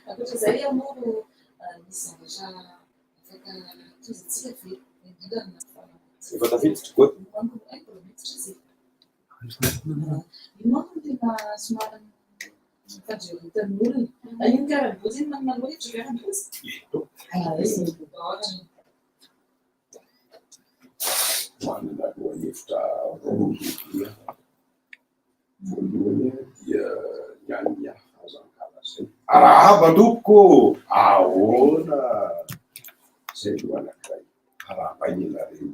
Ankoatra izay moa misy zavatra afaka tohizantsika ve? Indrindra ny Efa tafiditra koa. Mbola miditra izy. Io manko no tena somary fandrehotan'ny olona. Iny karabozy iny manana loha hevitra karabozy. Izy. Manana lohahevitra roa lehibe aho. Voalohany dia ny an'ny hafa aza ankalazaina. Arahaba tompoko ô! Ahoana? Izay aloha anankiray. Arahabaina ianareo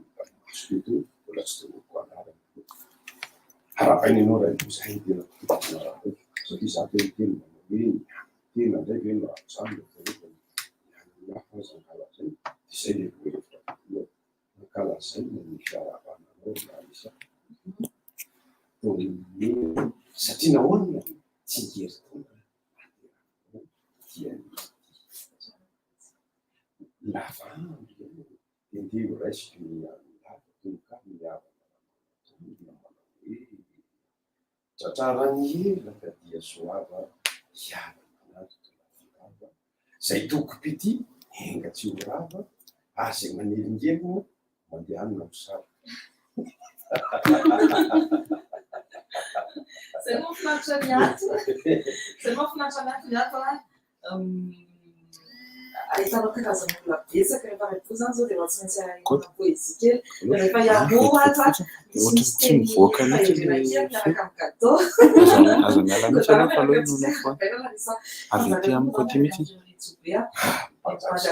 masoko eto, mbola tsy tononiko anarana. Arahabaina ianao Raivo, izay no tena tokony arahabaiko. Satria izaho teo niteny manao hoe ny an'ny tena indray ve no ajanona fa nefa ny an'ny hafa aza ankalazaina. Dia izay ilay lohahevitra voalohany. Ankalazaina ny fiarahabana anao ry Larissa. Taorian'ny satria nahoana? Tsingerin-taona naterakanao dia ny ity. Lava andro ihany dia ndeha ho raisiko ny an'i Lava tononkalo ny havana Ramanantolona manao hoe, Tratraran'ny ela ka dia soava hiara manatitra lalandava, izay tokim-pitia enga tsy ho rava ary izay manelingelina mandehana misava. Zay mahafinaritra ny ato. Zay mahafinaritra ny ato ny ato a. Ahitanao karazan'olona betsaka rehefa Raivoho izany izao dia efa tsy maintsy ahitana poezia kely. Rehefa hiamoha ato a, misy misy Ohatran'ny tsy teny mivoaka mihitsy fahendrena ilay kely feo. miaraka amin'ny gâteau. Aza aza miala mihitsy aloha fa aleo hinoana foana. Avy aty amiko aty mihitsy.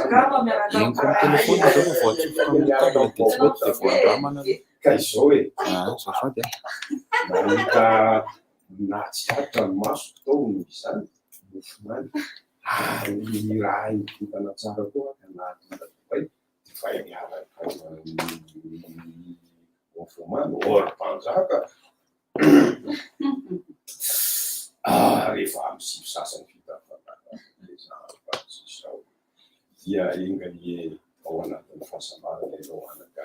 Henoko amin'ny telefaonina zao fa voatsofoka amin'ny table dia tsy mety dia voandramana aloha. Ka izao e. Ah, azafady a. Nahita nahatsikaritra ny masoko tao noho izany mofomamy ary ny raha nivintana tsara koa ka nahatonga divay, divay miaraka amin'ny mofomamy, or mpanjaka ah, rehefa amin'ny sivy sasany vita ny fandaharana dia zava tsy izao dia enga anie ao anatin'ny fahasambarana ianao anaka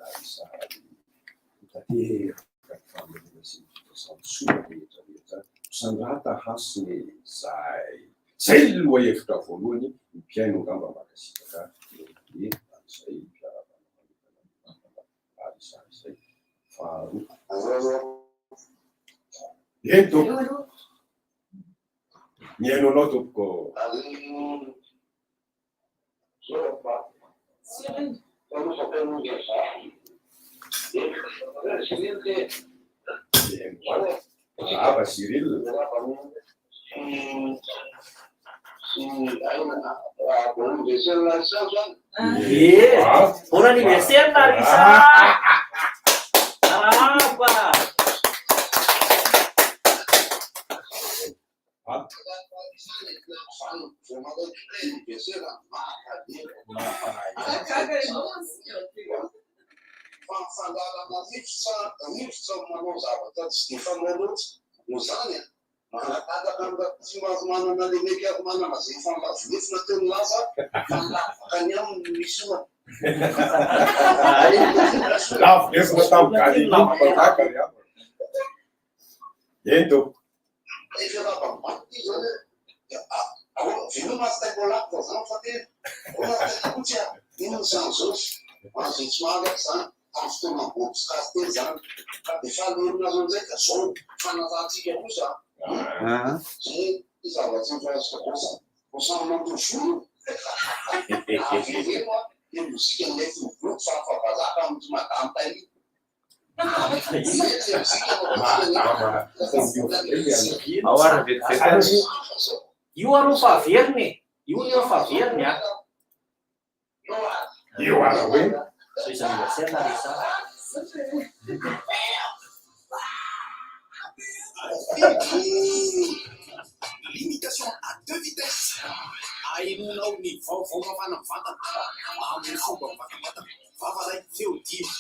Larissa ho tanteraka ny fahamelona sy ny fikasan-tsoa rehetra rehetra Misandrata hasina e! Zay! Zay ny lohahevitra voalohany, ny mpihaino angamba mankasitraka be an'izay mpiarahabana manokana ny Larissa izay. Faharoa. Eny tompoko. Mihaino anao tompoko. Arahaba Cyril. Ie, bon anniversaire Larissa! Arahaba! Lavo lesona tamin'i Galilée ny mpanjaka ry havana. Eny tompoko. Ao ary vetivety ary. Io aloha fa averina e! Io aloha fa averina a! Io ara hoe. Joyeux anniversaire Larissa. Limitation à deux vitesses. Ahenoanao ny vaovao mafana mivantana amin'ny fomba mivantambantana. Vava iray, feo dimy.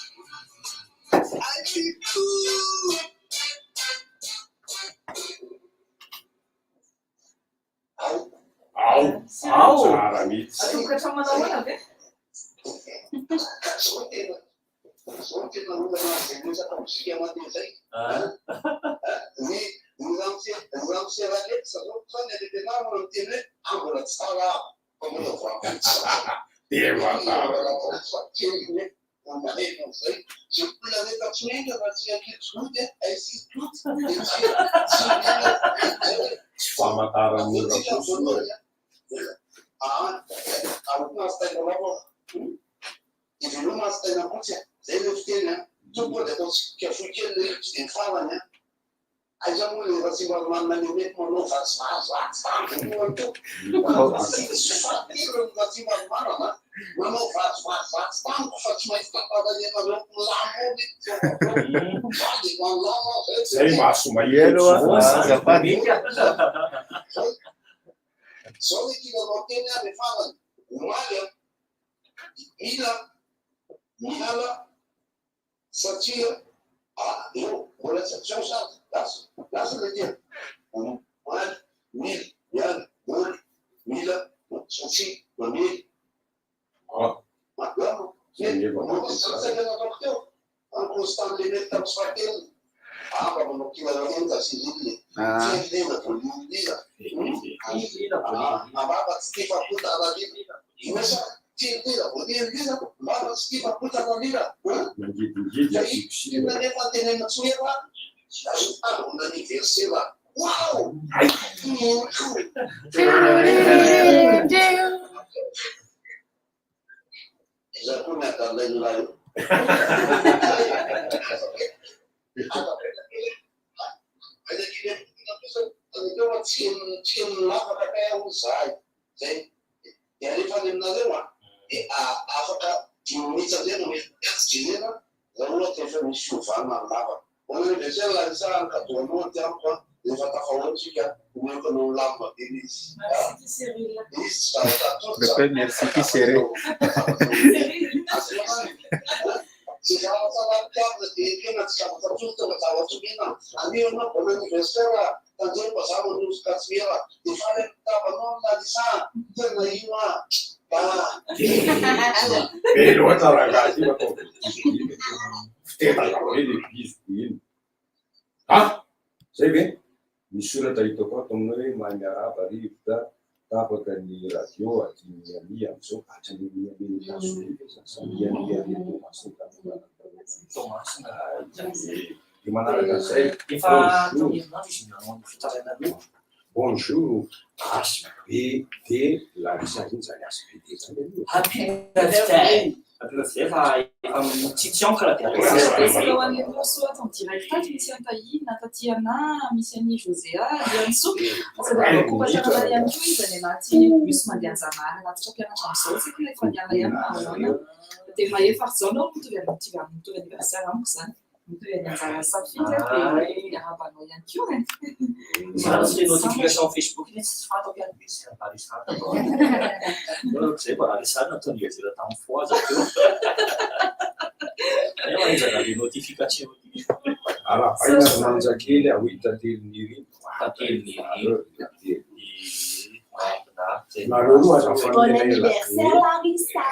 Ao. Ao. Tsara mihitsy. Atomboka hatramin'ny manao ahoana ve? Ah. Tsy famantaran'ny ora kosa. Zay maso mahita Elo a, azafady. Ah, zay nefa mampiasa. Ah, Mangidingidy asiako sira. Merci Cyril. Pourquoi merci qui serait? Cyril. Be loatra rangahy ity fa atao fitendana be le biziko iny. Ah! Zay ve? Misy soratra hitako ato aminao hoe mahay miarahaba rivotra tapaka ny radio aty Miami amin'izao. Hatrany Miami Etazonia ve zany sa Miami ary Toamasina zany? Toamasina. Dia manaraka an'izay. Efa Bonjour. tamin'ny herinandro izy nanao ny fitarainana io. Bonjour HBD Larissa iny zany HBD zany aloha. Happy birthday. Happy birthday fa efa mitsitsy encre dia Betsaka ho an'ilay morceau ato en direct ato, misy an'i Tahina, Tatiana, misy an'i Josea, Liansoa. Fa kopatrana ihany koa izy any anaty bus mandeha Anjanahary anatitra mpianatra amin'izao, tsy haiko na efa niala ihany na ahoana. Dia mahefa ary izao no mitovy mitovy mitovy anniversaire amiko izany. Mitovy any anjara safidy dia miarahaba anao ihany koa e. Zany tsy le notification Facebook iny tsy fantako ihany misy Larissa tao. Zay mba Larissa natao anniversaire tamin'ny foaza teo. Nefa aizana le notification ity. Arahabaina ry manja kely aho tantely nirina. Tantely nirina. Tantely. Mahafinaritra. Nareo roa aza Bon mifanena ela be. anniversaire Larissa.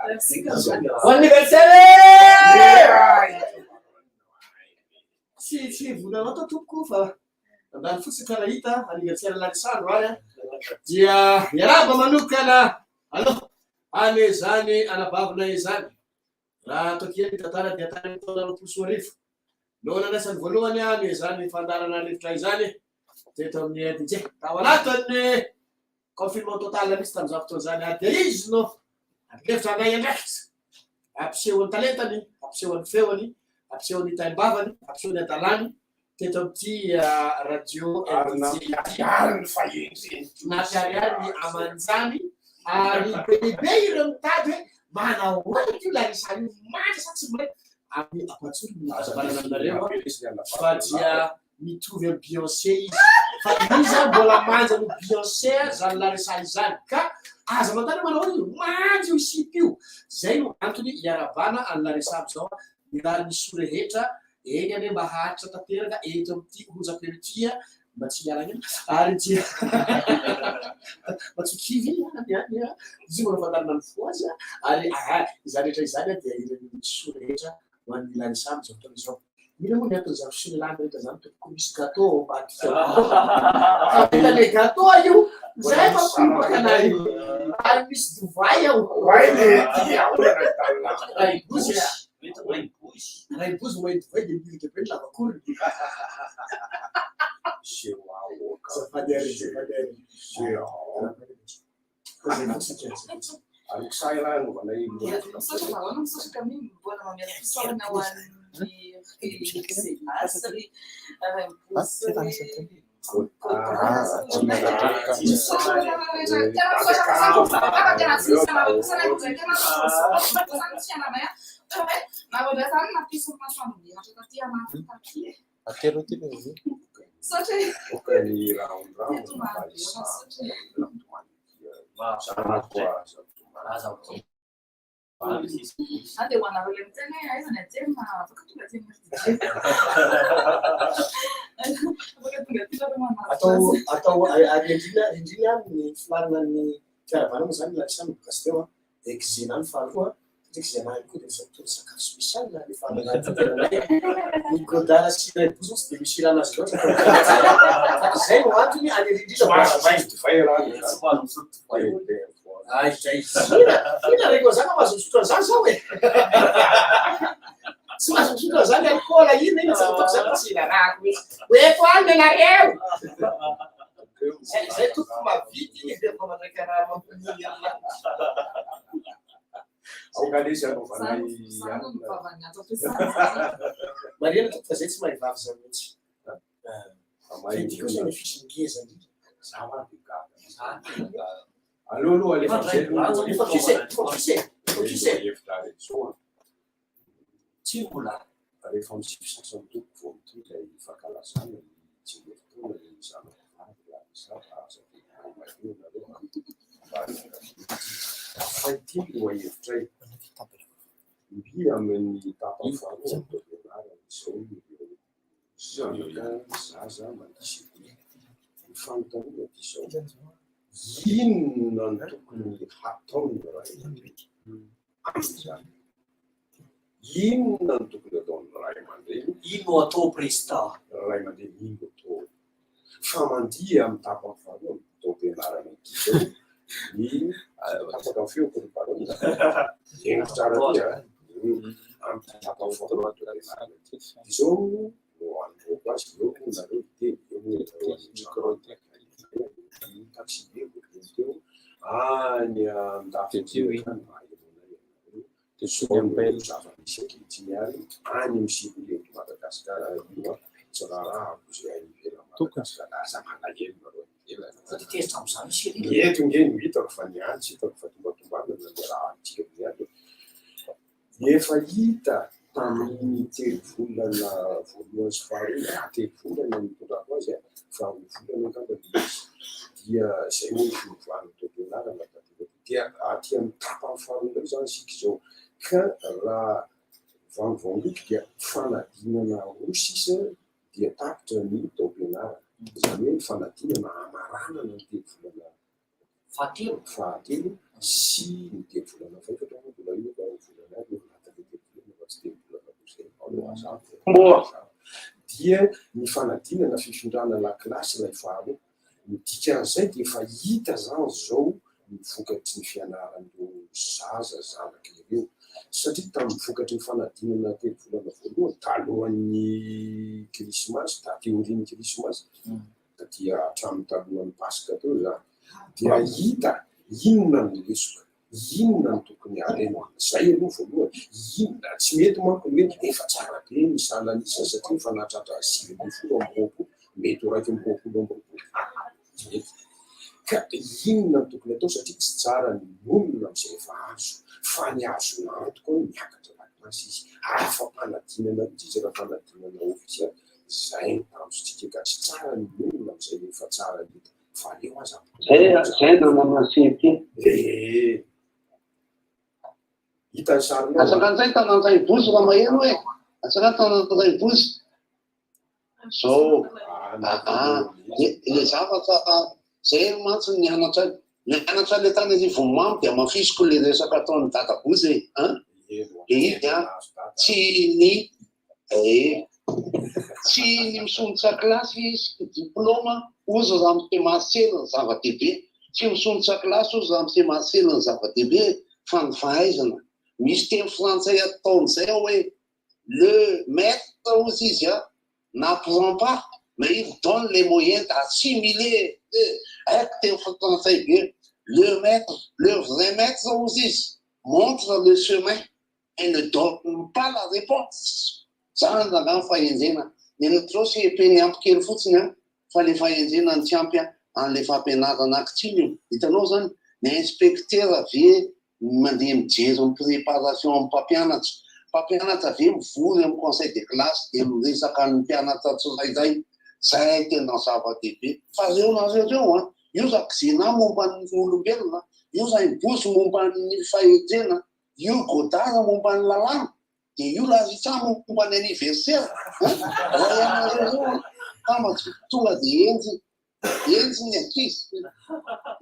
Merci Kajo. Bon anniversaire! Tsy tsy volanao tao tompoko fa nandalo fotsiny ka nahita anniversaire Larissa androany a. Dia miarahaba manokana aloha any izany anabavina izany. Raha atao kely ny tantara dia tany amin'ny taona 2020 no nandraisany voalohany any izany fandaharana rivotra izany teto amin'ny RTJ. Tao anatin'ny confinement total mihitsy tamin'izany fotoana izany ary dia izy no lefitra handray andraikitra hampiseho ny talentany, hampiseho ny feony, hampiseho ny taim-bavany, hampiseho ny hadalany teto amin'ity radio Ary RTJ ity. nampiharihary ny fahendreny. Nampiharihary ny amanjany ary be dia be ireo mitady hoe manao ahoana ity Larissa io, mandry sa tsy mandry. Ary ampatsory ny fahazavana aminareo fa dia mitovy amin'i Beyoncé izy. Fa iza mbola manja noho Beyoncé zany Larissa izany. Ka aza manontany hoe manao ahoana io, manja io sipa io. Zay no antony iarahabana an'i Larissa amin'izao, mirary ny soa rehetra, enga anie mba haharitra tanteraka eto amin'ity onjam-peo ity mba tsy hiala ela ary dia mba tsy ho kivy any any izy mbola fandalinana ny fo azy ary aha izany rehetra izany dia ireny soa rehetra ho an'ny Larissa amin'izao fotoana izao. Inona moa ny anton'izany fisolelahana rehetra izany tompoko? Misy gâteau ao ambadika ao. Fa vita le gâteau io, zay fa mpiobaka anay. Ary misy divay ao. Oay le ty ahoana ny talina. Ray bozy a. Mety oay bozy. Raha ibozy mahita divay dia mihidy be ny lavakorony. Azafady ary, azafady ary. Misaotra Varona, misaotra Camille, mbola mamela fisaorana ho an'ny Zenas, ry Raimbozy, ry Misaotra rehetra, tena misaotra fa tena tsy misy anareo kosa ilay izy, tena misaotra fa ny fiainanay a. Ohatra hoe nareo indray izany nampisy ny masoandro miratra taty anaty taty e. Atero aty ilay izy. Misaotra e. Teto misaotra e. Ah, dia ho anareo ilay miteny hoe aiza ny aty na afaka tonga aty amin'ny RDJ. Afaka tonga aty nareo manaraka Atao azy. atao ary indrindra indrindra ny filarina ny fiarahavana moa zany Larissa no bokasy teo a, dia Xena ny faharoa satria Xena ihany koa dia misy mitondra sakafo spécial rehefa any anaty toeranay. Ny Godard sy Raibozo tsy dia misy ilana azy loatra fa izay no antony any indrindra mbola Ay, zay hira, hira reko zany mahazo misotro an'izany zao e. Tsy mahazo misotro an'izany alcool ina ina tsy ataoko zany tsy rarahako mihitsy. Ho eto any ianareo. Zay zay tompoko mavidy iny rehefa mandray karama amin'ny Aoka lesy anaovanay Zany no vavan'ny ato am-piasana. Marihana tompoko fa zay tsy mahay vavy zany mihitsy. Fa ity kosa ny affiche ngeza indrindra. Aleo aloha alefa amizay aloha. Focus e, focus e, focus e. Hevitra ary zao an. Tsy mbola. Rehefa misy sasany tompoko vao mitondra ny fankalazana ny tsingerin-taona ny zanako vavy Larissa aza dia mahay maneho nareo an. Fa ity no lohahevitray. Mby amin'ny tapany faharoa amin'ny taom-pianarana izao ireo zanaka zaza mandia sekoly. Ny fanontaniana dia izao, inona no tokony hataon'ny ray aman-dreny amin'izany? Inona no tokony hataon'ny ray aman-dreny? Ino atao Président? Ray aman-dreny ino atao? Fa mandia amin'ny tapany faharoa amin'ny taom-pianarana ity izao ny tapaka ny feoko ry Baron. Henoko tsara ty a. Amin'ny tapany faharoa amin'ny taom-pianarana ity. Izao no anoloako azy, eo moa nareo hiteny, eo moa ianareo any an-trano any, taxi be voalohany teo, any an-dafy any mba hahenoanay anareo. Dia izao no zava-misy ankehitriny ary any amin'ny sekoly eto Madagasikara io an, tsy raharahako izay any ivelan'i Madagasikara, aza malahelo nareo any ivelany. Fa dia tezitra amin'izany i Cyril. Ny eto nge no hitako fa ny any tsy hitako fa tombatombanana ny raha antsika ny any. Efa hita tamin'iny telo volana voalohany sy faharoa, na telo volana nitondrako azy an, fa roa volana angamba ilay izy, dia izay moa ny fiovan'ny taom-pianarana taty aoriana. Dia aty amin'ny tapany faharoa indray izany isika izao, ka raha vangovangoko dia fanadinana roa sisa dia tapitra ny taom-pianarana, izany hoe ny fanadinana hamaranana ny telo volana Fahatelo. Fahatelo sy ny telo volana fahefatra moa mbola io fa volana ary eo anatin'ilay telo volana fa tsy telo volana koa izay aleo hazava. Dia ny fanadinana fifindrana lakilasy ilay faharoa. Ny dikan'izay dia efa hita izany izao ny vokatry ny fianaran'ireo zaza zanaka ireo. Satria tamin'ny vokatry ny fanadinana telo volana voalohany, talohan'ny krismasy, taty aorian'ny krismasy, taty hatramin'ny talohan'ny Paska teo izany, dia hita inona ny lesoka, inona no tokony harenina. Izay aloha voalohany, inona, tsy mety manko ny hoe efa tsara be ny salan'isa satria efa nahatratra 2019, mety ho 2021, aa, tsy mety. Ka inona no tokony atao satria tsy tsara ny monina amin'izay efa azo, fa ny azona antoka hoe miakatra lakilasy izy, afa-panadinana mihitsy izy raha fanadinana ofisialy, Zay no tanjontsika ka tsy tsara ny olona amizay efa tsara hita fa aleo aza Zay zay nanana CEP. Eh! Hita ny sarinao. Atsakan'izay tanan'izay bozy raha maheno e. Atsakan tanan'izay bozy. Zao. Ah, le zavatra zay mantsy nianatra nianatra le tany Arivonimamo dia hamafisiko le resaka ataon'i Dada Bozy e. Hein? Le izy an, tsy ny Eh, tsy ny misondrotra kilasy sy diplôma ozy ramose Marcel ny zava-dehibe, tsy misondrotra kilasy ozy ramose Marcel ny zava-dehibe fa ny fahaizana. Misy teny frantsay ataon'izay ao hoe Le maître hozy izy a, n'apprend pas mais il donne les moyens d'assimiler. Haiko teny frantsay be. Le maître, le vrai maître hozy izy, montre le chemin et ne donne pas la réponse. Zany rangahy ny fahendrena. Ny anareo CEP ny ampy kely fotsiny a, fa le fahendrena ny tsy ampy a, an'le fampianarana ankitsiny io. Hitanao zany, ny inspecteur ve mandeha mijery ny préparation amin'ny mpampianatra? Mpampianatra ve mivory amin'ny conseil de classe dia miresaka ny mpianatra tsirairay? Zay tena zava-dehibe. Fa reo nareo reo a, io Xena momba ny olombelona, io Rainibozy momba ny fahendrena, io Godard momba ny lalàna, dia io Larissa momba ny anniversaire. Raha ianareo reo a, tambatsy tonga dia enjy, enjy ny ankizy,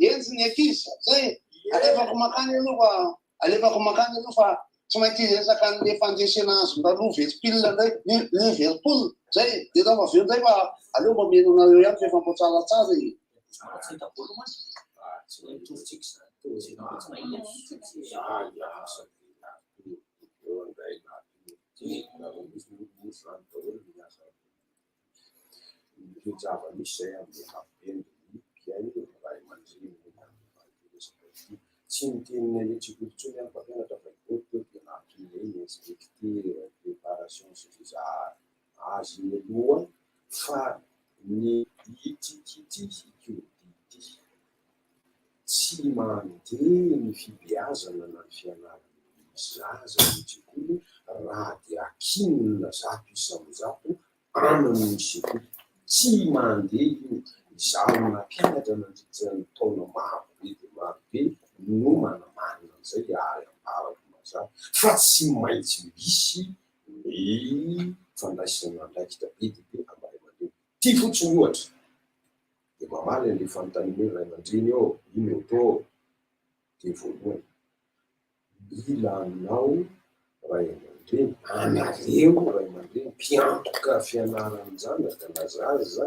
enjy ny ankizy. Zay, alefako makany aloha fa, alefako makany aloha fa tsy maintsy hiresaka an'le fandresena azon-draloha Liverpool indray, Liverpool. Zay, dia rehefa avy eo indray fa aleo mba mihaino anareo ihany fa efa mbo tsaratsara e. Zava-misy zay amin'ny ankapobeny ny mpihaino ray aman-dreny tsy niteny any an-tsekoly intsony aho mpampianatra fa eo teo dia nampionay ny inspecteur préparation sy sisa azy iny aloha fa ny ity ity tsy mandeha ny fibeazana na ny fianarana zaza ny an-tsekoly raha dia akinina 100% amin'ny sekoly. Tsy mandeha io. Izaho nampianatra nandritra ny taona maro be dia maro be no manamarina an'izay ary ambarako mazava fa tsy maintsy misy ny fandraisana andraikitra be dia be amin'ny ray aman-dreny. Ty fotsiny ohatra dia mamaly an'ilay fanontaniana hoe ray aman-dreny ô, ino atao? Dia voalohany, mila anao ray aman-dreny, anareo ray aman-dreny mpiantoka fianaran-janaka na zaza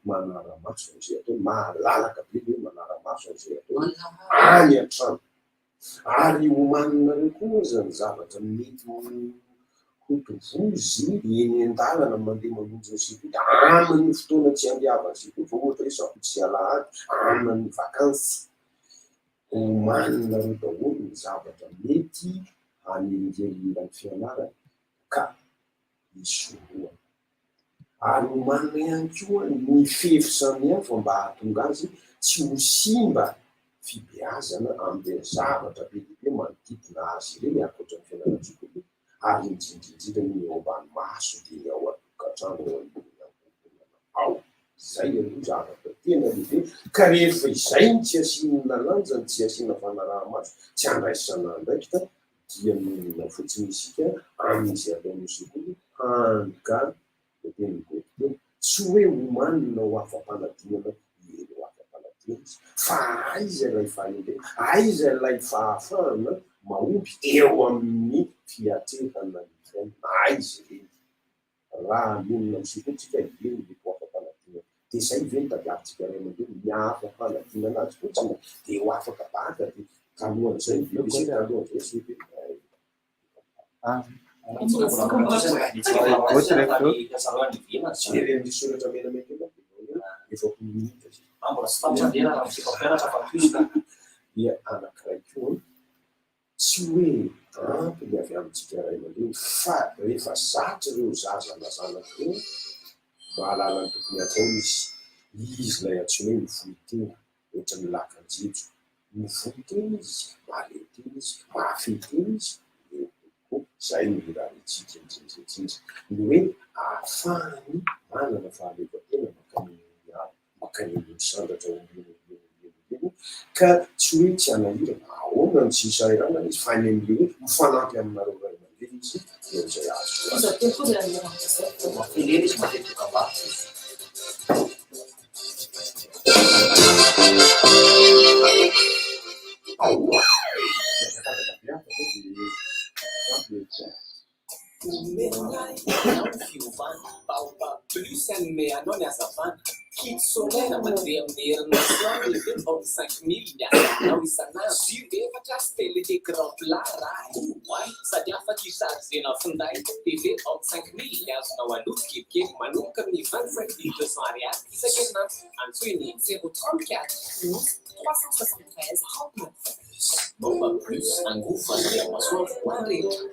manara-maso an'izay ataony, mahalalaka be le hoe manara-maso an'izay ataony any an-trano. Ary omaninareo koa aza ny zavatra mety ho tovozy eny an-dalana mandeha mamonjy ny sekoly amin'ny fotoana tsy andehavan'ny sekoly fa ohatra hoe sabotsy sy alahady amin'ny vakansy. Omaninareo daholo ny zavatra mety hanelingelina ny fianarana ka hisorohana. Ary omanina ihany koa ny fefy samihafa mba hahatonga azy tsy ho simba fibeazana amin'ireny zavatra be dia be manodidina azy ireny ankoatra ny fianarantsoa ary indrindra indrindra ny eo ambany maso dia ny ao an-tokantrano ao amin'ny ankohonana ao. Izay aloha zavatra tena lehibe ka rehefa izay no tsy asiana lanjany, tsy asiana fanaraha-maso, tsy andraisana andraikitra dia mionona fotsiny isika amin'izay ataon'ny sekoly hany ka ny tenin'i Goethe teo, tsy hoe omanina ho afa-panadinana ireo afa-panadinana izy fa aiza ilay fahendrena, aiza ilay fahafahana mahomby eo amin'ny fiatrehana ny fiainana, aiza ireny? Raha mionona amin'ny sekoly tsika eny mety ho afa-panadinana dia izay ve no tadiavintsika ray aman-dreny ny afa-panadinana azy fotsiny dia ho afaka baka dia talohan'izay ny BEPC talohan'izay CEP. Jereo ny soratra menamena eo 40 minitra zay. Dia anankiray koa tsy hoe ampy ny avy amintsika ray aman-dreny fa rehefa zatra ireo zaza na zanaka ireo mahalala ny tokony hataony izy. Izy ilay antsoina hoe mivoy tena ohatran'ny lakan-jejo. Mivoy tena izy, mahaleo tena izy, mahafehy tena izy, eo koa izay no irariantsika indrindra indrindra. Ny hoe ahafahany manana fahaleovantena mankany amin'ny avo, mankany amin'ny misandratra ombieny ombieny ombieny ombieny ka tsy hoe tsy hanahirana, ahoana no tsy hisahiranana izy fa any amin'ilay hoe mifanampy aminareo ray aman-dreny izy eo amin'izay azo Omenay anao ny fiovana, Baobab Plus hanome anao ny hazavana. Kit solaire mandeha amin'ny herin'ny masoandro lehibe 35 000 miasa aminao isan'andro. Jus efatra sy télé écran plat raha oay sady afaka i-chargena finday. TV 35 000 azonao aloha kelikely manomboka amin'ny 25 200 ariary isan-kerinandro. Antsoy ny 034 11 373 39. Baobab Plus, angovo azo avy amin'ny masoandro ho an'ny rehetra.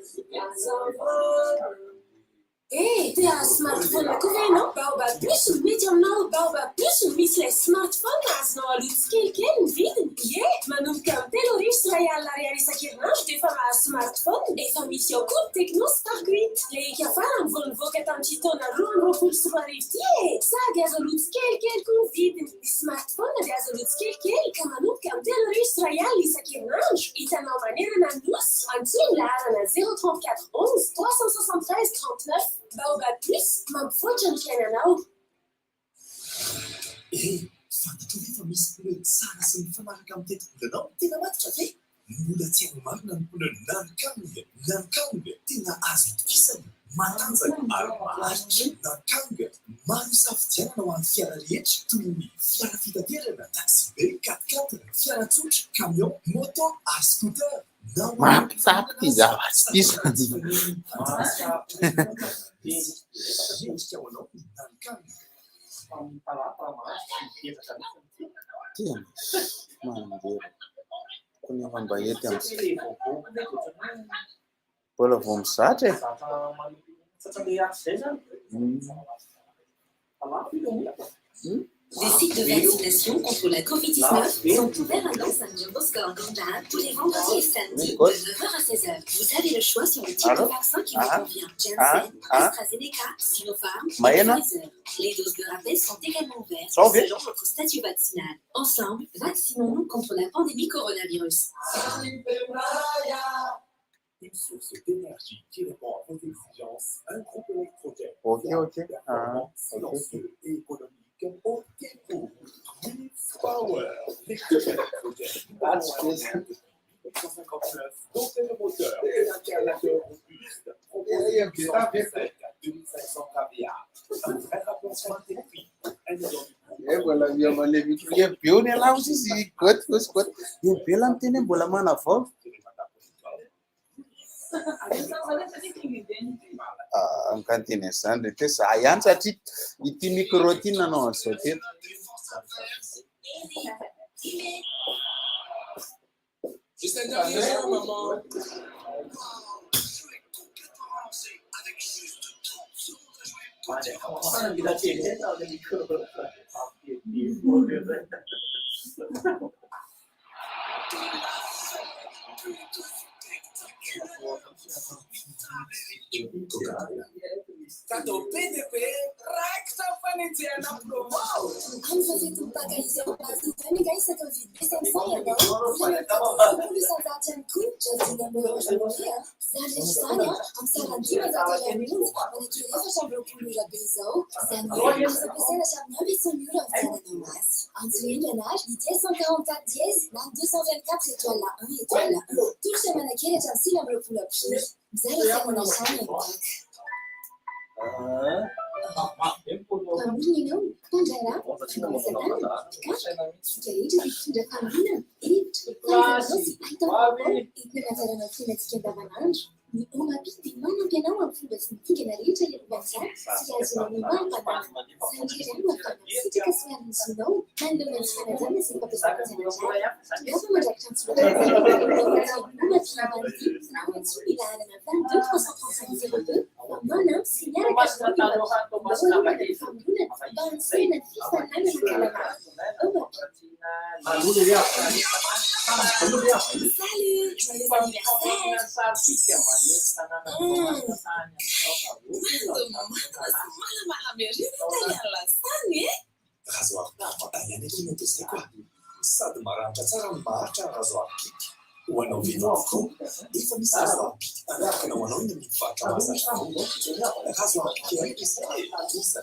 Eh, te hahazo smartphone koa ve ianao? Baobab Plus no mety aminao. Baobab Plus no misy ilay smartphone azonao aloha tsikelikely ny vidiny. Ie, manomboka amin'ny 3100 ariary isan-kerinandro dia efa mahazo smartphone. Efa misy ao koa ny Tecno Spark 8. Ilay hika farany vao nivoaka tamin'ity taona 2022 ity e. Sady azo aloha tsikelikely koa ny vidiny. Ny smartphone dia azo aloha tsikelikely ka manomboka amin'ny 3100 isan-kerinandro. Hitanao manerana ny nosy. Antsoy ny laharana 034 11 373 39. Baobab Plus, mampivoatra ny fiainanao. Eh, fantatro ve fa misy pneu tsara sy mifanaraka amin'ny tetibolanao? Tena matotra ve? Mbola tsy haiko marina ny pneu Nankang. Nankang, tena azo itokisana, matanjaka ary maharitra. Nankang, maro isafidianana ho an'ny fiara rehetra toy ny fiara fitaterana, taxi-be, quatre-quatre, fiara tsotra, camion, moto ary scooter. Na ho an'ny Mampitapy ty zavatra ty zany. Mendrika ho anao ny Nankang. Tena mandeha. Tokony efa mba ety am'izay. Mbola vao mizatra e. Des sites de vaccination contre la Covid-19 sont ouverts à Los tous les vendredis et samedis de 9h à 16h. Vous avez le choix sur le type de Allô? vaccin qui vous Ah, convient. ah, Janssen, ah. AstraZeneca, Sinopharm et Mahena? Pfizer. Les doses de rappel sont également ouvertes Zao ve? selon votre statut vaccinal. Ensemble, vaccinons-nous contre la pandémie coronavirus. Une source d'énergie qui répond à vos exigences, un groupe électrogène Ok, ok. Ah, performant, ok. silencieux et économique. Optez pour Leaf Power, l'équipe électrogène 1959, doté de moteur et d'alternateur robuste, proposé de 127 à 2500 kVA. Un vrai rapport qualité-prix, un million Eh, mbola miha micro be eo ny alahy ozy izy goty goty goty. Io be lahy miteny hoe mbola manavao. Ah, ankanteny an'izany re te za ihany satria ity micro ity nanao an'izao teto. Juste un dernier jeu, maman. Cadeau PDP, raikitra fanenjehana promo. Amin'izao fetim-paka izao, azo iny isaka mividy B500 ianao, volana 50% ihany koa, raha vidiana amin'ny Orange Money a. Izany rehetra izany a, amin'ny sarany 500 ariary monja, manakely 24 ora be izao. Izany hoe azo ampiasaina hatramin'ny ambin'ny ora vidiananao azy. Antsoy haingana ary ny dièse 144 dièse na ny 224 étoile 1 étoile 1. Tolotra manakely hatramin'ny 29 aprily. Mizara fiainana hatrany amin'ny paka. Mpamorona ianao, mpandraharaha, mpampiasa tanana, mpikatroka, isika rehetra dia mpitondra famoronana, hevitra, fahaizanao sy paitao vaovao entina hanatsarana ny fiainantsika andavanandro. Ny OMAPI dia manampy anao amin'ny fomba sy ny dingana rehetra hiarovana izany sy hahazoana ny mari-pananana. Izany irery ihany no ahafahanao misitraka sy miaro ny zonao manoloana ny tsy fanajana sy ny fampiasana tsy ara-drariny. Tongava mandrakitra an-tsoratra ny OMAPI Ambanidia na antsoy ny laharana 22 335 02 fa manampy sy miaraka aminao ny OMAPI. Andao aloha ny famoronana mba hantsehana ny fifaninanana ankalamana. OMAPI. Salut, joyeux anniversaire. Rasoir ihany aky no zay koa. Sady maranitra tsara no maharitra ny rasoir Bic. Ho anao vehivavy koa, efa misy rasoir Bic anaraka ho anao eny amin'ny mpivarotra mahazatra anao. Rasoir Bic iray ampiasaina e, isa.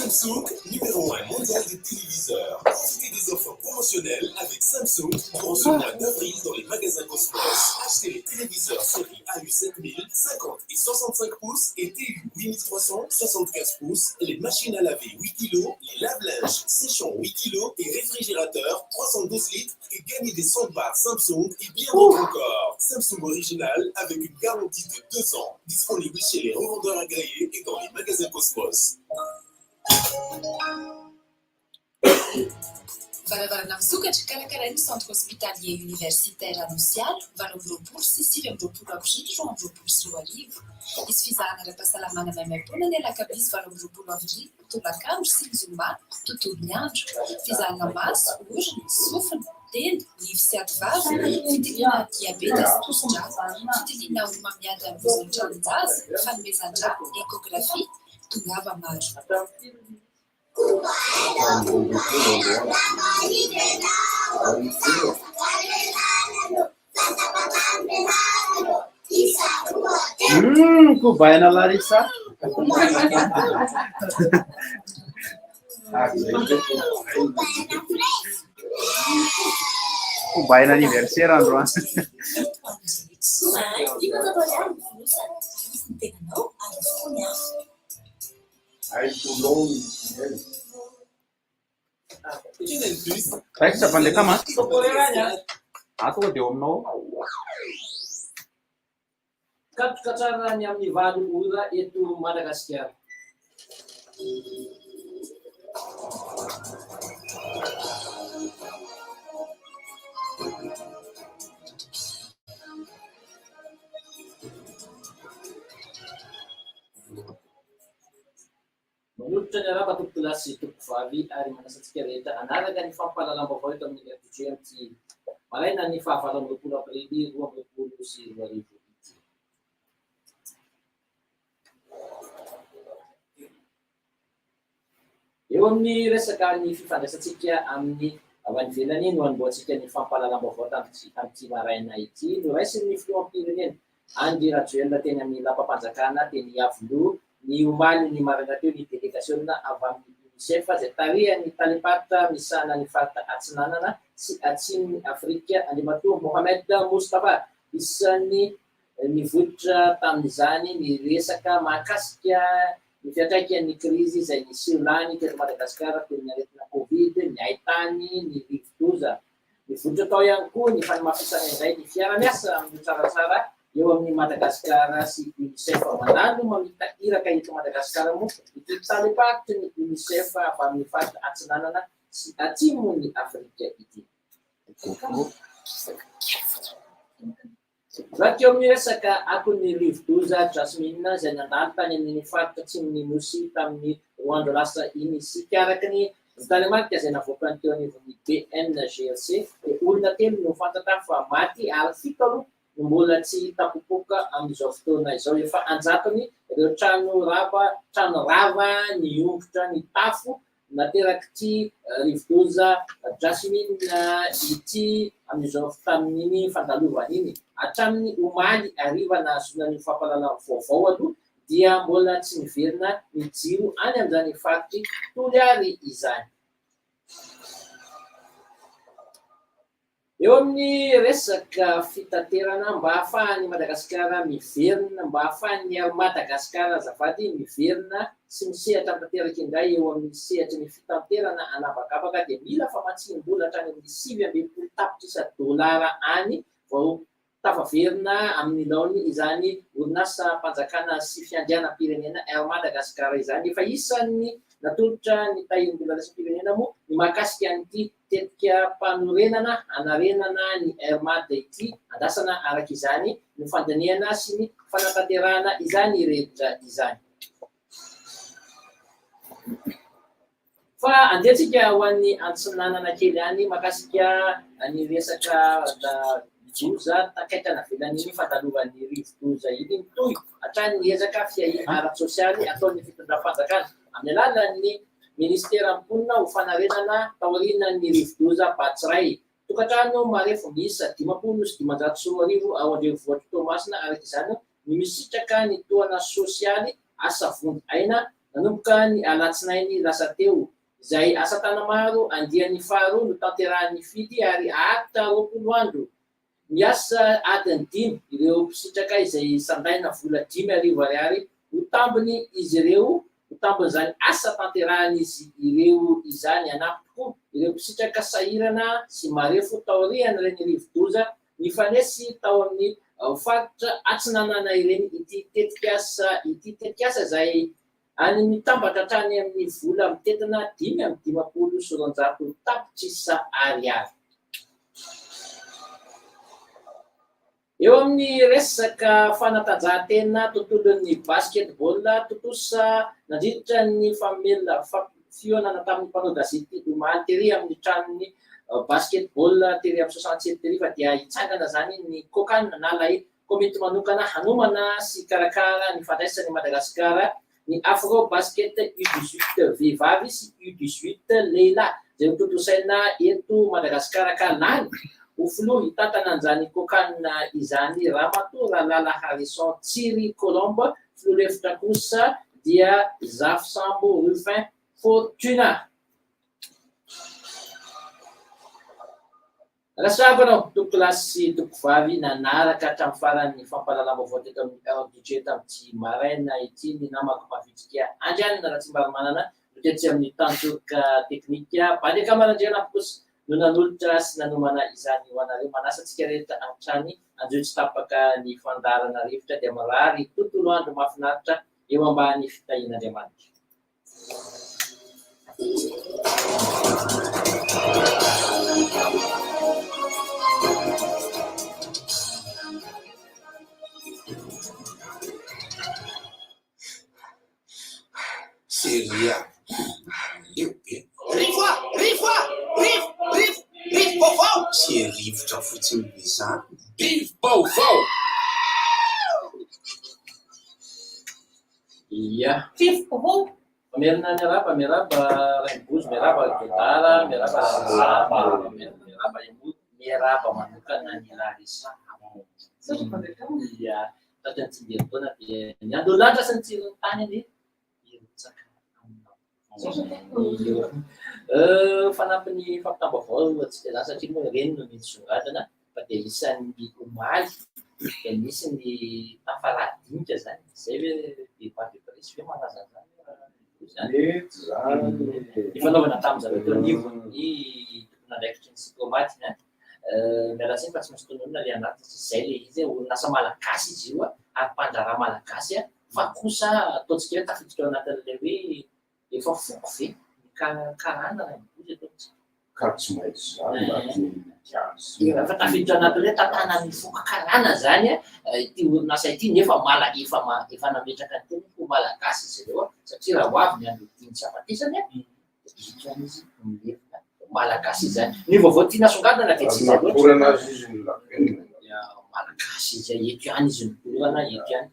Samsung, numéro 1 mondial des téléviseurs. Profitez des offres promotionnelles avec Samsung durant ce mois d'avril dans les magasins Cosmos. Achetez les téléviseurs série AU7000, 50 et 65 pouces et TU 8300, 75 pouces, les machines à laver 8 kg, les lave-linges séchant 8 kg et réfrigérateur 312 litres et gagnez des soundbars Samsung et bien d'autres encore. Samsung original avec une garantie de 2 ans. Disponible chez les revendeurs agréés et dans les magasins Cosmos. Varavarana misokatra karakarain'ny Centre Hospitalier Universitaire Anosiala, 28 sy 29 avrily 2022. Hisy fizahana ara-pahasalamana maimaimpoana ny alakamisy 28 avrily tolakandro sy ny zoma tontolo ny andro. Fizahana maso, orona, sofina, tenda, nify sy ativava, fitiliana diabeta sy tosidra, fitiliana homamiadan'ny vozon'ny tranon-jaza, fanomezan-drà, échographie, tongava maro. Kobaina Larissa. Kobaina anniversaire androany. Raikitra va ilay kama? Ah, tonga dia eo aminao. Katroka tsara ny amin'ny 8 ora eto Madagasikara. Manolotra ny arahaba tompokolahy sy tompokovavy ary manasa antsika rehetra hanaraka ny fampahalalam-baovao eto amin'ny RTG amin'ity maraina ny faha 28 aprily 2022 ity. Eo amin'ny resaka ny fifandraisantsika amin'ny avy any ivelany no hanombohantsika ny fampahalalam-baovao tamin'ity maraina ity. Noraisin'ny filoham-pirenena Andry Rajoelina teny amin'ny lapam-panjakana teny Iavoloha ny omaly ny maraina teo ny delegasiona avy amin'ny Unicef izay tarihan'ny talem-paritra misahana ny faritra Atsinanana sy Atsimon'i Afrika Andriamatoa Mohamed Moustapha. Isan'ny Nivoitra tamin'izany ny resaka mahakasika ny fiantraikan'ny krizy izay niseho lany teto Madagasikara toy ny aretina Covid, ny haintany, ny rivodoza. Nivoitra tao ihany koa ny fanamafisana indray ny fiara-miasa amin'io tsaratsara eo amin'i Madagasikara sy Unicef. Mandalo mamita iraka eto Madagasikara moa ity talem-paritry ny Unicef avy amin'ny faritra Atsinanana sy Atsimon'i Afrika ity. Raha teo amin'ny resaka akon'ny rivodoza Jasmine izay nandalo tany amin'iny faritra atsimon'ny Nosy tamin'ny roa andro lasa iny isika, araka ny tarehimarika izay navoakan'ny teo anivon'ny BNGRC dia olona telo no fantatra fa maty ary fito aloha no mbola tsy hita popoka amin'izao fotoana izao. Efa an-jatony ireo trano rava trano rava niongotra ny tafo Naterak'ity rivodoza Jasmine ity amin'izao tamin'iny fandalovana iny. Hatramin'ny omaly hariva nahazoana ny fampahalalam vaovao aloha dia mbola tsy niverina ny jiro any amin'izany faritr'i Toliary izany. Eo amin'ny resaka fitaterana, mba hahafahan'i Madagasikara miverina, mba hahafahan'ny Air Madagascar azafady, miverina sy misehatra tanteraka indray eo amin'ny sehatry ny fitanterana an'habakabaka dia mila famatsiam-bola hatrany amin'ny 69 tapitrisa dolara any vao Tafaverina amin'ny laoniny izany orinasam-panjakana sy fiandrianam-pirenena Air Madagascar izany. Efa isan'ny natolotra ny tahirim-bola iraisam-pirenena moa ny mahakasika an'ity tetika-panorenana hanarenana ny Air Mad ity. Andrasana araka izany ny fandinihana sy ny fanatanterahana izany rehetra izany. Fa andeha tsika ho any antsinanana kely any makasika ny resaka doza takaitra navelan'iny fandalovan'ny rivo-doza iny. Mitohy hatrany ny ezaka fiahiana ara-tsosialy ataon'ny fitondram-panjakana amin'ny alalan'ny ministeran'ny mponina ho fanarenana taorian'ny rivo-doza Batsirai. Tokantrano marefo miisa 25 ao an-drenivohitr'i Toamasina araka izany no misitraka ny tohana sosialy asa vonjy aina. nanomboka ny alatsinainy lasa teo, izay asa tanamaro andiany faharoa notanterahin'ny Fidy ary haharitra 20 andro. Miasa adiny dimy ireo mpisitraka izay sandaina vola 5000 ariary ho tambiny izy ireo ho tambin'izany asa tanterahan'izy ireo izany. Hanampy tokoa ireo mpisitraka sahirana sy marefo taorian'ireny rivodoza nifanesy tao amin'ny faritra Atsinanana ireny ity tetikasa ity, tetikasa izay any mitambatra hatrany amin'ny vola mitentina 255 tapitrisa ariary. Eo amin'ny resaka fanatanjahantena, tontolon'ny basketball, tontosa nandritra ny fihaonana tamin'ny mpanao gazety omaly tery amin'ny tranon'ny basketball tery amin'ny 67 tery fa dia hitsangana izany ny Cocan na ilay komity manokana hanomana sy hikarakara ny fandraisan'i Madagasikara ny Afro Basket U18 vehivavy sy U18 lehilahy izay hotontosaina eto Madagasikara ka lany ho filoha hitantana an'izany Cocan izany Ramatoa Ralala Harrison Tsiry Colombe, filoha lefitra kosa dia Zafisambo Ruffin Fortuna. Rasako anao, tompokolahy sy tompokovavy nanaraka hatramin'ny farany ny fampahalalam-baovao teto amin'ny Heure du Dieu tamin'ity maraina ity ny namako mavitrika Andrianina Ratsimbarimanana no tetsy amin'ny tantsoroka teknika. Bandy Akama Randrianampo kosa no nanolotra sy nanomana izany ho anareo. Manasa antsika rehetra hatrany hanjohy tsy tapaka ny fandaharana rivotra dia mirary tontolo andro mahafinaritra eo ambany fitahian'Andriamanitra. Seria leo be. Rivo a! Rivo a! Rivo! Rivo! Rivo-baovao! Tsy rivotra fotsiny ve izany? Rivo-baovao! Ia. Rivo-baovao! Mamerina ny arahaba, miarahaba Rainibozo, miarahaba Godara, miarahaba Larissa, miarahaba Emmo, miarahaba manokana an'i Larissa. Ia. Tratry ny tsingerin-taona dia ny andro lanitra sy ny tsiron'ny tany anie hirotsaka aminao. Fanampin'ny fampitam-baovao antsika izany satria moa ireny no nisongadina fa dia isan'ny omaly dia nisy ny tafa lahadinika izany, izay ve débat de presse ve malaza an'izany izany? Mety izany. Nifanaovana tamin'ny zareo teo anivon'ny tompon'andraikitry ny Sicomat. Miala tsiny fa tsy maintsy tononina ilay anarana satria izay ilay izy, orinasa malagasy izy io ary mpandraharaha malagasy fa kosa ataontsika hoe tafiditra ao anatin'ilay hoe Efa foko ve ny karana raha mivory eto amintsika? Ka tsy maintsy izany na dia gasy. Efa tafiditra anatin'ny hoe tantanan'ny foko karana izany ity orinasa ity nefa mala efa efa nametraka ny tenany ho malagasy izy ireo satria raha ho avy ny andro dimy tsy hafatesany dia eto ihany izy no milevina ho malagasy izany. Ny vaovao tiana asongadina dia tsy izay loatra. Natorana azy izy no lavenona. Malagasy izy eto ihany izy no dorana eto ihany.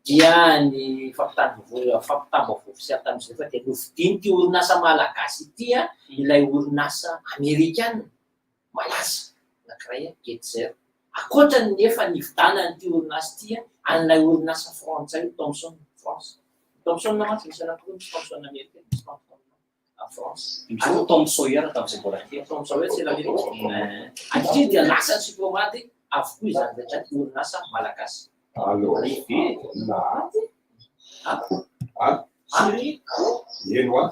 Dia ny fampitam-baovao fampitam-baovao ofisialy tamin'izy ireo fa dia novidian'ity orinasa malagasy ity ilay orinasa amerikana malaza anankiray Getzer. Ankoatra ny efa nividanan'ity orinasa ity an'ilay orinasa frantsay io Thomson France. Thomson mantsy misy anankiroa, misy Thomson amerikana, misy Thomson France. Misy koa Tom Sawyer tamin'izay mbola kely. Tom Sawyer tsy l'Amérique. Ankehitriny dia lasa ny Supromad avokoa izany rehetra izany, orinasa malagasy. Allo. Na. Ah. Eno ah.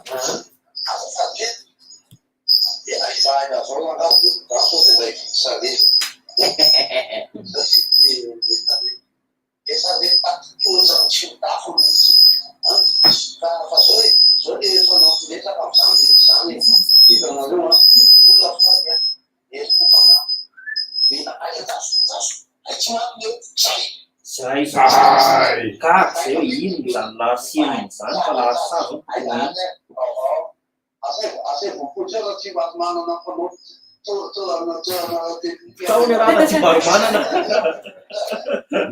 Zay. Zay. Gaga zay hoe inona izany lahatsiny izany fa lahatsa zao no tokony hita. Tao ny raha tsy mba romanana.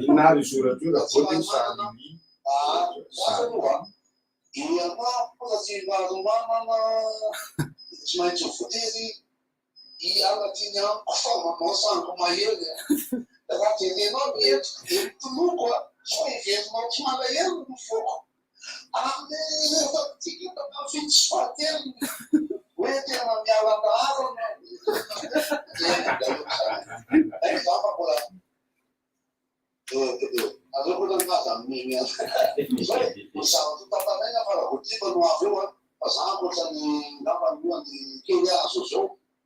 Inona ary io soratra io raha voa dia sary Amin'ny ataontsika io tamin'ny fito sy fahatelony hoe tena miala an-daharana. Dia za fa mbola Aleo koa zany aza zay ny zavatra tantaraina fa raha vao tiako no avy eo an, fa za ankoatra ny ngamba ny lohany kely azo zao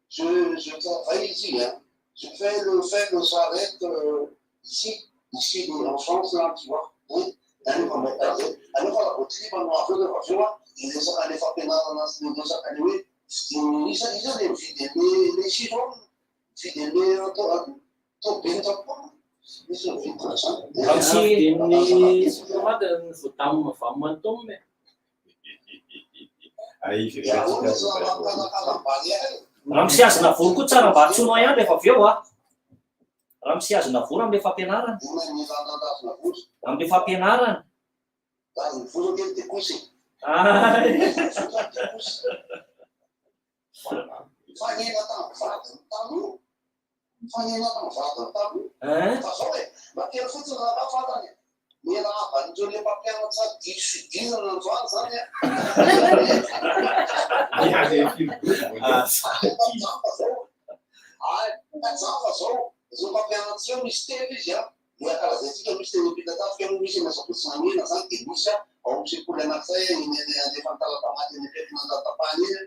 je je travaille ici hein, je fais le fait le s'arrête ici ici en France là tu vois hein, aleo fa mba zay aleo fa raha vao tiako no avy eo rehefa avy eo an, ny resaka le fampianarana sy ny resaka le hoe fidin'ny isa iza le mividy an'le le chiffre mividy an'le atao Raha misy ny diplomate ny voadamina vamantom e. Raha misy azona vory koa tsara mba antsoinao ihany rehefa avy eo a. Raha misy azona vory amin'ilay fampianarana. Amin'ilay fampianarana. Fanena tamin'ny vadiny taloha. Fanena tamin'ny vadiny taloha. Fa zao e, mba kely fotsiny rahalahy fantany e. Miarahaba an'ireo le mpampianatra diso fidirana androany zany a. Jamba zao. Ay, jamba zao. Ireo mpampianatra ireo misy telo izy a. Ny ankalazaintsika misy teny Ampitatafika moa misy eny Asabotsy Namehana zany dia misy ao amin'ny sekoly anankiray eny andrefan'ny Talatamaty eny akaikin'Andranontapahana eny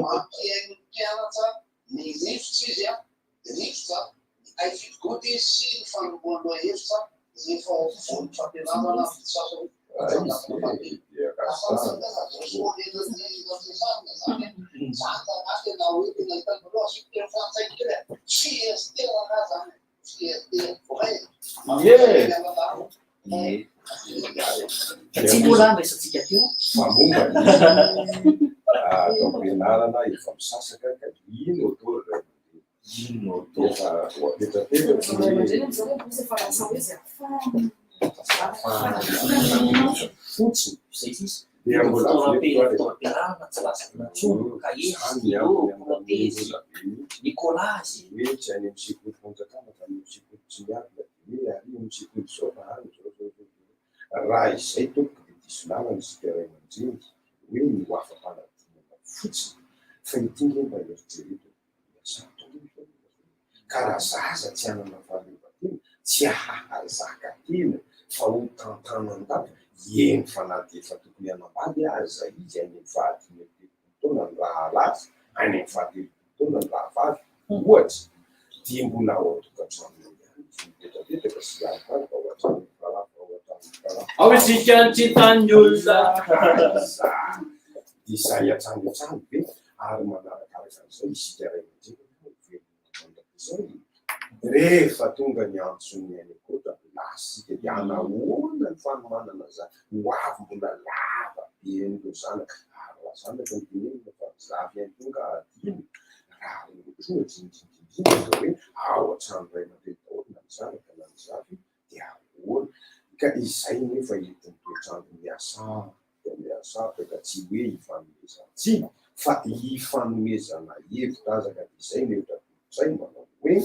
mampihaino ny mpianatra ny rivotra izy rivotra ny haifidgody sy ny fanombohan-dohahevitra rehefa ao afovoan'ny fampianarana amin'ny sasany Ie. Tsy mbola andraisantsika teo. Fa momba ny taom-pianarana efa misasaka ka ino atao ry ray aman-dreny? Ino atao? Efa voapetrapetraka ny Ray aman-dreny amin'izao hoe efa lasa hoe izay ahafahana fotsiny. Izay sisa. Dia mbola averiko ary. Fitaovam-pianarana tsy lazaina intsony, kahie, Izany stylo, antony couleur andamin'ny olona be mihitsy. ny collage. Hoe tsy any amin'ny sekolim-panjakana fa any amin'ny sekoly tsy miankina dia hoe ary amin'ny sekoly izao fa any izao izao izao izao. Raha izay tompoko dia diso lalana isika ray aman-dreny hoe ny ho afa-panadinana fotsiny fa ity nge mba eritrereto e, sarotra ny fiainana zao e. Ka raha zaza tsy hanana fahaleovantena, tsy hahazaka tena fa ho tantanan-dapa, eny fa na dia efa tokony hanambady aza izy any amin'ny fahadimy amby telopolo taona ny rahalahy, any amin'ny fahatelopolo taona ny rahavavy, ohatra, dia mbola ao an-tokantranony ihany izy mipetrapetraka sy hialokaloka ao an-tranon'ny rahalahy ao an-tranon'ny rahalahy. Ao isika ny tsy hitan'ny olona. Izany. Dia izay hatrany hatrany ve ary manarakaraka an'izay isika ray aman-dreny aloha ho velona mandrakizay e. Rehefa tonga ny antson'ny any ankoatra, lasa isika dia hanahoana ny fanomanana izany? Ho avy mbola lava be an'ireo zanaka, ary raha zanaka no tenenina fa ny zafy ihany koa angaha adino? Raha ohatra ohatra indrindra indrindra ka hoe ao an-trano ray aman-dreny daholo na ny zanaka na ny zafy dia ahoana? Ka izay nefa entin'ny toetr'andro miasa dia mihasarotra ka tsy hoe hifanomezan-tsiny fa hifanomezana hevitra aza ka dia izay no hevitra atolotray manao hoe,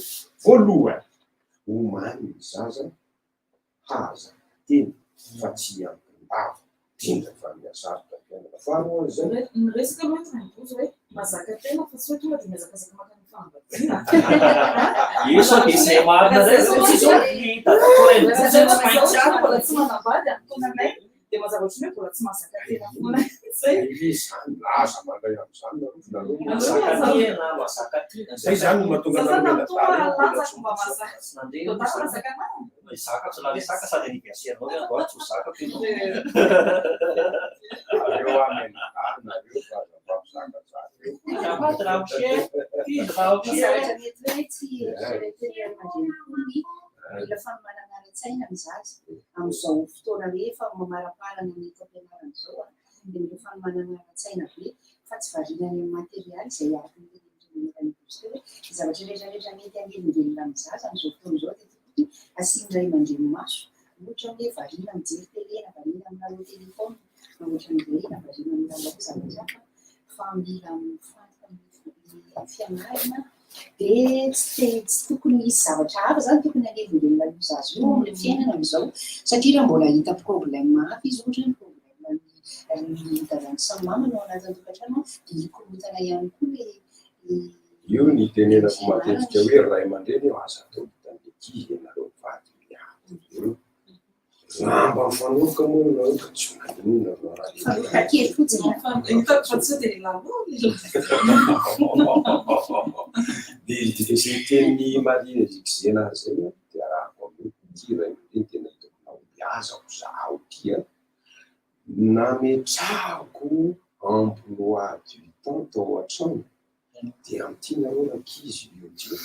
voalohany, omany ny zaza hahazaka tena fa tsy hiankin-dava, indrindra fa mihasarotra ny fiainana, faharoa an'izay. Ny resaka aloha eto Rainibozo hoe mahazaka tena fa tsy hoe tonga dia mihazakazaka maka ny fanambadiana. Io sao dia izay marina indray zao tsy izao ny dadatoa Rainibozo tsy maintsy any. Mbola tsy manambady amin'ny taonanay dia mazava ohatran'ny hoe mbola tsy mahazaka tena foana izay. Ilay izany, aza mandray amin'izany nareo fa nareo Mahazaka tena, mahazaka tena. Izay izany no mahatonga Za anareo zany mianadahy toa ireo mbola lanjako tsy mba mahazaka. Tsy nandeha Toa aloha izany. mahazaka anah. Zaka tsy naresaka sady anniversaire-nao ve androany tsy ho zakako ianao. Aleo aho mianadahy nareo fa aza mifampizakazaka eo. Azafady ramose, izy ramose. Zavatra mety hoe tsy eritreretin'ny ray aman-dreny koa ny mila fanomanana ara-tsaina ny zaza amin'izao fotoana hoe efa mamaraparana ny taom-pianarana izao dia mila fanomanana ara-tsaina be fa tsy variana any amin'ny materialy izay araka ny tenenin'i Rainibozo teo hoe ny zavatra rehetra rehetra mety hanelingelina amin'ny zaza amin'izao fotoana izao dia tokony asian'ny ray aman-dreny maso ohatra hoe variana mijery tele na variana milalao telefaonina na ohatran'izay na variana milalao zavatra hafa fa mila mifantoka amin'ny fianarana dia tsy te tsy tokony hisy zavatra hafa izany tokony hanelingelina io zaza io amin'ny fiainana amin'izao satria raha mbola hahita problème hafa izy ohatra hoe problème ny ny dadany sy ny mamany ao anatin'ny tokantrano dia hikorontana ihany koa ilay Io ny itenenako matetika hoe ray aman-dreny io aza atao hitan'ny ankizy ianareo mivady miady eo. Raha mba mifanoroka moa ianareo ka tsy maninona raha Fanoroka kely fotsiny. Hitako fa tsy dia lalao. Dia izay tenin'i Marie Zigzena izay dia arahako amin'io ity ray aman-dreny tena hitako nahombiazako zaho ity an. Nametrahako emploi du temps tao an-trano dia amin'ity nareo rankizy io dia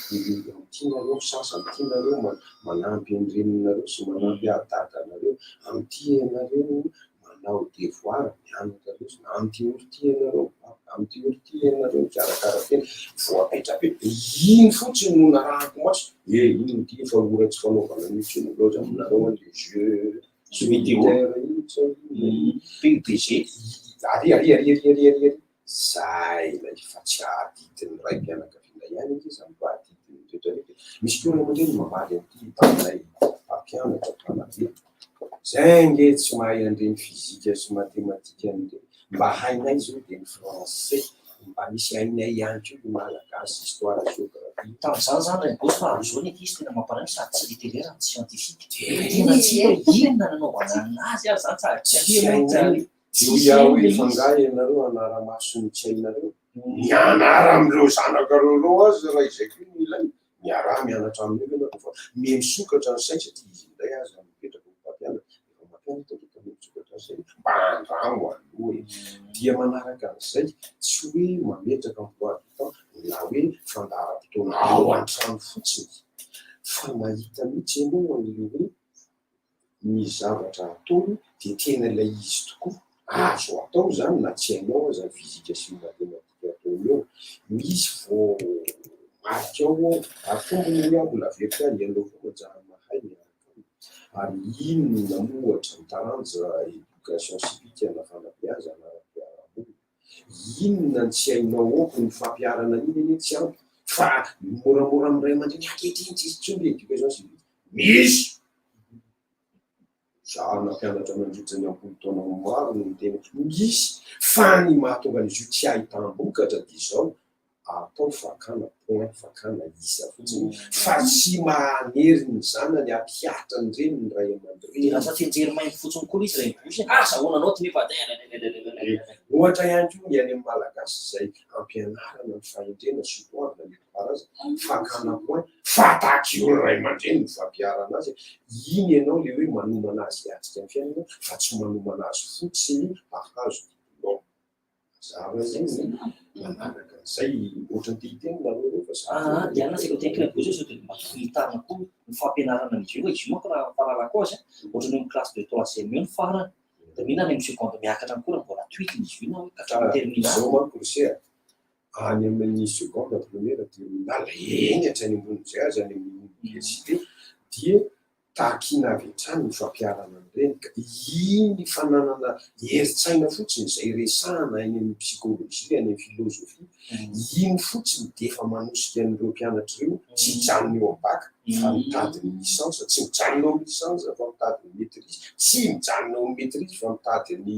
amin'ity nareo misasa, amin'ity nareo manampy ny reninareo sy manampy ahy dadanareo, amin'ity ianareo manao devoir mianatra lesona, amin'ity ora ity ianareo mivavaka, amin'ity ora ity ianareo mikarakara tena, voapetrapetra, iny fotsiny no narahako maso, eh iny ity efa ora tsy fanaovana an'io intsony, loza aminareo any le jeu solitaire iny sa inona iny, PUBG, ary ary ary ary ary ary ary. Zay ilay fa tsy adidin'ny raim-pianakaviana ihany ange izany fa adidin'ny rehetra rehetra e. Misy koa ray aman-dreny mamaly an'ity taminay mpampianatra mpanabe. Zay ange tsy mahay an'ireny fizika sy matematika an'ireny. Mba hainay izao dia ny français, mba misy hainay ihany koa ny malagasy, histoire, géographie. Tamin'izany izany ry Bozy fa amin'izao ny ankizy tena mampalahelo sady tsy littéraire no tsy scientifique. Tena tsy hita hoe inona nanaovana an'azy ary izany sady tsy hainay. Dia hoy aho hoe, Fa angaha ianareo hanara-maso ny tsy hainareo? Mianara amin'ireo zanakareo ireo aza raha izay koa no ilaina. Miaraha mianatra amin'ireo ianareo fa miha misokatra ny sainy satria izy indray aza mipetraka ho mpampianatra. Efa mampianatra ve ka miha misokatra ny sainy? Mba andramo aloha e! Dia manaraka an'izay, tsy hoe mametraka emploi du temps na hoe fandaharam-potoana ao an-trano fotsiny fa mahita mihitsy ianao an'ilay hoe ny zavatra ataony dia tena ilay izy tokoa, azo atao izany na tsy hainao aza ny fizika sy ny matematika ataony eo, misy voamarika ao ao, ary tompony hoy aho mbola averiko ihany, ianao koa manjary mahay miaraka aminy, ary inona moa ohatra ny taranja éducation civique na fanabeazana ara-piarahamonina, inona ny tsy hainao ao ko ny fampiharana an'iny anie tsy ampy fa moramora amin'ny ray aman-dreny ankehitriny tsisy intsony ny éducation civique, Misy! Izaho nampianatra nandritra ny am-polo taona maro no niteny hoe misy, fa ny mahatonga an'izy io tsy ahitam-bokatra dia izao, atao fakana point, fakana isa fotsiny, fa tsy manery ny zanany hampihatra an'ireny ny ray aman-dreny. Dia lasa tsianjery mainty fotsiny koa ilay izy raha mivosa e! Azahoana naoty nefa Ohatra ihany koa ny any amin'ny Malagasy izay ampianarana ny fahendrena soatoavina nentim-paharazana, fakana point, fa takio ny ray aman-dreny ny fampiharana azy, iny ianao le hoe manomana azy hiatrika ny fiainana fa tsy manomana azy fotsiny hahazo diplôme. Mazava izay ny manaraka an'izay, ohatran'ny te hiteny nareo reo fa za. Aa Diana saika ho teniko ilay bozy sao dia mba tokony hitarina koa ny fampianarana an'izy io fa izy io manko raha ny fahalalako azy an, ohatran'ny eo amin'ny classe de troisième eo ny farany, dia mino any amin'ny seconde miakatra any koa raha mbola tohizina izy io na hoe ka hatramin'ny terminale. Izao manko ry se a, any amin'ny seconde, première, terminale, eny hatrany ambonin'izay aza any amin'ny université dia takiana avy hatrany ny fampiharana an'ireny ka iny fananana herin-tsaina fotsiny izay resahana any amin'ny psychologie, any amin'ny philosophie, iny fotsiny dia efa manosika an'ireo mpianatra ireo tsy hijanona eo amin'ny bac fa mitady ny licence, tsy mijanona eo amin'ny licence fa mitady ny maitrise, tsy mijanona eo amin'ny maitrise fa mitady ny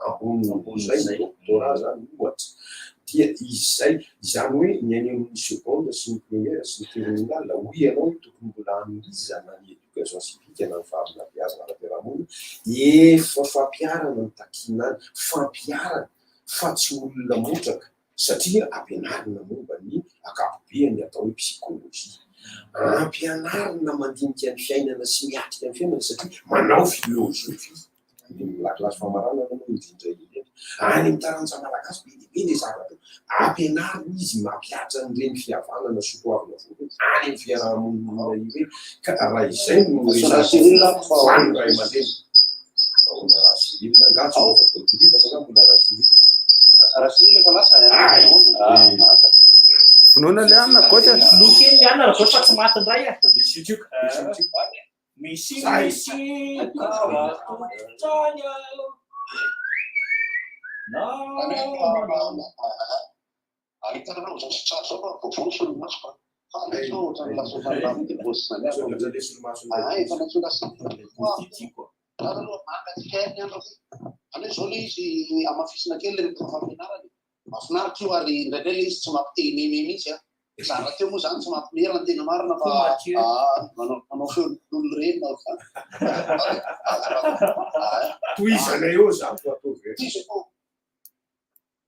ambonin'izay, ny doctorat izany ohatra. Dia izay, izany hoe ny any amin'ny seconde sy ny première sy ny terminale, hoy ianao hoe tokony mbola hanohizana ny éducation civique na ny fahanabeazana ara-piarahamonina, efa fampiharana no takiana any, fampiharana fa tsy olona motraka satria ampianarina momba ny ankapobeany atao hoe psychologie, ampianarina mandinika ny fiainana sy miatrika ny fiainana satria manao philosophie. Any amin'ny lakilasy famaranana moa indrindra indrindra. Any amin'ny taranja malagasy be dia be ilay zavatra ampianarina izy mampihatra an'ireny fihavanana soatoavina voalohany any amin'ny fiaraha-monina ireny. Ka raha izay no resahana ho an'ny ray aman-dreny. Ahoana raha Cyril? Angaha tsy mbola voatoriva fa angaha mbola raha Cyril? Raha Cyril efa lasa Vonoina le anona Goty a. Vonoy kely le anona Ragoty fa tsy maty indray a. Misy tsioka, misy tsioka. Misy misy tompon-trano aho. Na Ahitanareo izao sary izao fa vaovao ny solomaso fa fa ilay sao ohatran'ny lasa ohatran'ny lafo dia boss izany aho. Ah, efa nantsoina sary. Za aloha maka antsika ihany ny andro. Zany hoe zao le izy hamafisina kely le resaka fampianarana e. Mahafinaritra io ary indraindray le izy tsy mampite-himeme mihitsy an. Za rahateo moa zany tsy mampime raha ny tena marina fa manao manao feon'olona ireny na ohatr'izany. Tohizana eo zany fa ataovy e. Tohizako.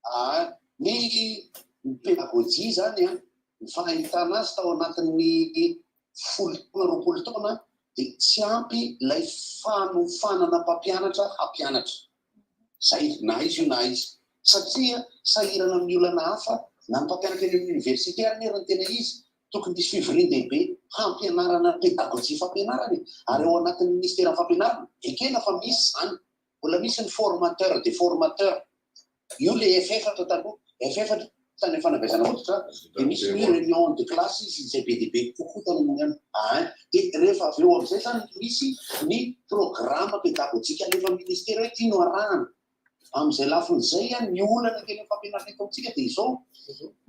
Aa ny ny pédagogie zany an, ny fahitana azy tao anatin'ny 10 taona 20 taona dia tsy ampy ilay fanofanana mpampianatra hampianatra. Zay na aiza io na aiza. Satria sahirana amin'ny olana hafa na ny mpampianatra eny amin'ny université ary anie raha ny tena izy tokony hisy fivorian-dehibe hampianarana pédagogie fampianarana e! Ary ao anatin'ny ministeran'ny fampianarana ekena fa misy izany Mbola misy ny formateur des formateurs. Io le F4 taloha, F4 tany amin'ny fanabeazana fototra dia misy ny réunion de classe izy izay be dia be kokoa tany amin'ny any. Ain. Dia rehefa avy eo amin'izay izany misy ny programme pédagogique alefan'ny ministera hoe ity no arahana. Amin'izay lafiny izay ny olana kely amin'ny fampianarana eto amintsika dia izao,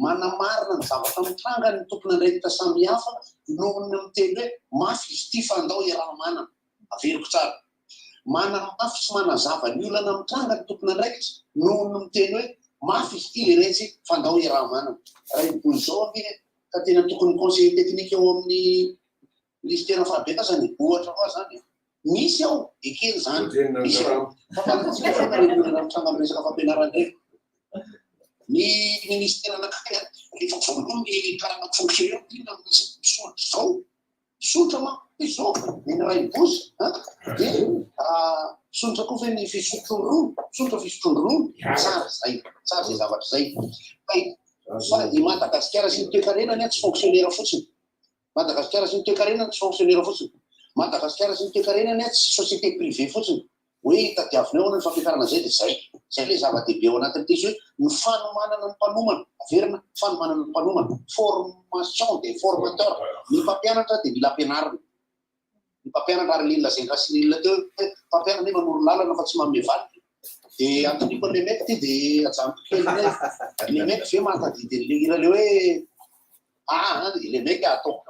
manamarina ny zavatra mitranga ny tompon'andraikitra samihafa noho ny miteny hoe mafy izy ity fa andao iaraha-manana. Averiko tsara. Manamafy sy manazava ny olana mitranga ny tompon'andraikitra noho ny miteny hoe mafy izy ity leretsy fa ndao iaraha-manana. Raha i Bozy izao anie ka tena tokony conseiller technique ao amin'ny minisiteran'ny fanabeazana e! Ohatra ho ahy izany e! Misy ao, ekena izany, misy ao. Fa fantatsika foana ireny olana mitranga amin'ny resaka fampianarana ireny. Ny minisitera anankiray rehefa voaloa ny karama fonctionnaire inona no misy misondrotra izao? Misotra manko izao ny rainibozy a! Dia misotra koa ve ny fisotroan-dronono? Misotra fisotroan-dronono? Tsara izay, tsara izay zavatra izay. Fa i Madagasikara sy ny toekarenany tsy fonctionnaire fotsiny. Madagasikara sy ny toekarenany tsy fonctionnaire fotsiny. Madagasikara sy ny toekarenany tsy société privée fotsiny. Hoe tadiavina eo aloha ny fampiakarana an'izay dia izay. Izay ilay zava-dehibe ao anatin'ity izy hoe ny fanomanana ny mpanomana, averina, fanomanana ny mpanomana, formation des formateurs, ny mpampianatra dia mila ampianarina. Ny mpampianatra ary ilay nolazain'i Rasinil teo hoe mpampianatra anie manoro lalana fa tsy manome valiny. Dia antoniko an'ilay mec ity dia ajanoko kely indray. Ilay mec ve mahatadidy an'ilay hira ilay hoe Ah le mec attends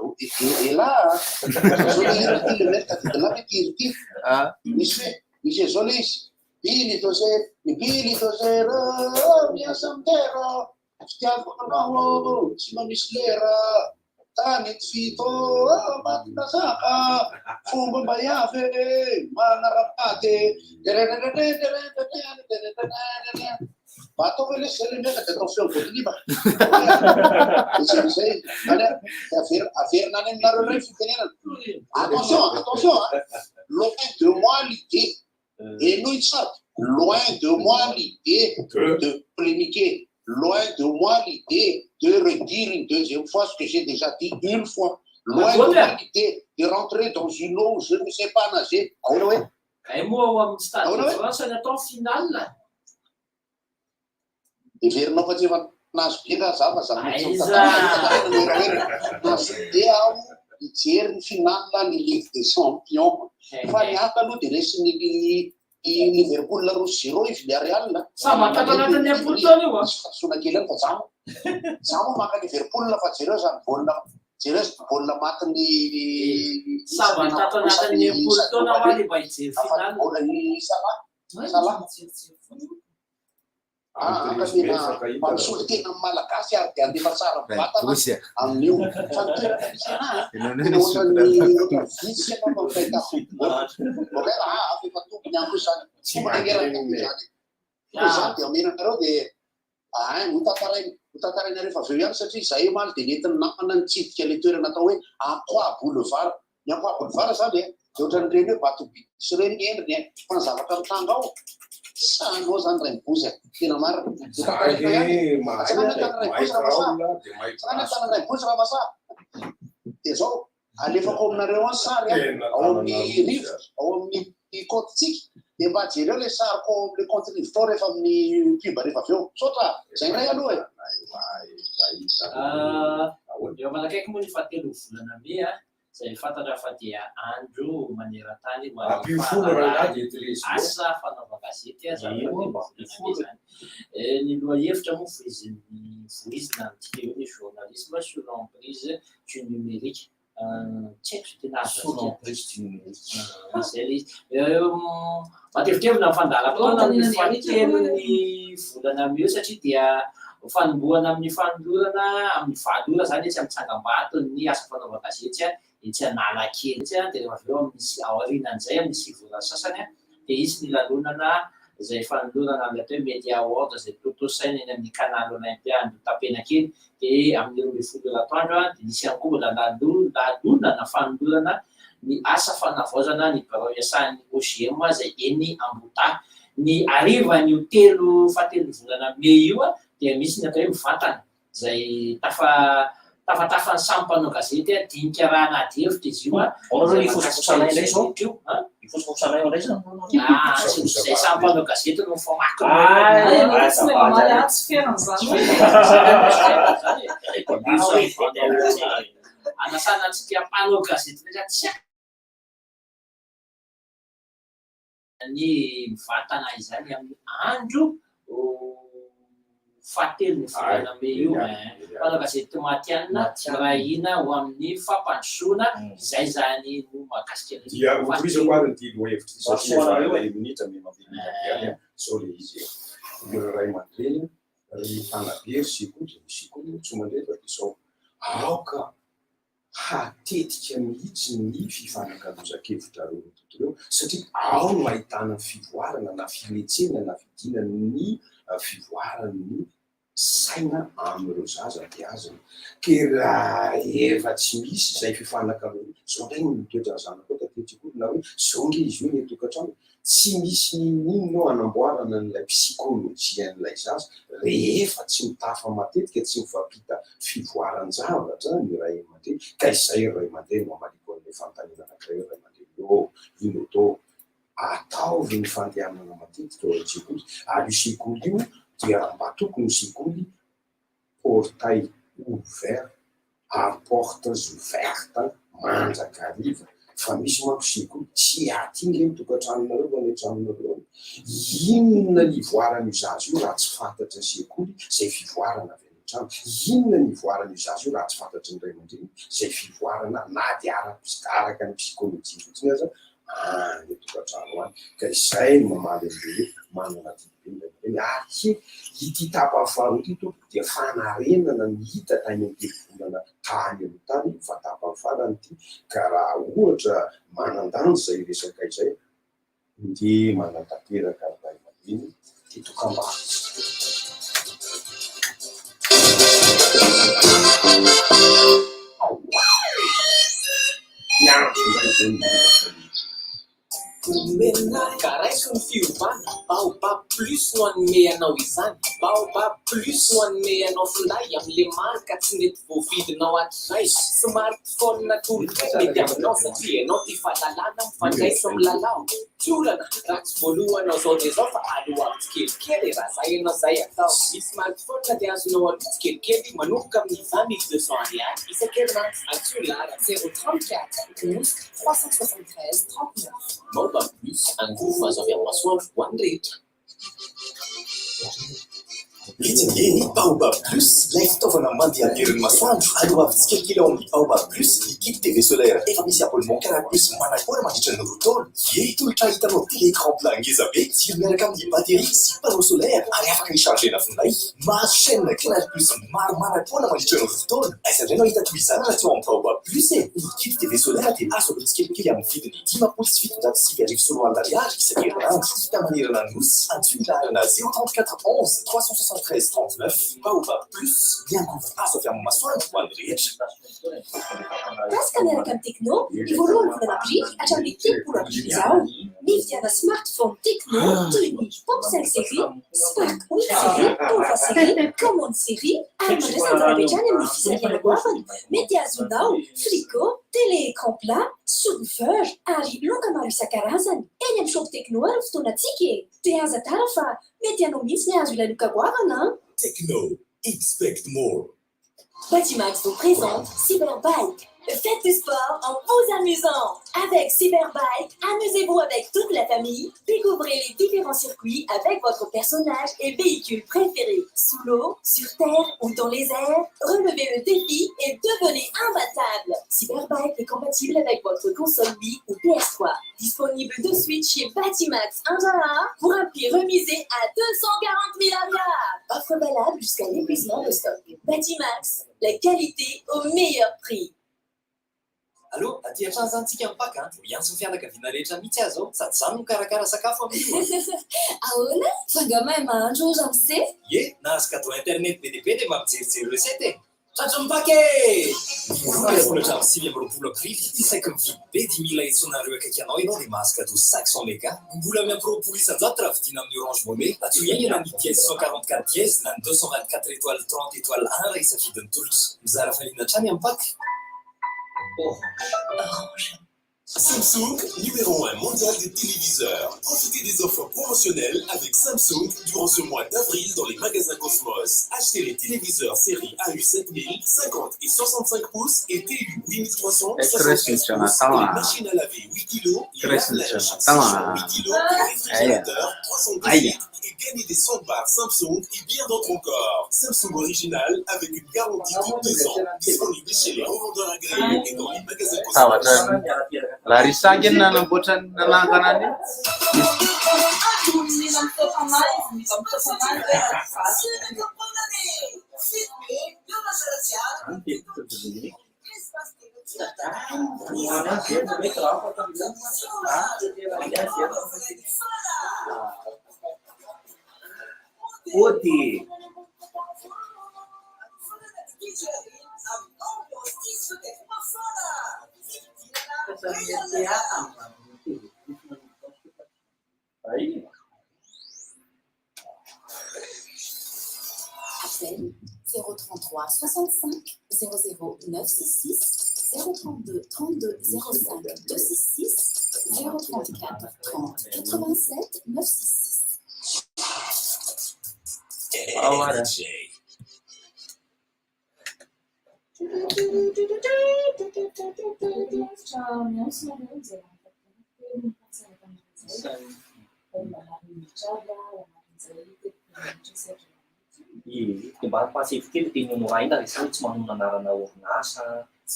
elah zao le hira ty le mec tadidinao ve ty hira ty misy hoe misy hoe zao le izy Billy Dozer ny Billy Dozer miasa amin'ny terre fitiavako anao tsy mba misy lera tanety fito matin-drazaka fomba mba hiavy manara-paty Mba ataovy aloha izay le meka dia atao feo voatiliba. Izay izay. Any averina averina any aminareo indray ny fitenenana. Attention, attention hein. Loin de moi l'idée. Henoy tsara. Loin de moi l'idée de polémiquer. Loin de moi l'idée de redire une deuxième fois ce que j'ai déjà dit une fois. Loin de moi l'idée de rentrer dans une eau où je ne sais pas nager. Ahoana hoe? Hay moa ao amin'ny stade Ahoana de hoe? France ny atao finale. Heverinao fa tsy efa nahazo be nga za fa za mbola tsy Aiza! mitantara ny werawera. Nahazo be aho nijery ny finale ny Ligue des Champions. Fa ny hafa aloha dia resin'ny Liverpool 2-0 i Villarreal. Sambany tato anatin'ny am-polo taona io a. Misy fahadisoana kely ihany fa za moa za moa maka Liverpool fa jereo zany baolina Jereo zany baolina matin'ny Sambany tato anatin'ny am-polo taona hoa le mba hijery finale. Baolina i Salah. Salah. Ah, ka tena mba misolo tena amin'ny Malagasy ary dia handefa tsara mivantana amin'io. Fa ny toerana misy anahy, tena ohatran'ny ohatran'ny vitsy ianao no fahita football. Ok, ah, efa tompony ihany koa izany. Tompony ange raha tompony izany. Koa izany dia omena anareo dia Ahay, ho tantaraina, ho tantaraina rehefa avy eo ihany satria izahay omaly dia nentin'ny namana nitsidika ilay toerana atao hoe Aqua Boulevard. Ny Aqua Boulevard izany e, dia ohatran'ireny hoe bateau beach ireny ny endriny e, fa ny zavatra mitranga ao, tsy sahinao izany Rainibozy a, tena marina. Ho tantaraina ihany e. Mahay Tsangano ny tanana mahay Rainibozy Ramasaha. Raoul dia mahay Tsangano ny tanana Rainibozy Ramasaha. Dia izao, Alefako aminareo any sary an, ao amin'ny rivotra, ao amin'ny compte-tsika, dia mba jereo ilay sariko ao amin'ilay compte rivotra ao rehefa amin'ny pub rehefa avy eo. Misaotra! Izay indray aloha e! Eo manakaiky moa ny fahatelo volana mey izay fantatra fa dia andro maneran-tany ho an'ny Ampio folo rangahy dia treize mois. asa fanaovan-gazety izany fahatelo volana mey izany. Ny lohahevitra moa voizin'ny voizina amintsika eo ny journalisme sous l'emprise du numérique. Tsy haiko izay tena azo Sous adika. l'emprise du numérique. Izay ilay izy. Matevitevina ny fandaharam-potoana amin'ny fahatelon'ny volana mey satria dia fanombohana amin'ny fanolorana amin'ny 8 ora izany etsy amin'ny tsangambaton'ny asa fanaovan-gazety etsy Analakely etsy dia rehefa avy eo amin'ny aorianan'izay amin'ny 9 ora sasany dia hisy ny lanonana izay fanolorana ny atao hoe Media Award izay tontosaina eny amin'ny Canal Olympia Andohatapenakely dia amin'ny 12 ora atoandro dia nisy ihany koa mbola lanonana fanolorana ny asa fanavaozana ny birao iasan'ny OJM izay eny Ambohidahy. Ny harivan'io telo fahatelon'ny volana mey io dia misy ny atao hoe mivantana izay tafa tafatafan'ny samy mpanao gazety dinika raha an'ady hevitra izy io. Ao aloha ny fosafosana indray izao. Io, an? Ny fosafosana eo indray izany. Ah, tsy izay samy mpanao gazety no mifamaky. Ah, tsy mahay mamaly ahy, tsy ferana izany. Anasana antsika mpanao gazety rehetra tsy ny mivantana izany amin'ny andro fahatelon'ny volana mey io. Mpanao gazety matihanina miray hina ho amin'ny fampandrosoana izay izany no mahakasika ny Dia hotohizako ary ity lohahevitra ity satria efa iray minitra miha-mampiana ihany izao ilay izy e. Ireo ray aman-dreny, ry mpanabe, ry sekoly, ny sekoly moa tsy mandre fa dia izao, aoka hatetika mihitsy ny fifanakalozan-kevitrareo roa tonta ireo satria ao no ahitana fivoarana na filetsena na fidinan'ny fivoaran'ny saina amin'ireo zaza beazina. Ke raha efa tsy misy izay fifanakalozana, izao indray no toetran'ny zanakao taty an-tsekoly na hoe izao nge izy io ny an-tokantrano, Tsy misy n'inon'inona eo hanamboarana an'ilay psychologie-n'ilay zaza rehefa tsy mitafa matetika, tsy mifampita fivoaran-javatra ny ray aman-dreny. Ka izay ry ray aman-dreny no hamaliako an'ilay fanontaniana anankiray ry ray aman-dreny ô, ino atao? Ataovy ny fandehanana matetika ao an-tsekoly ary io sekoly io dia mba tokony ho sekoly portail ouvert ary portes ouvertes mandrakariva fa misy manko sekoly tsy aty nge ny tokantranonareo fa any an-tranonareo any, inona ny ivoaran'io zaza io raha tsy fantatry ny sekoly izay fivoarana avy any an-trano, inona ny ivoaran'io zaza io raha tsy fantatry ny ray aman-dreny izay fivoarana na dia araka ny psychologie fotsiny aza any an-tokantrano any, ka izay no mamaly an'ilay hoe manana adidy be ny ray aman-dreny ary he ity tapany faharoa ity tompoko dia fanarenana ny hita tany amin'ny telo volana tany aloha tany fa tapany farany ity ka raha ohatra manan-danja izay resaka izay ndeha manatanteraka ny ray aman-dreny ity dokam-barotra. Ny andro indray izay no mbola mifanohitra. Ka raiso ny fiovana, Baobab Plus no hanome anao izany. Baobab Plus no hanome anao finday amin'ilay marika tsy nety voavidinao hatrizay. Smartphone atolotra mety aminao satria ianao tia fahalalana mifandray sy milalao. Tsy olana raha tsy voalohanao zao dia zao fa aloavy tsikelikely e raha zay ianao zay atao. Ny smartphone dia azonao aloa tsikelikely manomboka amin'ny 20 200 ariary isan-kerinandro. Antsoy laharana 034 11 373 39. Baobab Plus, angovo azo avy amin'ny masoandro ho an'ny rehetra. Etsy ange ny Baobab Plus, ilay fitaovana mandeha amin'ny herin'ny masoandro. Aloavy tsikelikely ao amin'ny Baobab Plus ny kit TV solaire efa misy abonnement Canal Plus manapoana mandritra ny 2 taona. Ie, tolotra ahitanao télé écran plat ngeza be, jiro miaraka amin'ny batterie sy panneau solaire ary afaka hi-charger-na finday. Mahazo chaîne Canal Plus maro manapoana mandritra ny 2 taona. Aiza indray no hahita toy izany raha tsy ao amin'ny Baobab Plus e? Ny kit TV solaire dia azo aloa tsikelikely amin'ny vidiny 250 750 ariary isan-kerinandro. Hita manerana ny Nosy, antsoy ny laharana 034 11 373 39. Baobab Plus, ny angovo azo avy amin'ny masoandro ho an'ny rehetra. Paska miaraka amin'ny Tecno, ny voalohan'ny volana aprily hatramin'ny 30 aprily izao. Mividiana smartphone Tecno toy ny Pop 5 série, Spark 8 série, Pova série, Camon série ary mandraisa anjara avy hatrany amin'ny fisarihana goavana. Mety hahazoanao frigo, télé écran plat, subwoofer ary loka maro isan-karazany. Eny amin'ny shop Tecno ary ny fotoanantsika e! Dia aza tara fa mety ianao mihitsy ny hahazo ilay loka goavana an! Tecno, expect more. Batimax vous présente Cyberbike. Faites du sport en vous amusant. Avec Cyberbike, amusez-vous avec toute la famille. Découvrez les différents circuits avec votre personnage et véhicule préféré. Sous l'eau, sur terre ou dans les airs, relevez le défi et devenez imbattable. Cyberbike est compatible avec votre console Wii ou PS3. Disponible de suite chez Batimax 1 pour un prix remisé à 240 000 ariary. Offre valable jusqu'à l'épuisement de stock. Batimax, la qualité au meilleur prix. Allo, aty an-trano izany tsika mipaka an! Miantso ny fianakaviana rehetra mihitsy aho izao, sady izaho no mikarakara sakafo amin'io an! Ahoana? Fa angaha mahay mahandro ramose? Ie, nahazo cadeau internet be dia be dia mba mijerijery recette e! Tratry ny Paka e! Ny 22 hatramin'ny 29 aprily, isaky mividy be dia mila antsoinareo akaiky anao ianao dia mahazo cadeau 500 méga. Mbola miampy 20% raha vidiana amin'ny Orange Money. Antsoy haingana ny dièse 144 dièse na ny 224 étoile 30 étoile 1 raha hisafidy ny tolotra. Mizara faliana hatrany amin'ny Paka. Orange. Samsung, numéro 1 mondial des téléviseurs. Profitez des offres promotionnelles avec Samsung durant ce mois d'avril dans les magasins Cosmos. Achetez les téléviseurs série AU7000, 50 et 65 pouces et TU 8300, Eh, 75 Chris, pouces, Jonathan, les ah. machines à laver 8 kg, les Chris, lave-linges Jonathan, séchant ah. 8 kg, les réfrigérateurs 310 Aïe. litres et gagnez des soundbars Samsung et bien d'autres encore. Samsung original avec une garantie de 2 ans. Disponible chez les revendeurs agréés et dans les magasins Cosmos. Zavatra Larissa ange no nanamboatra ny nanangana an'io. Mila mitofa-mahy izy, mila mitofa-mahy hoe vato. Ody. Appel 033 65 00 966 032 32 05 266 034 30 87 966. Ah, voilà. Hevitra miantso nareo izay Ie, dia mba ampahatsiahivy kely teny Honorahina raha izany tsy manonona anarana orinasa,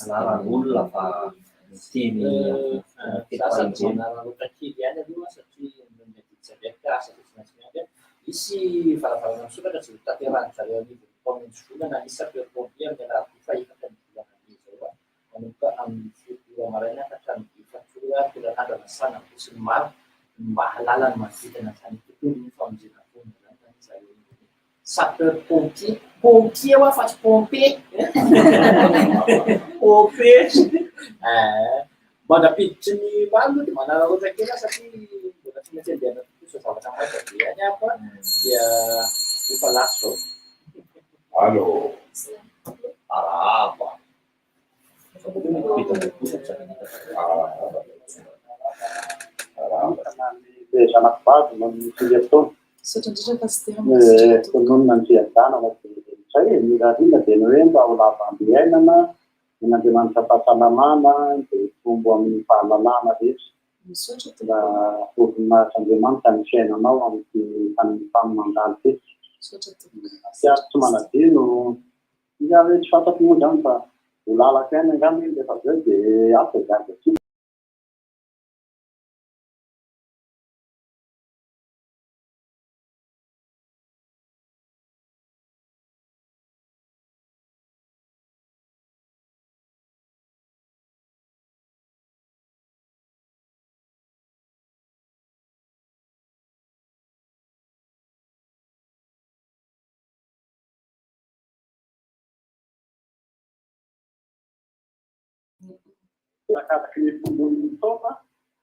anaran'olona fa miteny Za sady manararaotra kely ihany aloha satria noho ny adidy tsy avy ka asa dia tsy maintsy miandry. Hisy varavarana misokatra izay hotanterahin-dry zareo anivon'ny kaominina Volana ny sapeur pompier amin'ny alarobia fahefatra ny volana mey izao manomboka amin'ny 10 ora maraina ka hatramin'ny 4 ora tolakandro anasana besinimaro ny mba hahalala ny manodidina an'izany tontolon'ny famonjena voina izany izany zareo sapeur pompier pompier hoa fa tsy pompe pompe eh mandra-piditry ny maro aloha dia manararaotra kely aho satria mbola tsy maintsy andeha hanatontosa zavatra maika be ihany aho fa dia efa lasa izao. Allo. Arahaba. Ny zanako vavy no firy taona. Misaotra indrindra Pasitera. Tononina ny fiadanana dia izay e, ny irariana dia ny hoe mba ho lava andro-iainana, omen'Andriamanitra fahasalamana dia hitombo amin'ny fahalalana rehetra. Misaotra Mba ho voninahitr'Andriamanitra ny fiainanao amin'ity fanompoana mandalo ity. Misaotra tompoko. Tsy ary tsy manadino izy aho hoe tsy fantatro moa izany fa ho lalako ihany angamba iny rehefa avy eo dia ato dia gaga aty. Arakaraky ny finoan'ny taona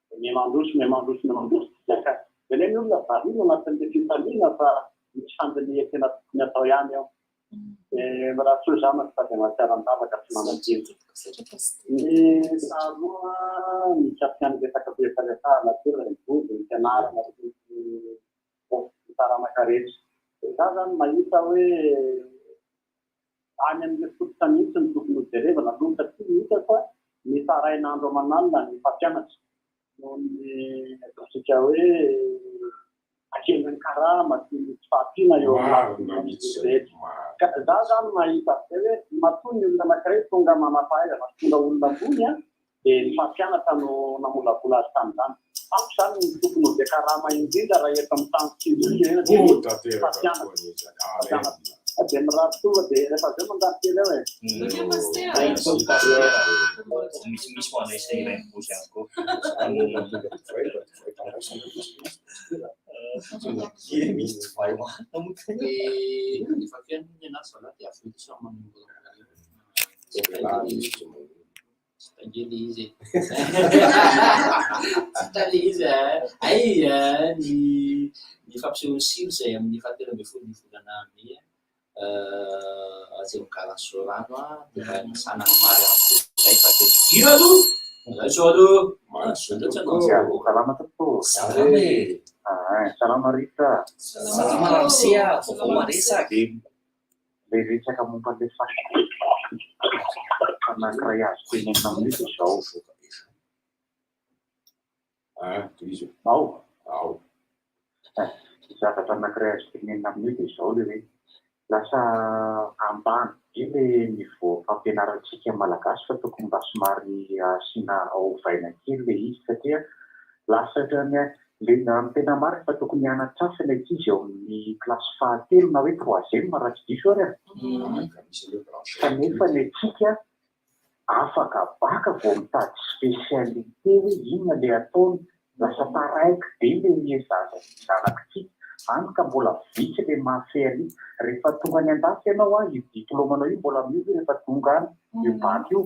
dia miha-mandroso, miha-mandroso, miha-mandroso isika ka dia ny olona variana ao anatin'ilay fifaliana fa misy fandinihana tena tokony atao ihany ao. Dia raha soa zanako fa dia mahatsiaro am-bavaka tsy manadino. Ny faharoa mikasika ny resaka firesaresahana teo ilay bozy, ny fianarana sy ny taranaka rehetra. Dia za zany mahita hoe. Any amin'ilay fototra mihitsy no tokony hojerevana aloha satria hita fa mitaraina andro aman'alina ny mpampianatra noho ny ataontsika hoe hakelin'ny karama sy ny tsy fahampiana eo amin'ny lafiny rehetra. Ka za zany mahita an'izay hoe matoa ny olona anankiray tonga manam-pahaizana sy tonga olona ambony dia ny mpampianatra no namolavola azy tamin'izany. Amiko izany ny tokony ho be karama indrindra raha eto amin'ny tany tsy indrindra dia ny mpampianatra. Mpampianatra. Dia mirary tonga dia rehefa avy eo mandalo kely eo e. Misimisy ho anay izay iray mibozy ihany koa. Misy divay hohanina moa tena. Dia efa feno ny anazy zalahy dia avoitra samy manomboka. Tsy hita ange le izy e. Tsy hita le izy e. Hay ny ny fampisehoan'ny silo izay amin'ny fahatelo ambin'ny folo ny volana mey atsy amin'ny gara Sorano dia mba nasana ny maro ihany koa izay fa dia midira aloha. Raiso aloha. Aleo tsy hanao an'izao. Salama tompoko. Salama e. Ah, salama Rita. Salama Ramose a, vaovao maresaka. Ilay resaka momba ilay anankiray azo tenenina amin'io dia izao. Ah, tohizo. Ao. Ao. Ny zavatra anankiray azo tenenina amin'io dia izao ilay hoe lasa ambany be ilay niveau fampianarantsika malagasy fa tokony mba somary asiana ovaina kely ilay izy satria lasa ohatran'ny le raha ny tena marina fa tokony hianatra asa ny ankizy eo amin'ny kilasy fahatelo na hoe troisième raha tsy diso ary aho. Kanefa ny antsika afaka baka vao mitady spécialité hoe inona ilay ataony. Lasa taraiky be ilay zaza zanakitsika hany ka mbola vitsy ilay mahafehy an'io. Rehefa tonga any an-dafy ianao io diplaomanao io mbola miova io rehefa tonga any io bac io.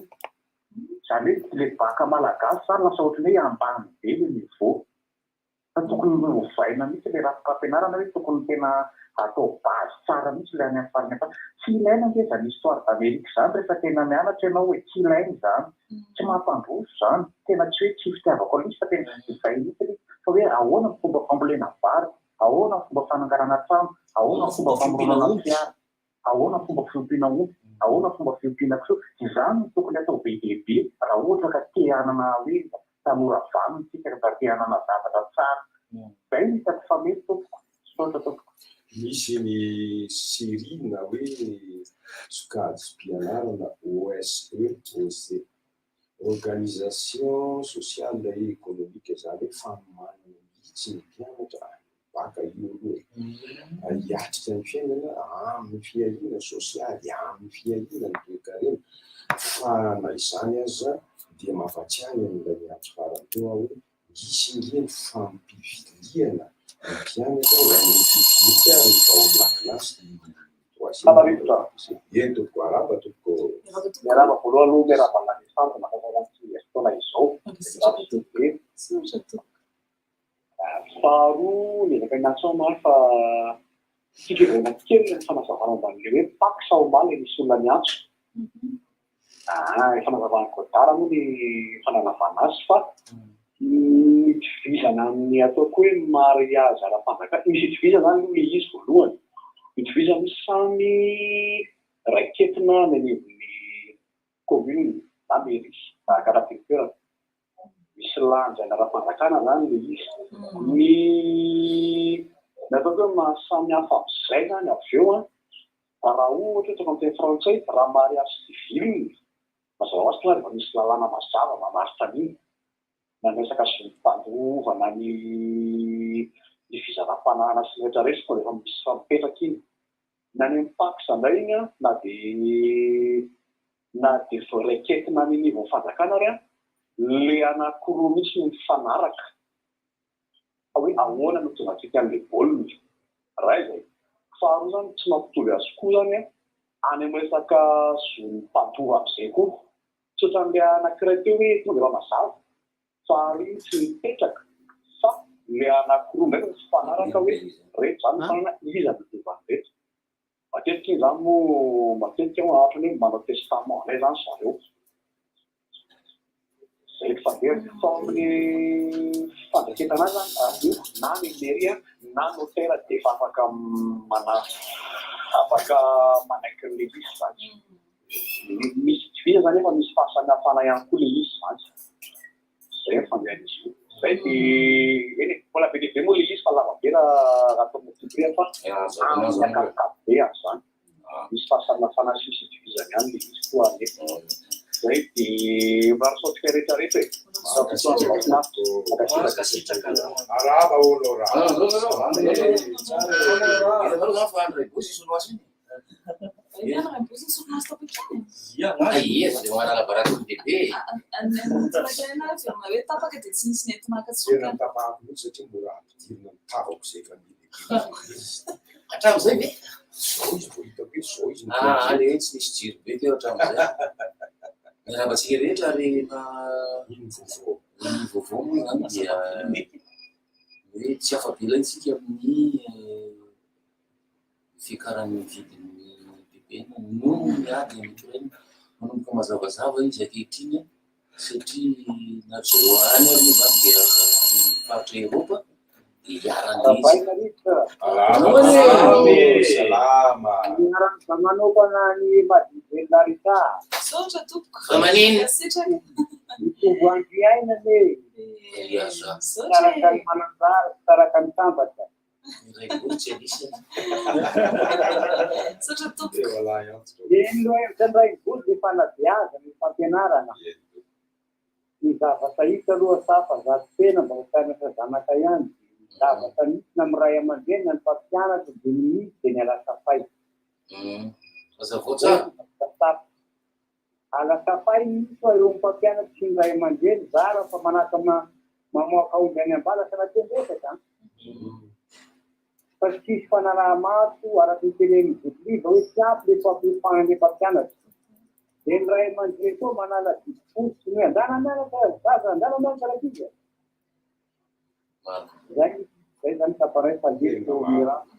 Izany hoe ilay bac malagasy izany lasa ohatran'ny hoe ambany be ilay niveau. Fa tokony ovaina mihitsy ilay rafi-pampianarana hoe tokony tena atao base tsara mihitsy ilay any amin'ny farany ambany. Tsy ilaina ange izany histoire d'Amérique izany rehefa tena mianatra ianao e, tsy ilaina izany. Tsy mampandroso izany. Tena tsy hoe tsy fitiavako an'ilay izy fa tena izay mihitsy ilay izy. Fa hoe ahoana ny fomba fambolena vary, ahoana ny fomba fananganana trano, ahoana ny fomba famoronana fiara. Ahoana ny fomba fiompiana omby? Ahoana ny fomba fiompiana kisoa? Izany no tokony atao be dia be raha ohatra ka te hanana hoe tanora vanona isika ka te hanana zavatra tsara. Izay no hitako fa mety tompoko. Misaotra tompoko. Misy ny série na hoe sokajim-pianarana OSE, OSE, Organisation sociale et économique, izany hoe fanomanana mihitsy ny mpianatra Baka io aloha e. Hiatrika ny fiainana amin'ny fiahiana sosialy, amin'ny fiahiana ny toekarena. Fa na izany aza dia mampatsiahy an'ilay niantso farany teo aho hoe hisy ange ny fampiviliana ny mpianatra ho any amin'ny teknika rehefa ao amin'ny lakilasy troisième. Eny tompoko, arahaba tompoko. Miarahaba voalohany aloha miarahaba an'i Alexandre mahatratra an'ity herintaona izao. Mirary soa be. Faharoa, niezaka niantso aho omaly fa tiako heverina kely ny fanazavana momba an'ilay hoe Pax omaly nisy olona niantso. Efa nazavain'i Godard moa ny fanalavana azy fa ny itovizana amin'ny ataoko hoe mariage ara-panjakana, misy itovizana izany aloha ilay izy voalohany, itovizana hoe samy raiketina any anivon'ny commune na mairie arakaraka ny toerana. Misy lanjany ara-panjakana izany ilay izy. Ny ny ataoko hoe maha samy hafa amin'izay izany avy eo an, raha ohatra hoe ataoko amin'ny teny frantsay, raha mariage civil, mazava ho azy tonga dia efa misy lalàna mazava mamaritra an'iny. Na ny resaka zom-pandova na ny ny fizaram-pananana sy ny rehetra rehetra tonga dia efa misy efa mipetraka iny. Ny any amin'ny Pacs indray iny an, na dia na dia voaraiketina any anivon'ny fanjakana ary an, le anankiroa mihitsy no mifanaraka fa hoe ahoana no tongatsika an'le baolina. Iray izay. Faharoa izany tsy mampitovy azy koa izany an, any amin'ny resaka zon'ny mpandova amin'izay koa. Tsy ohatran'le anankiray teo hoe tonga dia efa mazava fa ary iny tsy mipetraka fa le anankiroa indray no mifanaraka hoe reto izany no fanana iza no handova an'ireto. Matetika iny zany moa matetika moa ohatra hoe manao testament indray zany zareo. Zay ny fandehany. Fa ao amin'ny fandraketana azy zany avy eo na ny mairie na notaire dia efa afaka manary. Afaka manaiky an'ilay izy izany. Misy tsy vita izany nefa misy fahasamihafana ihany koa ilay izy izany. Izay ny fandehan'izy io. Izay dia eny e, mbola be dia be moa ilay izy fa lava be raha raha atao multiplier fa amin'ny ankapobeny izany. Misy fahasamihafana sy misy itovizany ihany ilay izy koa anefa. Izay dia mirary soa antsika rehetra rehetra e. Mankasitraka. Arahaba olo raha. Hitanareo zany fa andry Bosy solomaso iny? Ia, dia manala baraka olon-dehibe. Tapaka dia tsy nisy nentina naka tsoka. Tena tapahako mihitsy satria mbola ampidirina ny tavako izay efa Hatramin'izay ve? Zao izy vao hitako hoe zao izy. Ah, le hoe tsy nisy jiro be teo hatramin'izay. Miarahaba antsika rehetra ary na ny vaovao. Ny vaovao moa izany dia hoe tsy afa-bela isika amin'ny fiakaran'ny vidin'ny ppn noho ny ady any Ukraine. Manomboka mazavazava izy ankehitriny satria na ry zareo any ary moa izany dia any amin'ny faritra Eropa dia iharan'ny Salama. Miarahaba manokana ny Mademoiselle Larissa. Misaotra tompoko. Fa manino? Sitraka. Mitombo andro iainana e. Misaotra Taraka ny mananjara sy taraka ny sambatra. Iray voly tsy anisany. Misaotra tompoko. Ny lohahevitra indray voly dia fanabeazana ny fampianarana. Ny zavatra hita aloha sa fa zato tena mba ho mpianatra zanaka ihany. Ny zavatra misy na amin'ny ray aman-dreny na ny mpampianatra dia ny misy dia ny alasafay. Mazava tsara. Alasafay misy fa ireo mpampianatra sy ny ray aman-dreny zara fa manahaka mamoaka omby any am-bala sanatria ny resaka an. Fa tsy hisy fanaraha-maso araka ny tenenin'i Botoliva hoe tsy ampy le fampiofanana le mpampianatra. Dia ny ray aman-dreny koa manala didy fotsiny hoe andana mianatra zaza, andana mianatra rankizy a. Zay, zay zany tsapanay fa lefy eo amin'ny rano.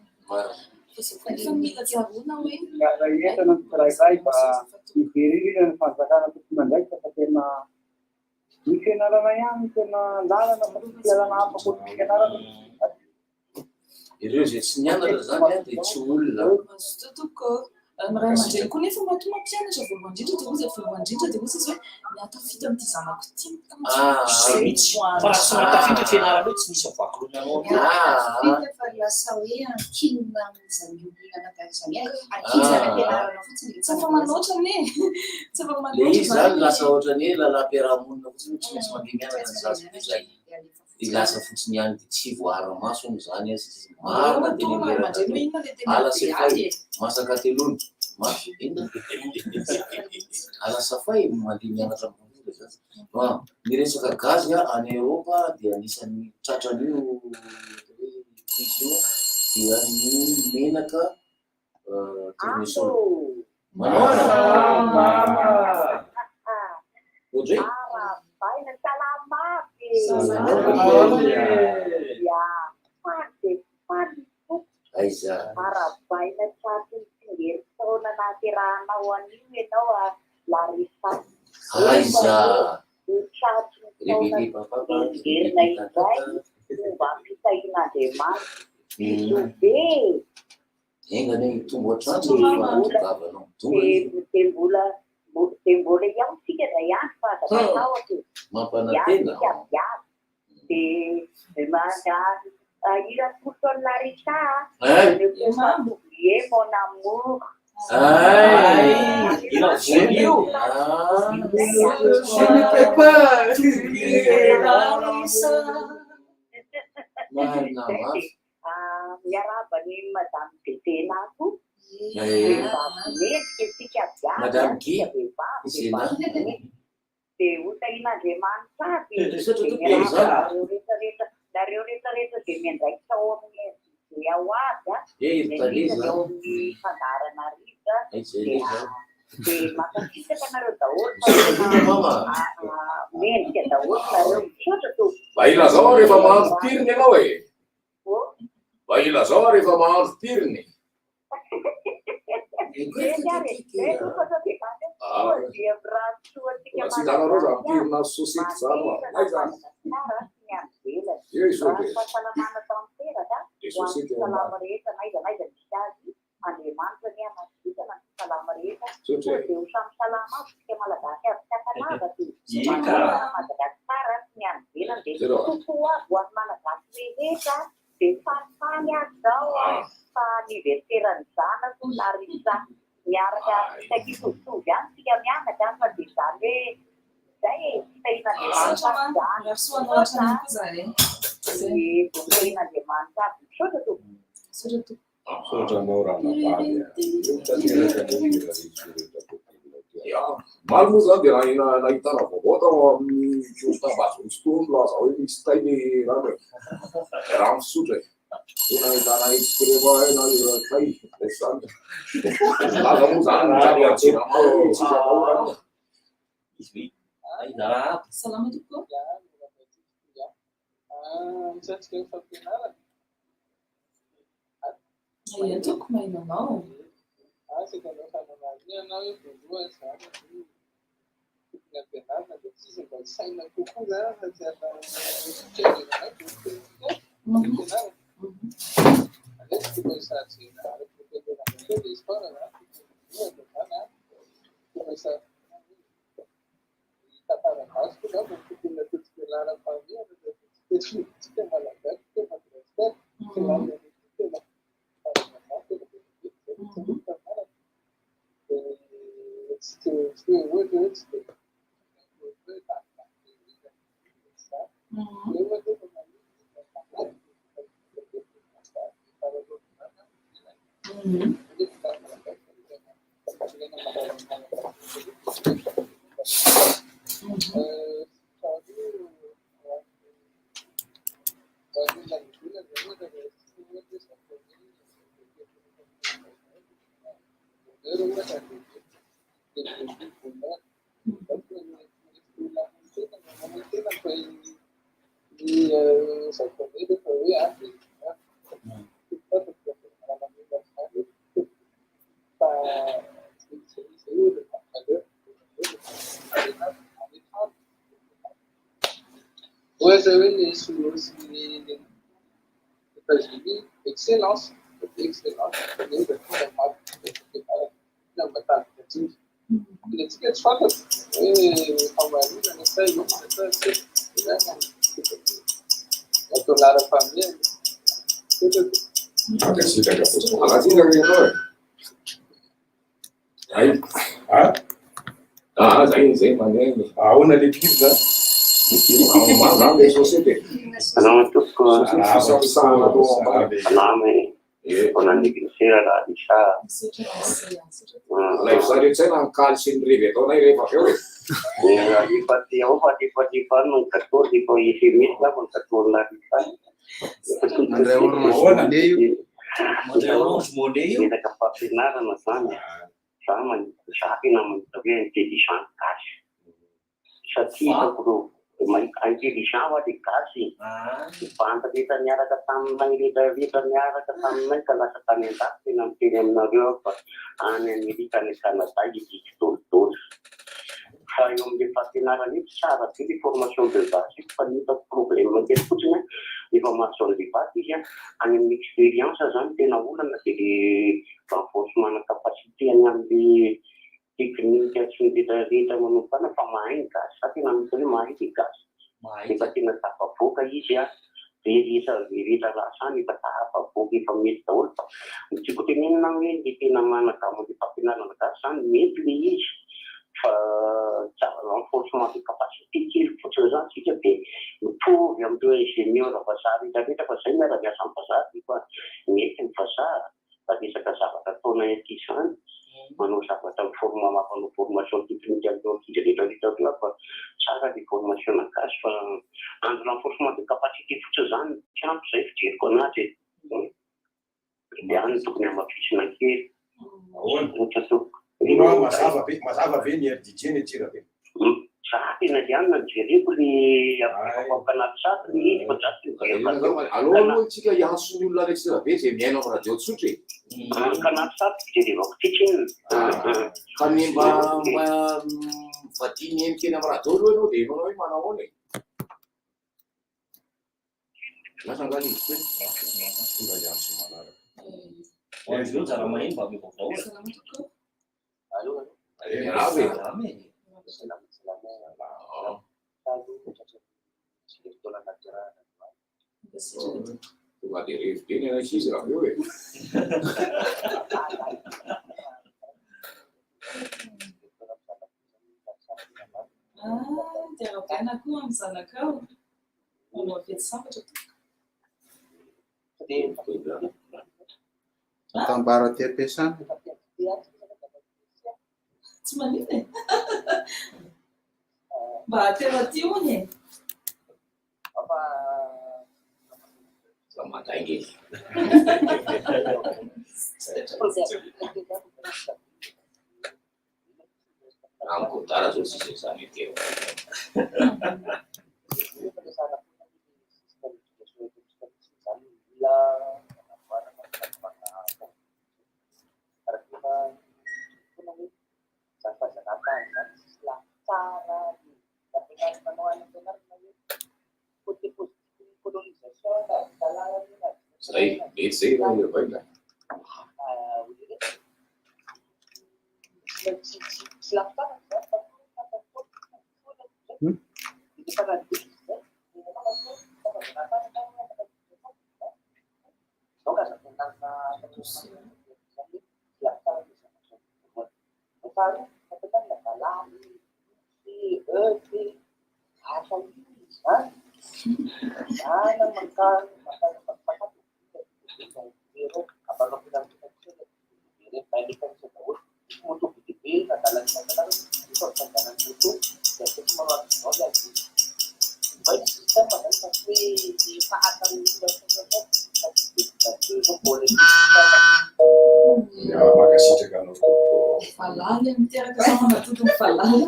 Efa mila tsaroana hoe Miara entana ny tsirairay mba hiverenana ny fanjakana tompon'andraikitra fa tena ny fianarana ihany no tena lalana fa tsy fialana hafa ankoatry ny fianarana. Ireo izay tsy nianatra izany an, dia tsy olona. Mazotoa tompoko. Ny ray aman-dreny koa nefa matoa mampianatra voalohany indrindra dia hoy izy voalohany indrindra dia hoy izy hoe ny ahatafita amin'ity zanako ity no tanjoko. Ah, Zay mihitsy. Fa raha tsy mahatafita io fianarana io tsy misy avoaka lohanao akory. Tafita fa lasa hoe ankinina amin'izany olona anankiray izany hoe ankizy any am-pianarana fotsiny. Tsy afa-manoatra anie. Tsy Le afa-manoatra izy izany izany. lasa ohatran'ny hoe lalam-piarahamonina fotsiny hoe tsy maintsy mandeha mianatra ny zaza dia zay. Dia lasa fotsiny ihany dia tsy voaara-maso hono izany an, satria marina teny Ray aman-dreny hoe inona ilay tena Ala be sefay, ady e. masaka telony, mafy inona? Ala safay mandeha mianatra ambony ilay zaza. Bon, ny resaka gaz any Eoropa dia anisan'ny tratran'io atao hoe crise io dia ny menaka tournesol. Manahoana? Audrey? Arahabaina, salama aby. Salama. Ya, faly dia faly ny foko. Aiza? Arahabaina tratry ny tsingerin-taona nahaterahanao anio ianao a Larissa. Aiza? Ho tratry ny taona Rebebe papa. tsingerina indray homba am-pitahian'Andriamanitra. Bisous be e. Enga anie hitombo hatrany ny fahatongavanao. Tonga izy. Dia mbola dia mbola ihany tsika indray andro fa aza matahotra e. Mampanantena. Ihany tsika miady. Dia manda hira atolotro an'i Larissa a. Ay. Ne faut pas oublier mon amour. Ay. Hira voly io. Ah. Je ne peux pas t'oublier, Larissa. Marina mafy. Miarahaba an'i Madame Dedena koa. Eh. Vehivavy mendrika isika avy any. Madame Guy, Isika vehivavy, Zena. vehivavy mendrika. Dia ho tahian'Andriamanitra aby. Misaotra Dia tompoko miarahaba amin'izany. nareo rehetrarehetra, nareo rehetrarehetra izay miandraikitra ao amin'ny FJJ ao aby. a. Eh, ry tale Indrindra ny zany. ao amin'ny fandaharana rivotra. Aiza Dia ry zany. dia mankasitraka anareo daholo fa Misaotra tena tompoko mama. mendrika daholo nareo. Misaotra tompoko. Mba ilazao aho rehefa mahandro pirina ianao e. Oh. Mba ilazao aho rehefa mahandro pirina. Eny ary e, zay aloha fa sao dia lany eo. Ah. Koa dia mirary soa antsika Mbola tsy hitanareo zany Malagasy pirina sosety zany hoa. manerana Aiza any? Madagasikara sy ny any ivelany. Eo izy io Raha dia. ny fahasalamana tanteraka Dia ho an'ny sosety eo salama ambany. rehetra n'aiza n'aiza misy azy. Andriamanitra anie hanasitana ny salama rehetra. Misaotra e. Koa dia ho samy salama avy isika Malagasy avy tsy ankanavaka e. Eka. Manoloana an'i Madagasikara sy ny any ivelany dia Zero. toky ho avy ho an'ny Malagasy rehetra dia falifaly aho izao fa anniversaire-n'ny zanako Larissa miaraka saika hitovitovy ihany isika mianaka fa dia izany hoe izay e, fitahian'Andriamanitra Misaotra avy ma, izany. mirary soa anao Misaotra hatrany koa zahay. Zay. e, vonoin'Andriamanitra avy. Misaotra tompoko. Misaotra tompoko. Misaotra anao ranabavy a. Eo tanteraka ny hira rehetra rehetra tokony teo. Ya, omaly moa zany dia raha nahitana vaovao tao amin'ny tambajotra tao milaza hoe misy tay le rano e. Rano fisotro e. Tena ahitana extrême hoe na tay zany. Milaza moa zany ny trano Jirama hoe tsisy atahorana. Izy ve? Ay, Salama tompoko. Mikasika ny fampianarana. Ia tompoko maheno anao. Saika anao fanamarihana hoe voalohany izany aloha tokony hampianarina dia tsisy mba saina kokoa izany fa tsy atao fitendrena politika fampianarana. Aleo tsy tokony chargena araka ny tenenana teo ilay histoire izany tokony ohatra izany an, tokony chargena ny tantara gasy koa angamba no tokony ataontsika laharam-pahamehana satria tsy teto Malagasy teto Madagasikara tsy lany an'ity tena Ohatra hoe ny sinoa sy ny États-Unis, excellence, excellence, nefa tonga maty tena mba tadidiko indrindra. Ilay antsika tsy fantatro hoe famarinana sa inona sa tsy izany no atao laharam-pahamehana. Mankasitraka tompoko. Mankasitraka ianao e. Ay. Ah? Ah, zay zay mandeha iny. Ahoana le pirina? Ao zany le société. Salama tompoko. Société fisampisahana atao ambany. Salama e. Bon anniversaire Larissa. Alaivo sary an-tsaina ny kaly sy ny revy ataonay rehefa avy eo e. Alefa aty ao fa alefa alefa any ny gâteau alefa SMS lava ny gâteau an'i Larissa. Mandray orange money io. Mandray orange money io. Resaka fampianarana zany. Za man za tena mahita hoe intelligent gasy. Satria hitako reo mahita intelligent hoa le gasy. Ny bandy rehetra niaraka taminay rehetra rehetra niaraka taminay ka lasa tany andafy tena miteny aminareo aho fa any Amerika any Canada izy dolidoly. Fa eo amin'le fampianarana io tsara be le formation de base io fa ny hitako problème kely fotsiny an, rehefa mahazo an'le bac izy an, any amin'ny expérience zany tena olana de le renforcement na capacité any amin'le technique sy ny rehetra rehetra manompo fa mahay ny gasy, za tena mahita hoe mahay le gasy, efa tena tafavoaka izy an, be rehetra be rehetra lasa any efa tafavoaka efa mety daholo fa ny tiako tenenina hoe le tena managamo le fampianarana gasy zany mety le izy fa renforcement de capacité kely fotsiny zany tsika de mitovy amin'ireo ingénieur vazaha rehetra rehetra fa zay miara miasa amin'ny vazaha fa mety ny vazaha fa resaka zavatra ataonay aty izany manao zavatra mi-forme mampanao formation technique amin'ireo ankizy rehetra rehetra ireo fa tsara le formation na gasy fa andro renforcement de capacité fotsiny zany tsy ampy zay fijeriko anazy e de any no tokony hamafisina kely. Ahoana? Ohatra tompoko. Hono aho mazava be, mazava ve ny RDJ ny Antsirabe? Za tena liana nijereko le anaty sary le izy fa za tsy nijery radio. Aleo aloha isika hiantso ny olona any Antsirabe izay mihaino amin'ny radio tsotra e. Ka anaty sary tsy jerevako ty tsinona. Ka ny mba mba mivadia mihaino kely amin'ny radio aloha ianao dia ianao hoe manao ahoana e. Lasa angaha izy teo? Tonga hiantso manaraka. Andreo Jaramaheno mba omeo vaovao e. Salama tokoa. Allo, allo. Miarahaba e. Salama e. Salama, salama. Taloha tratran'ny tsingerin-taona nahaterahana androany. Mankasitraka tompoko. Tonga dia revy be ny ankizy raha avy eo e. Ah, dia arahabaina koa amin'ny zanakao. Manao fety sambatra tompoko. Atambaro aty am-piasana. Tsy maninona e. Mba atero aty hono e. Fa mandainga e. Raha amin'i Godard zao tsisy an'izany ety eo. Zay, mety zay raha eo baina. Ya, mankasitraka anao tompoko. Valala miteraka sa manatody ny valala.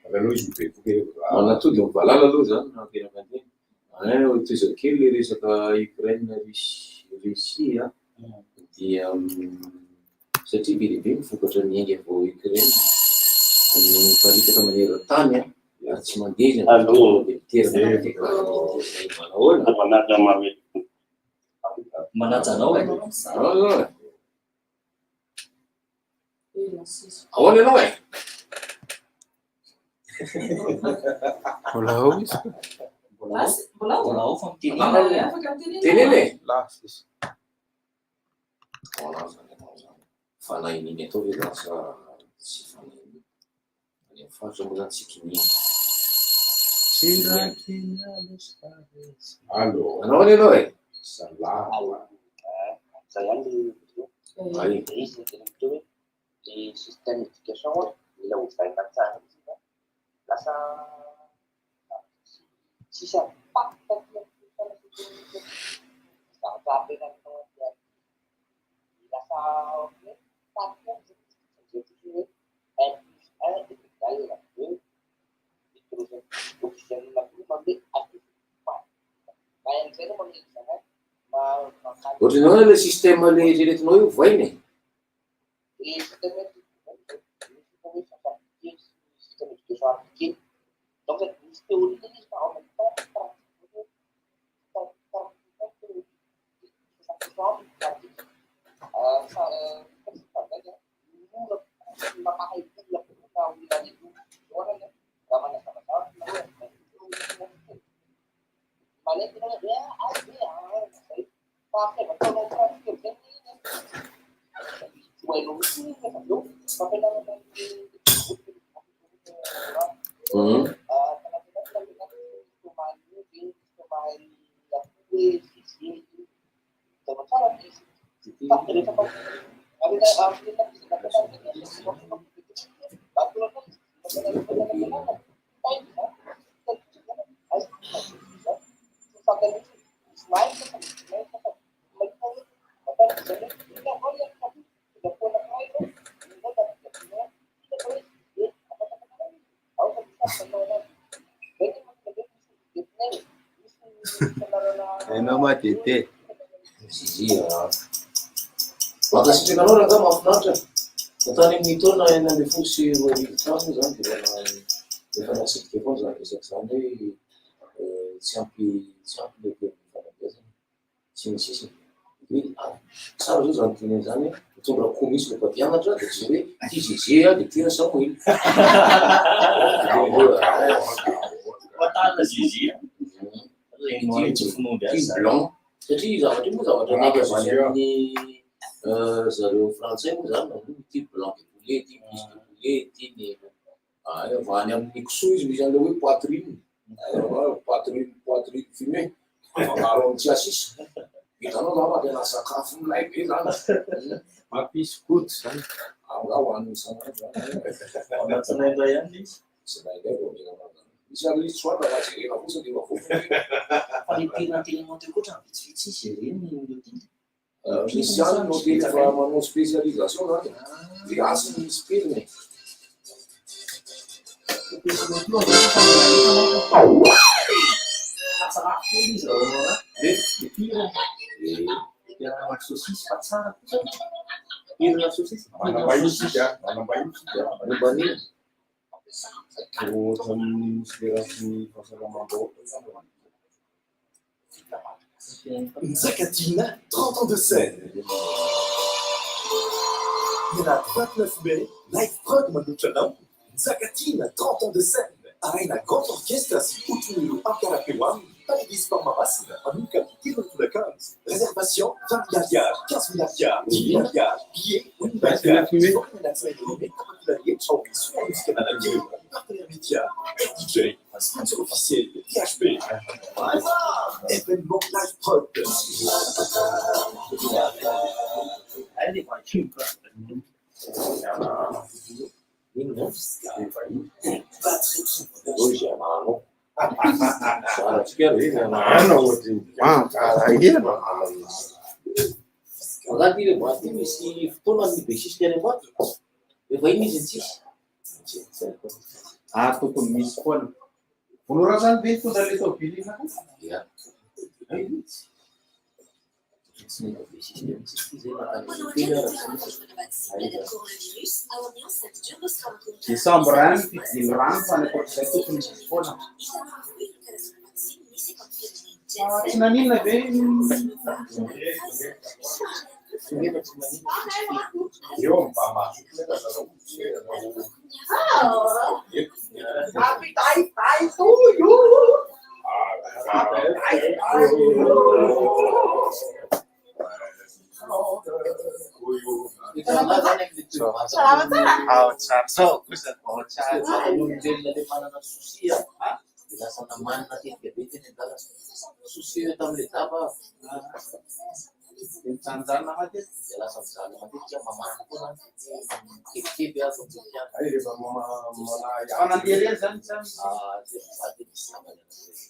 Avy aloha izy mibevoka eo. Manatody ny valala aloha zany raha tena mandeha. Ay, tohizo kely le resaka Ukraine Russie Russie a dia satria be dia be ny vokatra miainga avy ao Ukraine no miparitaka maneran-tany a ary tsy mandeha izy Allô. dia miteraka zay manahoana. Manaja mamy. Manaja anao e. Ahoana Ahoana ianao e? Mbola ao izy. Mbola ao. Mbola ao. Mbola ao fa mitenena. Afaka mitenena. Tenena e. Lasa izy. Ahoana zany atao zany? Fanahy niny atao ve zany sa tsy fanahy niny? Any amin'ny faritra moa zany tsy kinina. Allô. Manahoana ianao e? Salama. Zay ihany le Ay. izy no tena mitohy hoe le système éducation mila ovaina tsara mihitsy fa lasa tsisy impact aty amin'ny zavatra ampianarinao aty lasa hoe partie am'zay fotsiny hoe un plus un est égal à deux hydrogène oxygène koa manome H2 mahay an'izay anao manome examen Ohatran'ny ahoana le système le eritreretinao io voaina e? Le système hoe science appliquée sy système éducation appliquée. Donc misy théorie le izy fa en même temps pratique théorie 60% pratique. Fa mora kokoa sy mampahay olona kokoa na olona any aloha raha manazava zavatra na hoe manaiky ianao hoe ah ay ve ah zay fa rehefa ataonao pratique amizay iny tsy ho hainao mihitsy iny rehefa avy eo fampianarana Hainao ma Dede. Zizi a. Mankasitraka anao rangahy mahafinaritra. Fa tany amin'ny taona 2016 tany moa zany dia efa efa natsidika foana zany resaka zany hoe tsy ampy tsy ampy le teny fanabeazana sy ny sisa. Hoe tsara zao zany teneny zany hoe mitondra akoho mihitsy le mpampianatra de tsy hoe ty Zeze a de ty Rasamoela. Fahatarina Zeze a. Ty blanc satria zavatra io moa zavatra niainga avy any amin'ny zareo frantsay moa zany ity blanc de poulet, ity cuisse de poulet, ity ny avy any amin'ny kisoa izy misy an'ilay hoe poitrine, poitrine poitrine fumée afangaro amin'ny tsiasisa. Hitanao zany fa tena sakafo milay be zany. Mampisy goût zany. Angaha hohanina isan'andro zany. Hohanina tsinaindray ihany ilay izy. Tsinaindray vao mihinana an'izany. Misy ary ilay izy tsy hohanina fa jerena fotsiny dia efa voky. Fa ilay pirina teny amin'ny hôtely koa ohatran'ny vitsivitsy izy ireny ny hôtely. Misy ihany ny hôtely efa manao spécialisation zany e. Dia lasa misy pirina e. Lasa lafo kely izy raha vao le pirina. Pirina saucisse fa tsara kosa. Pirina saucisse. Manambahiny isika, manambahiny isika. Momba an'iny. Ohatran'ny minisiteran'ny fahasalamam-bahoaka izany. Njakatiana, 30 ans de scène. Ny alahady 29 mai, Live Prod manolotra anao Njakatiana, 30 ans de scène. Arahina grand orchestre sy otronin'ireo mpampiara-peo aminy, Palais des Sports Mahamasina, manomboka amin'ny 3 ora tolakandro. Réservation 20 mille ariary, 15 mille ariary, 10 mille ariary, billet 8 mille ariary. Mivoaka ny alatsinainy 2 mai tapakila rehetra ao amin'ny Soa Mozika Analakely. Partenaire média, FDJ, sponsor officiel, THB. Événement Live Prod. Angaha ty le boîte ty misy fotoana ny besisika any am-boaty? Efa iny izy tsisy. Ary tokony misy foana. Voalohany zany ve nitondra ilay tômôbily iny koa? Ia. Tsy mila besisika mihitsy ity zay nankany hôtely aho raha tsy misy. Décembre any fidiny rano fa ny ankoatr'izay tokony misy foana. Ah, tsy naninona ve iny? Eo mba mazoto nefa zareo tsy hoe hanao eto. Happy birthday to you. Happy birthday to you. Salama tsara? Ao tsara sao kosa ao tsara. Olombelona le manana souci a, de lasa namanina tetika be teny an-dalana. Souci tamin'le daba Dia mijanonjanona matetika. De lasa mijanona matetika mamaky foana, kelikely aho fa matetika. Ay, rehefa manahy Fa nandeha irery zany tsy any? Ah, de mivady misy namany anankiray.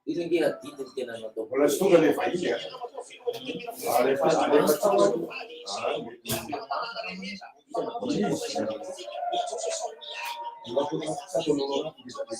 Izy ange adidy ny tena nataoko. Mbola tsy tonga le vahiny a. Alefa alefa tsy tonga. Ah, mety. Izy. Mbola tonga tsy ataonao raha izy be.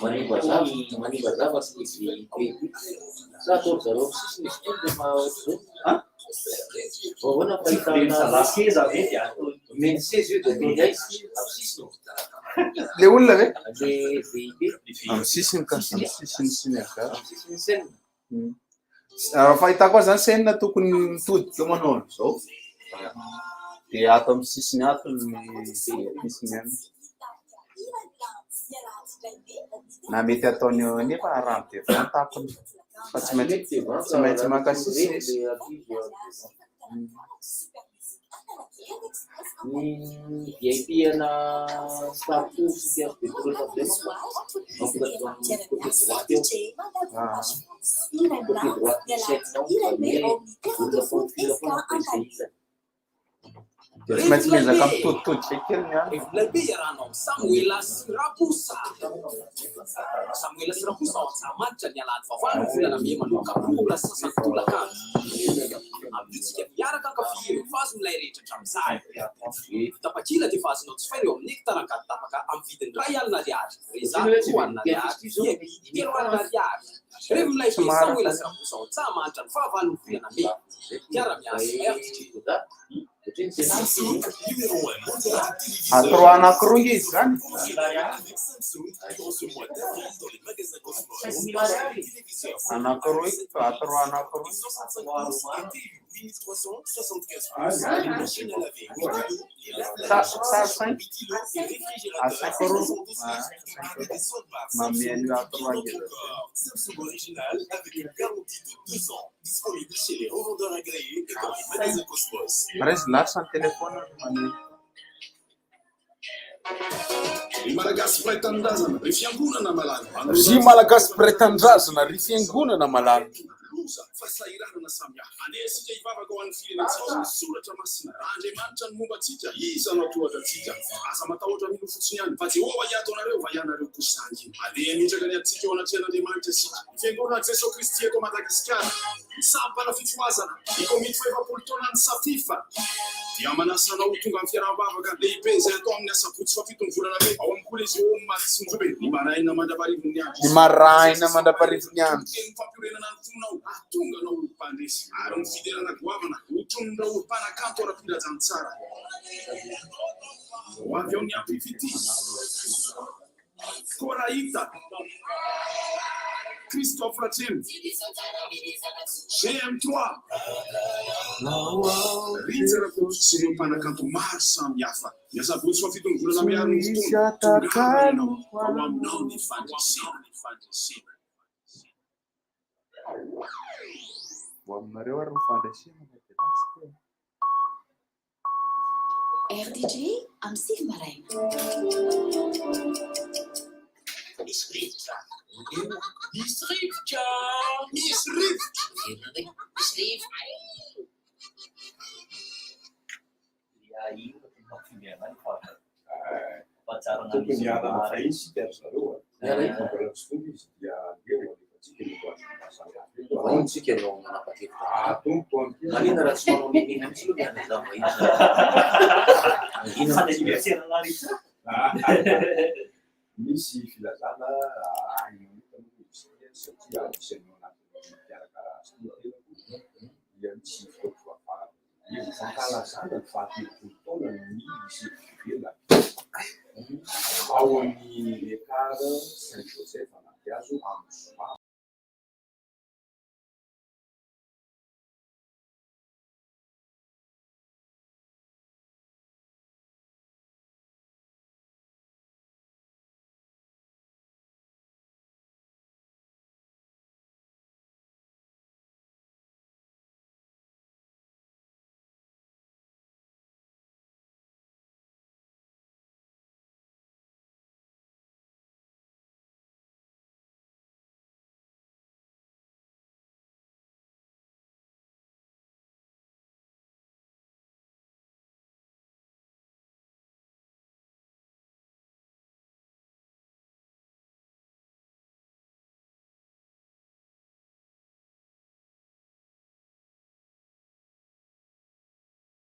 Manimba zavatra, manimba zavatra izy ity. Sa ataon-dry zareo amin'ny sisiny izy ity rehefa ohatr'izao? Vao ahoana ny Omeny fahitana seza ve dia ataony. Omeny seza io dia ataony aiza? Amin'ny sisiny. Le olona ve? Le VIP. Amin'ny sisiny ka, amin'ny sisiny sy ny avy. Amin'ny sisiny scène. Raha fahitako azy zany scène tokony mitodika eo manao an'izao. Dia ato amin'ny sisiny ato ny sisiny any. Na mety ataony eo nefa raha ny devant takony. Fa tsy maintsy tsy maintsy maka sisiny izy. Ny VIP ana Star Tour sy ny THB Tour efa avy eo manko manomboka avy amin'ny côté droite eo. Côté droite ny chaîne nao izany hoe olona profil foana no izay hitany. Dia tsy maintsy miezaka mitoditodika kely ny any. Milay be iarahanao amin'i Samoela sy Raposa. Samoela sy Raposa ao Antsahamanitra ny alahady fahavalo ny volana mey manomboka roa ora sy sasany tolakandro. Amin'io tsika miaraka hankafy ireo vazo milay rehetra hatramin'izay. Ny tapakila dia efa azonao jifaina eo amin'ny Nectar Ankaditapaka amin'ny vidiny 1000 ariary, Reza 2000 ariary, VIP 3000 ariary. Revy milay be Samoela sy Raposa ao Antsahamanitra ny fahavalon'ny volana mey. Mpiara-miasa RDJ. Atoro anankiroa nge izy zany. Anankiroa atoro anankiroa. Sa sa cinq à cinq euros. Manome an'io atoro ngeza be. Raiso lasa ny téléphone maneno. Ry Malagasy mpiray tanindrazana, ry fiangonana malala. Ry Malagasy mpiray tanindrazana, ry fiangonana malala. Loza, fahasahiranana samihafa. Andeha isika hivavaka ho an'ny firenentsika. Ny soratra masina, raha Andriamanitra no momba antsika, iza no hatohatra antsika? Aza matahotra mino fotsiny ihany, fa Jehovah hiato anareo, fa ianareo kosa hangina. Andeha hametraka ny adintsika eo anatrehan'Andriamanitra isika. Ny Fiangonana Jesoa Kristy eto Madagasikara, ny Sampana Fifohazana, ny Komity Fahefapolo Taonan'ny Safifa, dia manasa anao ho tonga amin'ny fiaraha-mivavaka lehibe izay atao amin'ny asabotsy fahafiton'ny volana mey ao amin'ny Kolezioma Matsinjobe, ny maraina mandra-parivin'ny andro. Ny maraina mandra-parivin'ny andro. Teny fampiorenana ny fonao hahatonga anao ho mpandresy, ary ny fiderana goavana hotronin'ireo mpanakanto ara-pilazantsara. Ho avy ao ny Ampifitia. Korahita, Christophe Ratsiraka, GM3, Rija Rakoto sy ireo mpanakanto maro samihafa. Ny asabotsy fahafiton'ny volana mey ary ny fotoana, tongava ianao fa ho aminao ny fandresena. Ho aminareo ary ny fandresena na dia lasa teo. RDJ amin'ny 9 maraina. Misy rivotra. Misy rivotra. Misy rivotra. Misy rivotra. Tokony hiarana fahiny isika ry zareo a. Mbola tsy tonga izy dia aleo alefantsika ny voazy Ao tsika no manapa-kevitra. Ah, tompoko ampiana. Manina raha tsy manao n'inona mihitsy aloha mianatra vahiny. Mangina mihitsy. Misy filazana any manokana moa izy ity satria anisan'ny ao anatin'ny mpikarakara azy ity ny tenako dia misy fotoam-pivavahana io fankalazana ny fahatelopolo taona ny lycée privé La ao amin'ny Ekar Saint Joseph Anatihazo amin'ny zoma.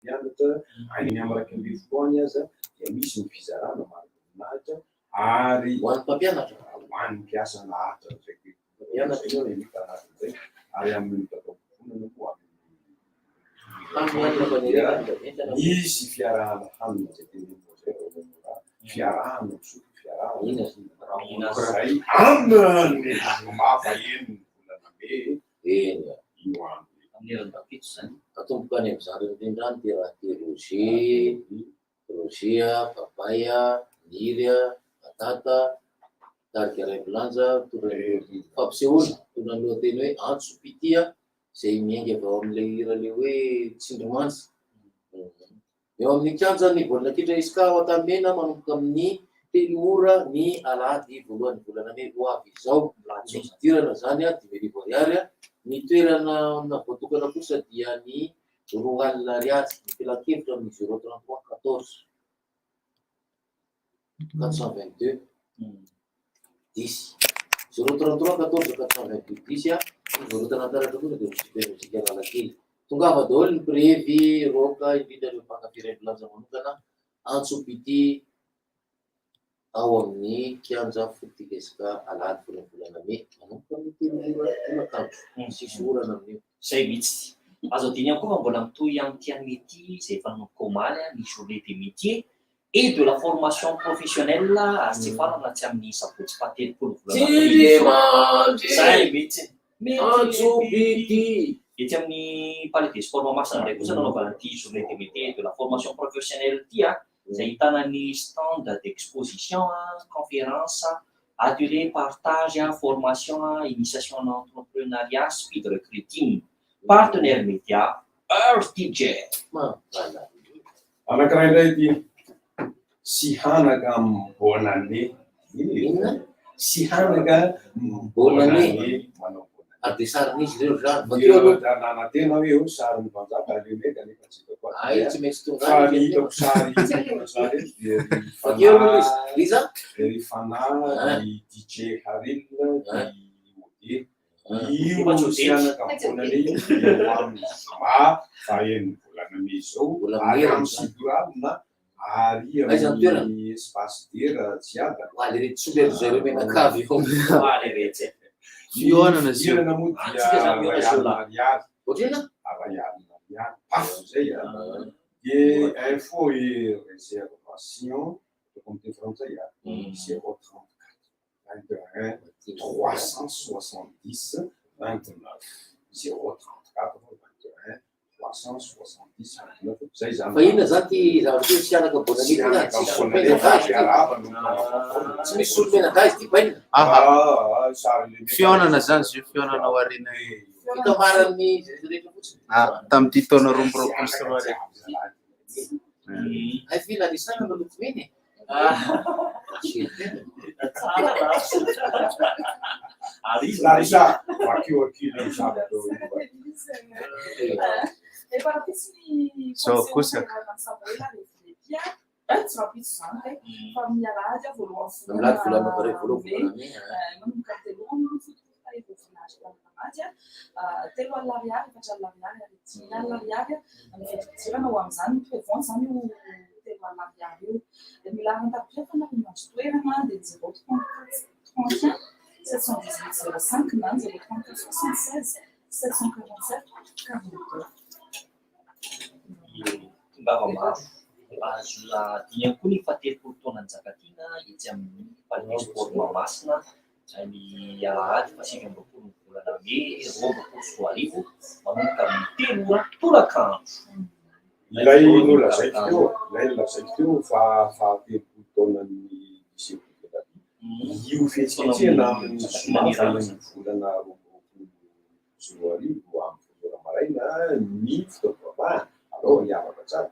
Mianatra any amin'ny 11 any aza dia misy ny fizarana mari-boninahitra ary Ho an'ny mpampianatra? Ho an'ny mpiasa naharitra an'izay Mpampianatra io no hita anatin'izay ary amin'ny mitataom-pivonana moa Hanina amin'ny misy fiarahana hanina izay teneninao izay raha mora fiarahana misotro fiarahana Mihinana. izay amin'ny zoma fahenina volana mey Eny. io andro io. Amin'ny herinandro izany. Atomboka any amin'ny zareo indrindra any ty raha ty Roger, Roger, Papaya, Niry, Batata, tarika Raivilanja, mitondra ny fampisehoana, mitondra ny lohateny hoe Antso Pitia, izay miainga avy ao amin'ilay hira ilay hoe Tsindrimandry. Eo amin'ny kianjan'ny baolina kitra Esca ao Antanimena manomboka amin'ny telo ora ny alahady voalohan'ny volana mey ho avy izao. Ny fidirana izany 55 ariary, ny toerana voatokana kosa dia ny 20 ariary. Ny filan-kevitra amin'ny zéro 33 14 422 10. Zéro 33 14 422 10 Ny varotana an-taratra kosa dia amin'ny Super Music Analakely. Tongava daholo ny mpirevy, rock, indrindra ireo mpankafy Raivolanja manokana, Antsompity ao amin'ny kianja Foot-Esca alahady voalohan'ny volana mey manomboka amin'ny telo ora tolakandro. Tsisy orana amin'io. Izay mihitsy. Azo adino ihany koa fa mbola mitohy amin'ity anio ity izay efa nanomboka omaly ny journée des métiers et de la formation professionnelle ary tsy hifarana raha tsy amin'ny sabotsy faha-30 volana aprily izao. Izay mihitsy. Antsompity. Etsy amin'ny Palais des Sports Mahamasina indray kosa nanaovana ity journée des métiers et de la formation professionnelle ity izay ahitana ny stand d'exposition, conférence, atelier partage, formation, initiation en entrepreneuriat, speed recruiting. Partenaire média, RTJ. Anankiray indray ity, Sihanaka Mbonane. Inona? Sihanaka Mbonane. Manao bonane. Ary dia sarin'izy ireo ry zany. Vakio aloha. Nanantena hoe eo sarin'ny mpanjaka aleo mety kanefa tsy hitako ato. Ay, tsy maintsy tonga Fa any ny izy. hitako sary hitako sary eto dia ry Vakio aloha izy. Fanahy, Iza? ry Fanahy, ry DJ Haril, ry Ode. Io Sihanaka Mbonane io dia ho amin'ny zoma fahaenin'ny volana mey izao ary amin'ny sivy ora alina ary amin'ny espace Dera Tsiadana. Fihaonana izy io. Fidirana moa dia iray alina ariary. Iray alina ariary. Paf izay a. Dia info et réservation, ataoko amin'ny teny frantsay a, 034. 21 370 29 0 34 21 370 29 zay zany. Fa inona zany ty zavatra ty sianaka bonane ty zany? Tsisy solomenadahy ty. Tsy misy solomenadahy ty bainina. Aha. Fihaonana zany izy io, fihaonana ao aoriana io. Fitambaran'ny rehetra fotsiny. Ah, tamin'ity taona 2022. Hay ve Larissa nanao lokomena e? Larissa, vakio aky ilay zavatra eo Zao kosa. Tongava maro. Azo adino ihany koa ny faha-30 taonan'i Njakatiana etsy amin'ny Palais des Sports Mahamasina ny alahady faha-29 ny volana mey 2022 manomboka amin'ny telo ora tolakandro. Ilay nolazaiko teo, ilay nolazaiko teo fa faha-30 taonan'ny lycée Bokelabi, io fihetsiketsehana amin'ny zoma fahenina volana 2022 amin'ny folo ora maraina ny fotoam-pivavahana, alao hiavaka tsara,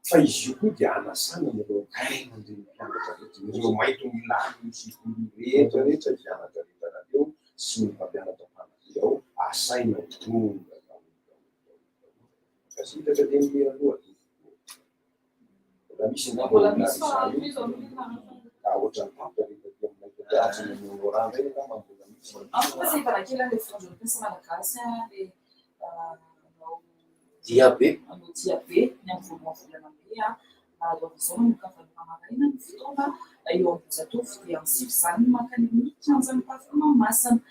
fa izy io koa dia hanasana an'ireo ray aman-dreny mpianatra rehetra, ireo maintimolaly ny sekoly rehetra rehetra hianatra rehetra rahateo sy ny mpampianatra mpanabe ao, asaina ho tonga daholo daholo daholo daholo. Mankasitraka teny mialoha tompoko. Mbola misy angamba Mbola io misy fa Larissa io. tohizo aloha ny anarana. Ka ohatran'ny tapitra rehefa aty aminay taty atsy ny Honorant indray angamba mbola misy. Amiko fa izay varakely an'ilay vondron'ny mpiasa malagasy ilay nanao Diabe. Nanao diabe ny amin'ny voalohan'ny volana mey ary avy izao manomboka valo ora maraina ny fotoana eo Ambohijatovo dia amin'ny sivy izany ny mankany amin'ny kianjan'ny Tafo Mahamasina.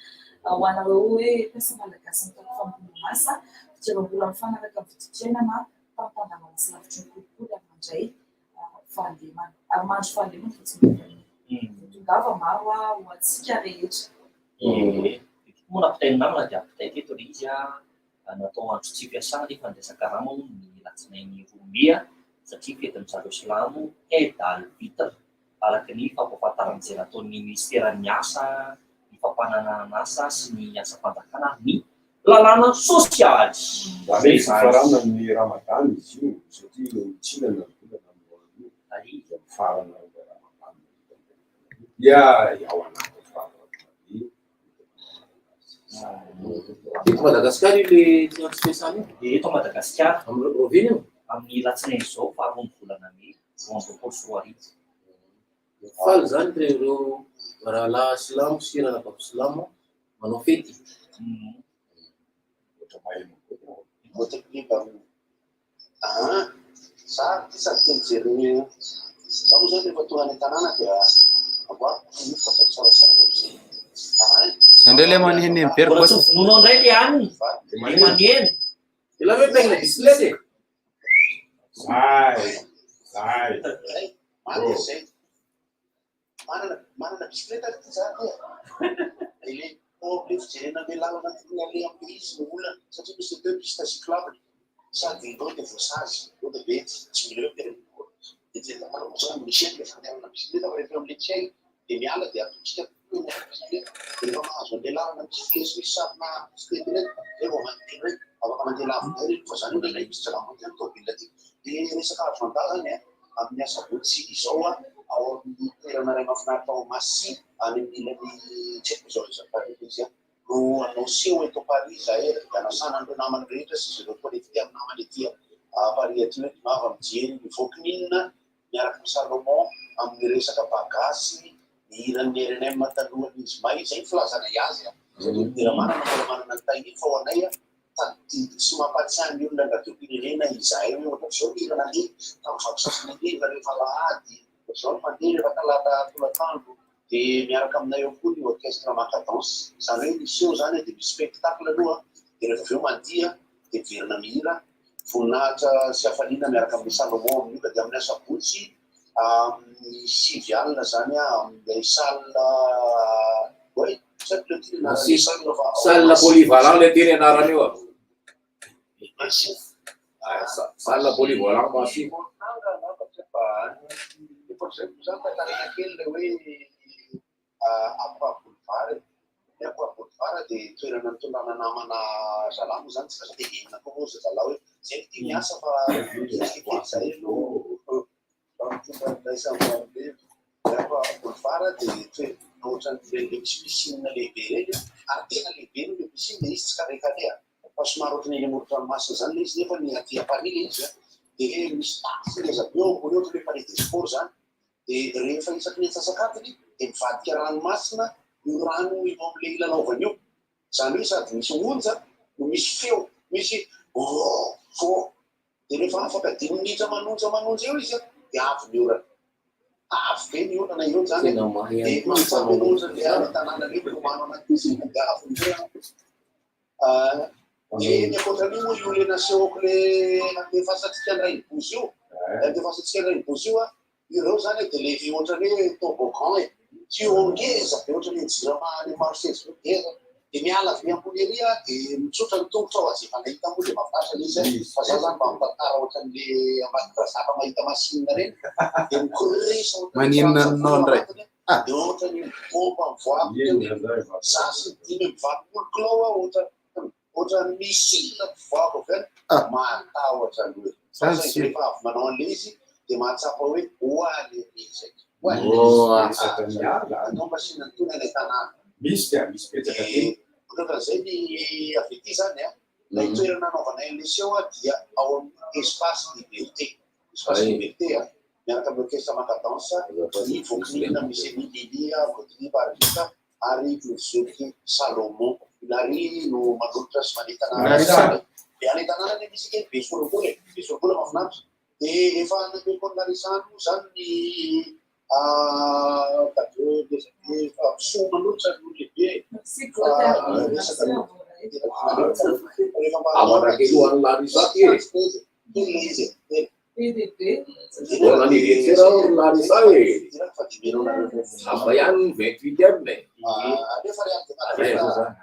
Ho anareo hoe mpiasa malagasy mitaky famoronana asa, fitiavam-bola mifanaraka amin'ny vidim-piainana, tantanana sy lavitry ny kolikoly ary mandray fahalemana. Ary mandry fahalemana fa tsy mbola Tongava maro ho antsika rehetra. Ie, moa nampitain'ny namana dia ampitaiko eto ilay izy natao andro tsy fiasana nefa andraisan karama hono ny alatsinainy 2 mey satria fetin'ny zareo silamo Eid al Fitr araka ny fampahafantarana izay nataon'ny minisiteran'ny asa, ny fampananana asa sy ny asam-panjakana ary ny lalàna sosialy. Izany hoe fifaranan'ny Ramadany izy io satria mitsilana ny. Mifarana ilay Ramadan dia ao anatin'ny faharoa. Eto Madagasikara io le séance spéciale io? Eto Madagasikara. Amin'ny oviana io? Amin'ny alatsinainy izao faharoa ny volana mey 2022. Faly izany ireo rahalahy silamo sy ranabavy silamo manao fety. Ah, za ty sady te mijery ny za moa zany rehefa tonga any an-tanàna dia amboariko ny nofo fa tsaratsara ohatr'izay. Ah, Zay ndray le maneno be ry Mbola boss. tsy vonoinao indray le hanina. Le maneno. Ela ve mitaingina bisikileta e? Zay, zay. Zay, maty izy zay. Manana manana bisikileta ary ty za ty e. Ilay le fijerena an'ilay lalana tokony aleha amin'ilay izy no olana satria misy deux pistes cyclables sady ireo dia voasazy, ireo dia mety tsy mila eo permis koa. Dia tsy ahitana ohatrany misy an'ilay fandehanana bisikileta fa rehefa eo amin'ilay tsy hay dia miala dia atosika kokoa ilay bisikileta. Dia rehefa mahazo an'ilay lalana misy flèche misy sarina bisikileta ireny zay vao mandeha hoe afaka mandeha lavitra ireny fa zany indraindray misy tsy raha mandeha amin'ny tomobile aty. Dia resaka agenda zany an, amin'ny asabotsy izao an, ao amin'ny toerana iray mahafinaritra ao Massy any amin'ny ilany tsy haiko izao izany Paris ilay izy an, no hanao seho eto Paris izahay dia hanasana an'ireo namany rehetra sy izay ireo connecté amin'ny namany aty Paris aty hoe tongava mijery ny Vokinina miaraka amin'i Salomon amin'ny resaka bagasy ny hiran'ny rnm talohan'izy may, izay ny filazanay azy an, satria ny Deramanana mbola manana ny tahiry fa ho anay an, tadidy sy mampahatsiahy ny olona ny radiom-pirenena izahay hoe ohatran'izao ny hira nandeha tamin'ny valo sasany hariva rehefa alahady, ohatr'izao ny mandeha rehefa talata tolakandro, dia miaraka aminay eo koa ny orchestre Macadance, izany hoe ny seho izany dia misy spectacle aloha dia rehefa avy eo mandihy dia miverina mihira, voninahitra sy hafaliana miaraka amin'i Salomon amin'io ka dia amin'ny asabotsy amin'ny 9 alina izany amin'ilay salle oay tsy haiko ilay teny anaran'ilay salle fa ao Salle Masy. polyvalent ilay teny anarany io a. Masy. Salle polyvalent Masy. Montanga angamba tsy haiko fa ankoatr'izay moa izany tantaraina kely ilay hoe Aqua Boulevard e. Ny Aqua Boulevard dia toerana nitondrana namana zalahy moa izany tsy lasa tenenina koa moa ry zalahy hoe izay no tia miasa fa kelikely izay no mba mitondra an'ilay samboambe. Ny Aqua Boulevard dia toerana ohatran'ireny ilay misy piscine lehibe ireny ary tena lehibe aloha ilay piscine, ilay izy tsy carré carré fa somary ohatran'ny eny amoron-dranomasina izany ilay izy nefa ny aty Paris ilay izy dia misy tafo ngeza be eo ambony eo ohatran'ny hoe palais des sports izany. Dia rehefa isaky ny antsasak'adiny dia mivadika ranomasina io rano eo amin'ilay ilalaovana io. Izany hoe sady misy onja no misy feo, misy oh oh. Dia rehefa afaka dimy minitra manonja manonja eo izy dia avy ny orana. Avy be ny orana eo izany Tena mahay dia ihany koa ny mahatsapa mpanao ohatran'ilay any an-tanàna ireny milomano anaty piscine dia avy ny orana. Dia ny ankoatran'io moa io le nasehoko le andefasantsika ny rainibozy io, le andefasantsika ny rainibozy io an, ireo zany dia le ohatran'ny hoe toboggan e, tuyau ngeza be ohatran'ny eny jirama any Maroantsetra ireo ngeza, dia miala avy ambony ery an, dia mitsotra ny tongotra ho azy efa nahita moa dia mahafinaritra le izy an, fa za zany mba mitantara ohatran'le Ambatondrazaka mahita machine ireny, dia mikorisa ohatran'ny Maninona rano aminao savony ao indray? anatiny an. Dia ohatran'ny bomba mivoaka teo dia za sy ny 85 kilao aho ohatran'ny missile mivoaka avy any, mahatahotra aloha e. Fa Zany saingy tsy rehefa avy manao an'ilay izy dia mahatsapa hoe oa le izy oa le Resaka izy. ny ala. Anao machine an'itony any an-tanàna. Misy dia misy betsaka Dia teny. ohatran'izay ny avy aty izany an, ilay toerana anaovanay an'ilay seho dia ao amin'ny espace liberté. Espace liberté an. Miaraka amin'ny orchestre Macadance, ny Vokinina misy an'i Lilia, Gottlieb Arlita ary ny zoky Salomon. I Larry no manolotra sy manentana Larissa. Dia any an-tanàna anie misy kely be solobola e, be solobola mahafinaritra. Dia efa nameko an'i Larissa any moa izany ny cadeau efa soa manolotra no lehibe. Merci Clotaire. Resaka rehefa mba Havana kely ho an'i Larissa ty e. Kely ilay izy e. Be dia be. Bon anniversaire ao ry Larissa e. Hafa ihany ny 28e e. Zay aloha zany.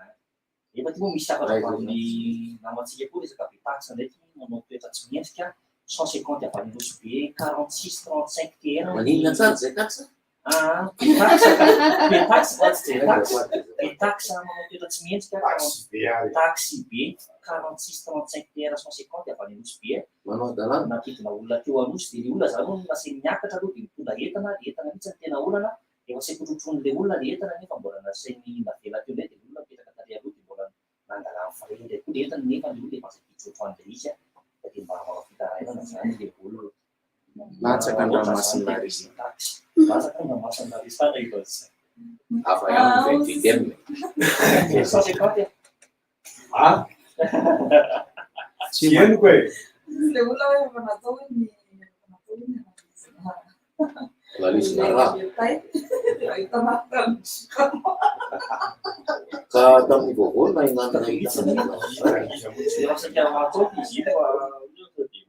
Efa ty moa misy hafatra avy amin'ny namantsika koa resaka be taxe indray ty manao toetra tsy mendrika 150 avy any Nosy Be 46 35 TR. Maninona tsara zay taxe? Ah, be taxe ka. Be taxe fa tsy be taxe. Be taxe manao toetra tsy mendrika. Taxi be ary. Taxi be 46 35 TR 150 avy any Anosy be. Manao hadalana. Nampidina olona teo Anosy dia ilay olona izany hono nasainy niakatra aloha dia nitondra entana, ilay entana mihitsy no tena olana. Efa saika hotrotroin'ilay olona ilay entana nefa mbola nasainy navela teo indray dia ilay olona mipetraka tary aloha dia mbola nangalany frais indray koa ilay entana nefa ilay olona efa saika hitrotro an'ilay izy fa dia mba manao fitarainana izany ilay olona. Latsaka an-dranomasina Larissa. Latsaka an-dranomasina Larissa ilay izy. Hafa ihany ny vingt huitième. 150 Ah! Tsy henoko e! Ilay olona hoe efa natao hoe ny efa natao hoe ny analyse Analyse na rà. Ahitana tamin'ny Ka tamin'ny vaovao no nahinana nahitana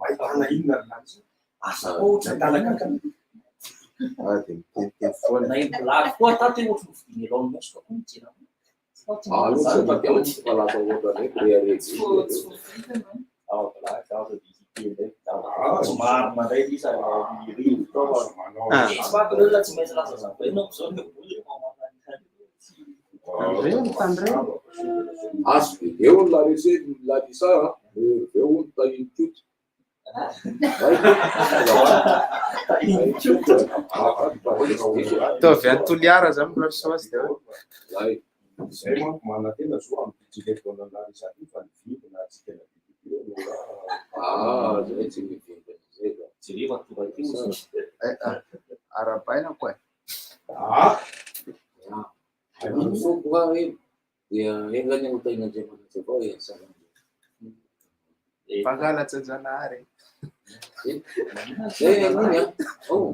Ahitana inona ry Larissa? Asa ohatra an-dalana Ah, dia miteniteny foana. Na blague koa tato hoe ohatry ny vidian'i Elon Musk koa ny jery. Ah, aloha tsy taty amiko fa lasa ohatran'ny hoe rehareha be. Ao blague, ao dia hiteny indray. Tsy marina indray ilay izy ary ao rivotra ao. Ah. Tsy manko ny olona tsy maintsy lasa zavaina amin'izao ny olona efa manana Tandremo, tandremo. Azo be eo ny Larissa, Larissa a, eo ny tahian'i Koto. Ataovy any Toliara zany mbola saosy dia hoe. Zay manko manantena zo amin'ny téléphone Larissa ty fa ny vimbina antsika na be dia be no raha. Ah, zay tsy mivimbina zay ka. Jereva tonga teo izy. Eh, ah, Arahabaina koa e. Ah! Ny foko va hoe dia enga anie ho tahin'Andriamanitra avao e salama. Mpangalatra Zanahary. Zay iny a. Oh.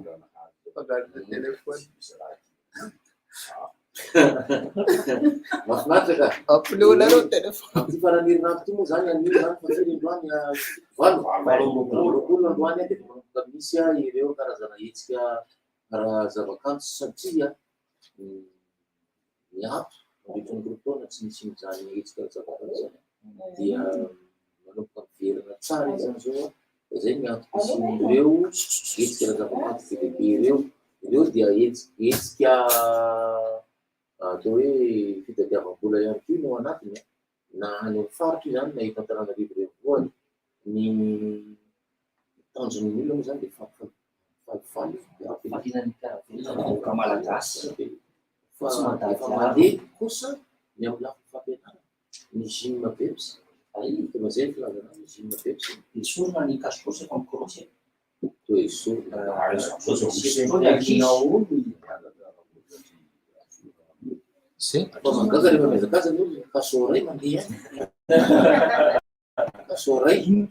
Mpangalatra téléphone. Mahafinaritra ka. Ampileo téléphone. Amin'ity faran'ny herinandro ity moa zany anio zany fa firy androany ah, valo 28 androany ah, dia manomboka misy ah, ireo karazana hetsika ara-zavakanto satria miato mandritra ny 2 taona tsy nisy an'izany hetsika ara-javakanto izany dia manomboka miverina tsara izy zany zao ah. Dia zay ny antom-pisian'ireo hetsika ara-javakanto be dia be ireo. Ireo dia hetsika atao hoe fitadiavam-bola ihany koa no anatiny ah. Na any amin'ny faritra io zany na eto Antananarivo renivohitra. Ny tanjon'ny olona moa zany dia fampifalifaly Fampifaliana ny mpiara-belona ny vahoaka malagasy. Fa Tsy mandady efa ala. mandeha kosa ny amin'ny lafiny fampianarana. Ny gym BEPS, efa zay ny filazana azy, ny gym BEPS. Esorina ny cache-coche efa mikorosy e. Toa esorina. Zay. Fa mahagaga rehefa mihazakaza ny olona, cache oreille mandeha ihany. Cache oreille.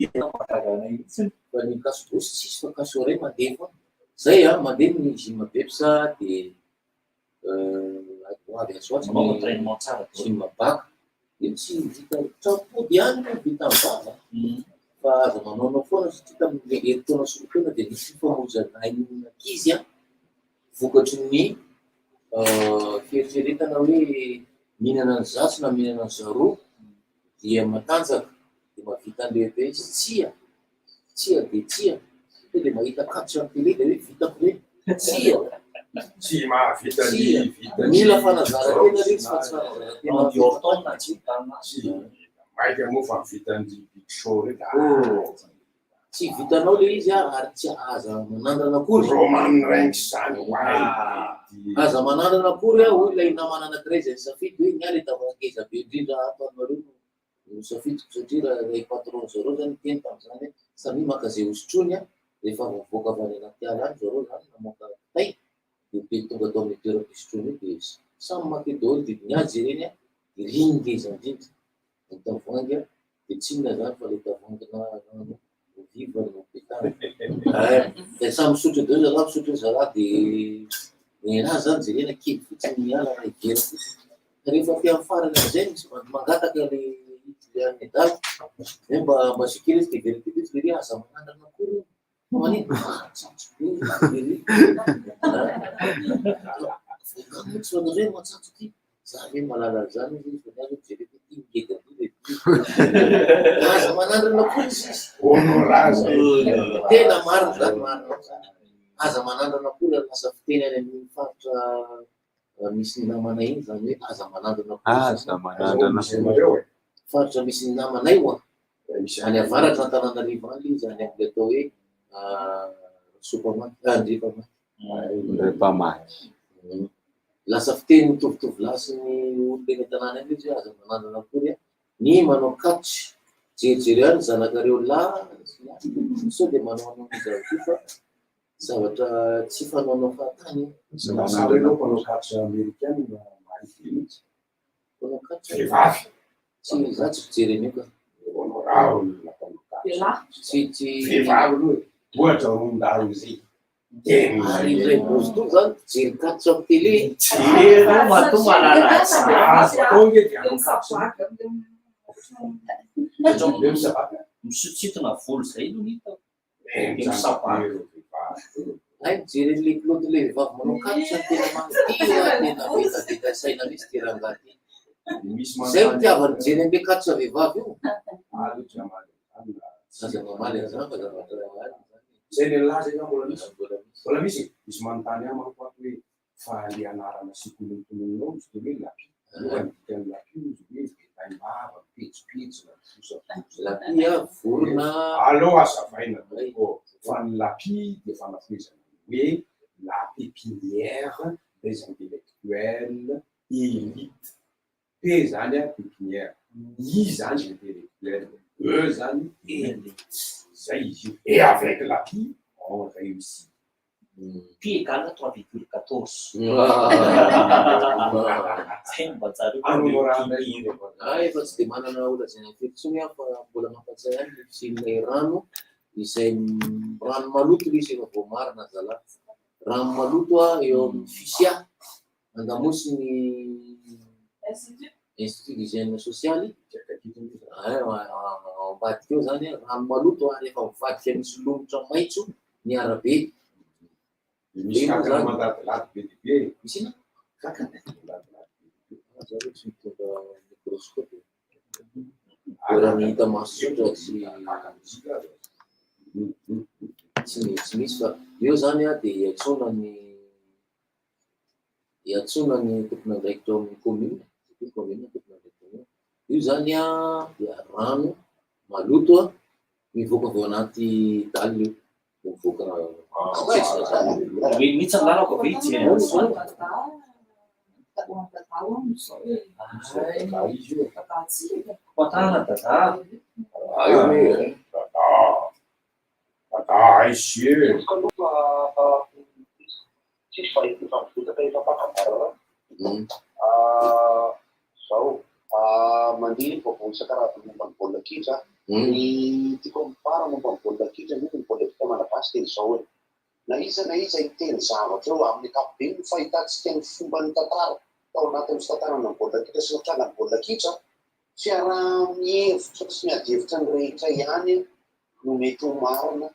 Fa ny cache bouche tsisy fa cache oreille mandeha foana. Zay an, mandeha ny gym BEPS dia ho avy atsy ho atsy Manao ny entraînement tsara daholo. gym bac. Io tsy vita trapody ihany no vita amin'ny vava. Fa aza manaonao foana satria tamin'ilay herintaona sy roa taona dia nisy famoizana ain'ny ankizy an, vokatry ny fieritreretana hoe mihinana ny zatsy na mihinana ny zaroa dia matanjaka dia mahavita an'ilay EPS. Tsia, tsia dia tsia. Tonga dia mahita capture amin'ny télé dia hoe vitako ireny. Tsia. Tsy mahavita ny Tsia. vita Mila fanazaran-tena ilay izy fa tsy fanazaran-tena Andy Orton na tsy hitanina azy. Maika moa fa vitan'ny Big Show reny. Oh. Tsy vitanao ilay izy ary tsy aza manandrana akory. Roman Reigns zany oay. Aza manandrana akory aho hoy ilay namana anankiray izay nisafidy hoe ny ahy ilay tavoahangy ngeza be indrindra ato aminareo no nosafidiko satria raha ilay patron zareo zany niteny tamin'izany hoe samia maka izay hosotroiny an, rehefa avy mivoaka avy any anaty ala any zareo zany namoaka kitay dia be tonga tao amin'ny toeram-pisotroana io dia samy maka eo daholo dia ny ahy jereny an, dia iny ngeza indrindra ny tavoahangy an, dia tsy inona izany fa ilay tavoahangina rano eau vive no petahana. Dia samy misotro eo daholo zalahy misotro eo zalahy dia ny anazy zany jerena kely fotsiny ny ala iray vera fotsiny. Ka rehefa aty amin'ny farany amin'izay misy bandy mangataka ilay ilay an'ny adala hoe mba mba asio kely izy dia vera kely izy lery aza manandrana akory io. Fa manino? Matsatso be io lery. Volcan moa tsy fantatrao hoe matsatso ity. Za ve mahalala an'izany hoy izy fa ny ahy aloha jereko hoe ity ngeda be ilay biby. Aza manandrana akory izy izy. Honorazy. Tena marina izany marina izany. Aza manandrana akory ary lasa fiteny any amin'iny faritra misy ny namanay iny izany hoe aza manandrana akory izany. Aza manandrana. Faritra misy ny namanay ho'a. Any avaratra Antananarivo any ilay izy, any amin'ilay atao hoe Sopamaty, Andrepamaty. Andrepamaty. Lasa fiteny mitovitovy lahy sy ny olona eny an-tanàna eny ilay izy hoe aza manandrana akory an. Ny manao catch, jerijereo ihany ny zanakareo lahy sy ny hafa sao dia manao an'io zavatra io fa zavatra tsy fanaonao fahatany io. Tsy lasa hoe ianao mpanao catch amerikana mahay be mihitsy. Mpanao catch? Vehivavy. Tsy, za tsy mpijery an'io ka. Honorable mpanao catch. Tsy, tsy. Vehivavy aloha e. Ohatra Ronda Rousey. Ary ilay bozy tony zany mpijery catch amin'ny télé. Jereo matoa mahalala azy. Atao nge dia hanao catch. Misintosintona volo zay no hitako. Dia misabaka. Hay mijery an'ilay pilote-ilay vehivavy manao catch no tena mampitira, tena vetaveta saina mihitsy ity rangahy ity. Izay no itiavany mijery an'ilay catch vehivavy io. Aza mamaly an'izany fa zavatra marina izany. Zay ny an'lah zay nga mbola misy? Mbola misy e! Misy manontany ahy manko ato hoe fa le anarana sekoly notononinao izy de hoe lapi. Moa ny dikan'ny lapi ozy hoe be taimbava, mipejipejina, mifosafosa. Lapi a, vorona. Aleo hazavaina tompoko fa ny lapi dia fanafohezana ny hoe la pépinière des intellectuels élites. P zany a pépinière, I zany intellectuel, E zany élite. Zay izy io. Et avec l'api, on réussit. Pi égale à 3,14. Zay no mba tsara io. Ah, efa tsy dia manana holazaina firy intsony aho fa mbola mampatsiahy ihany ny fisian'ilay rano izay rano maloto ilay izy efa voamarina zalahy. Rano maloto eo amin'ny FISIA Andamosin'ny Institut d'hygiène sociale, ao ambadika eo zany, rano maloto ary efa mivadika misy lomotra maitso ny arabe. Misy kankana mandadilady be dia be e. Misy inona? Kankana? Mandadilady be dia be. Ah, za aloha tsy mitondra microscope. Raha ny hita maso tsotra tsy tsy misy fa eo zany dia iantsoana ny Iantsoana ny tompon'andraikitra ao amin'ny commune, satria commune no tompon'andraikitra amin'io. Io izany dia rano maloto mivoaka avy ao anaty dalle io, mivoaka mitsetsitra izany. Hoe mihitsy ny lalako ve hijery an'izany? Patana dada. Dada aizy e! Tsisy fa efa mivotaka efa mpaka barara. Zao, mandeha ny vaovao isan-karazany momba ny baolina kitra. Ny tiako ambara momba ny baolina kitra indrindra ny baolina kitra malagasy dia izao hoe, na iza na iza hiteny zavatra eo, amin'ny ankapobeny ny fahitantsika ny fomban'ny tantara tao anatin'ny fitantarana ny baolina kitra sy ny trangan'ny baolina kitra, fiaraha-mihevitra sy miady hevitra ny rehetra ihany no mety ho marina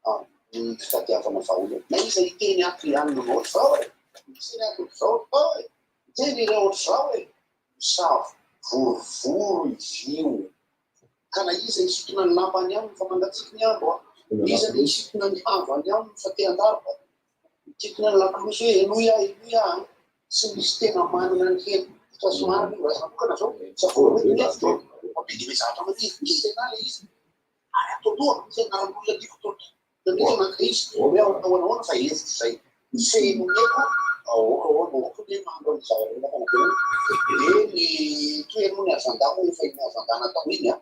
amin'ny fitadiavana vahaolana. Na iza hiteny ato ihany no ohatr'izao e! Miteny ato ohatr'izao ohatr'izao e! Miteny ireo ohatr'izao e! Misavorovoro izy io. Ka na iza hisintona ny lambany aminy fa mangatsiaka ny andro a! Na iza na hisintona ny havany aminy fa te handaroka. Mikintona ny lakolosy hoe henoy aho, henoy aho an! Tsy misy tena manana ny hevitra sy marina io. Raha manokana izao, savorovoro ny hevitro e! Fa be dia be zavatra manirikiry an'ahy ilay izy. Ary ato aloha misy anaran'olona tiako tolotra mihitsy manko izy hoe ahoana ahoana fa hevitro izay ny fehy nomeko aoka ahoana aoka hoe mandro amin'ny zavatra mila fanampiana dia ny tohero moa ny agenda moa efa iny agenda natao iny an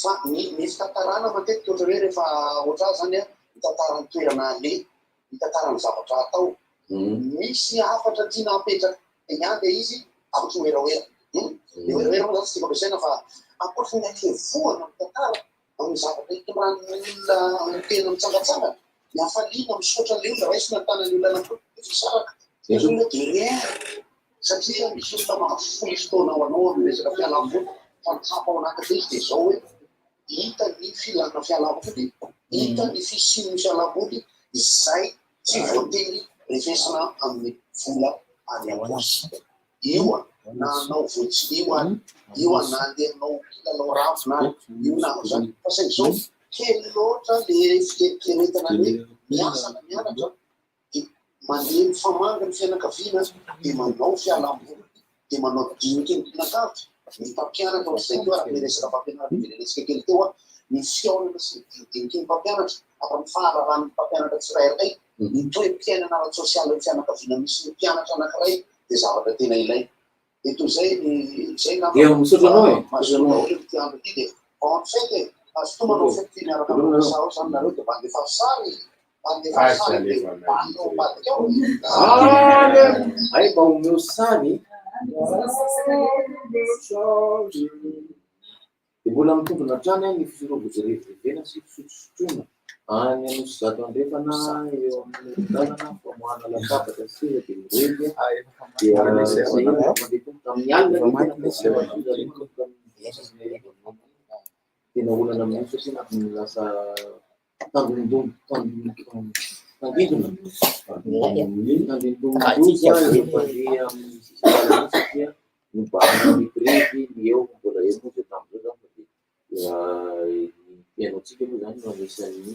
fa ny ny fitantarana matetika ohatra hoe rehefa ohatra ahy zany an mitantara ny toerana aleha mitantara ny zavatra atao Misy hafatra tiana hapetraka ihany ilay izy ankoatry ny werawera. Ny werawera moa izany tsy tiako ampiasaina fa ankoatry ny hakevohana amin'ny tantara, amin'ny zavatra itondran'ny olona ny tena mitsangantsangana, ny hafaliana misaotra an'ilay olona, raisina ny tanan'ny olona anankiroa rehefa hisaraka. Ilay olona de rien satria misy olona mahafoy fotoana ho anao amin'ny resaka fialam-boly fa ny tsapa ao anatin'ilay izy dia izao hoe hita ny filana fialam-boly, hita ny fisian'ny fialam-boly izay Tsy voatery refesina amin'ny vola any am-paosy. Io na hanao voatsinio ary, io na handeha hanao mpilalao ravina ary, io na hanao izany. Fa saingy izao, Kely loatra le fieritreretana ny hoe miasa na mianatra dia mandeha mifamangy ny fianakaviana dia manao fialamboly dia manao diniky ny mpianakavy, ny mpampianatra ohatr'izay koa araka ilay resaka fampianarana nojerentsika kely teo ny fihaonana sy ny dinidiniky ny mpampianatra ary ny fahalalan'ny mpampianatra tsirairay ny toe-piainana ara-tsosialin'ny fianakaviana misy ny mpianatra anankiray dia zavatra tena ilaina. Dia toy izay ny izay angamba Dia misaotra anao e. Mazotoa daholo amin'ity andro ity dia bonne fête e. Mazotoa manao fety miaraka amin'ny Larissa ao izany nareo dia mba andefa sary e. Mba andefa sary dia bandy ao ambadika ao. Ay mba omeo sary. Dia mbola mitombina hatrany ny fisorobo-jerevena sy fisotrosotroana any Anosizato Andrefana eo amin'ny lalana famoahana latabatra sy seza dia mirevy dia sahirana mandeha tongotra amin'ny alina dia tena olana amin'io satria lasa tandindon tandindona tandindomin-doza ireo mpandeha amin'ny sisin-dalana satria nobahana ny grevy ny eo mbola eo moa izay tamin'izao zany fa dia ny mpihaino antsika moa izany no anisan'ny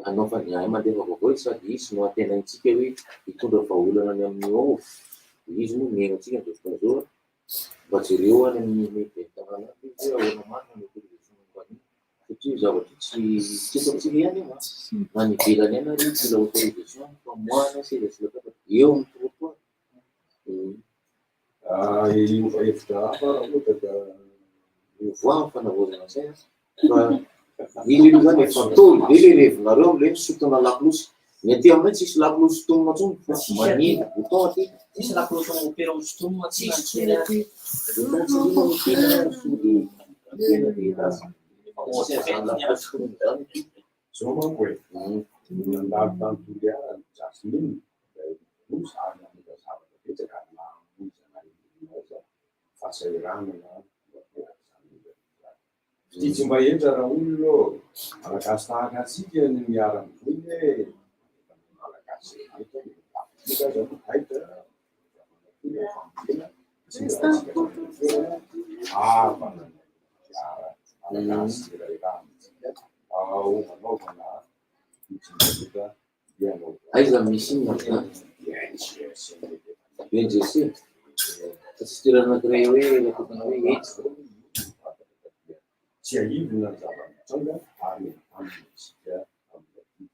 anaovany ahy mandefa vaovao izy sady izy no antenaintsika hoe hitondra vahaolana ny amin'io ao izy moa mihaino antsika amin'izao fotoana izao. Mba jereo any amin'ny ben'ny tanàna any izy hoe ahoana marina ny autorisation momba an'io satria io zavatra io tsy tsy eto amintsika ihany io an, na any ivelany any ary mila autorisation ny famoahana seza sy latabatra eo amin'ny trottoir. Hiova hevitra hafa raha ohatra ka Mivoaha ny fanavaozana saina fa iny aloha zany efa ntaolo be le revinareo amle misintona lakolosy. Ny aty aminay tsisy lakolosy sintomina intsony fa manindry bouton aty. Tsisy lakolosy opera ho sintomina Tsisy intsony aty. Bouton tsindrina no tena sous tena dia lasa. Tsisy an'izany lakolosy sintomina izany aty. Zao manko e, nandalo tany Toliara ny Jasmine, dia loza ary nanova zavatra betsaka ary nahamoizana olona aza fahasahiranana no aterak'izany olana izany. Fitia tsy mba hentra Raolona ô! Malagasy tahaka antsika ny miara-mivoy e! Malagasy rehetra ny Afrika aza no taitra, fambolena, tsy mba antsika toerana, havana ny Toliara, Malagasy iray rà amintsika, ao hanaovana fitsinjovana Aiza no misy inona izany? BNGC? Fa tsy toerana anankiray hoe natokana hoe etsy. Tsiahivina ny zava-nitranga ary entanina isika amin'ny adidy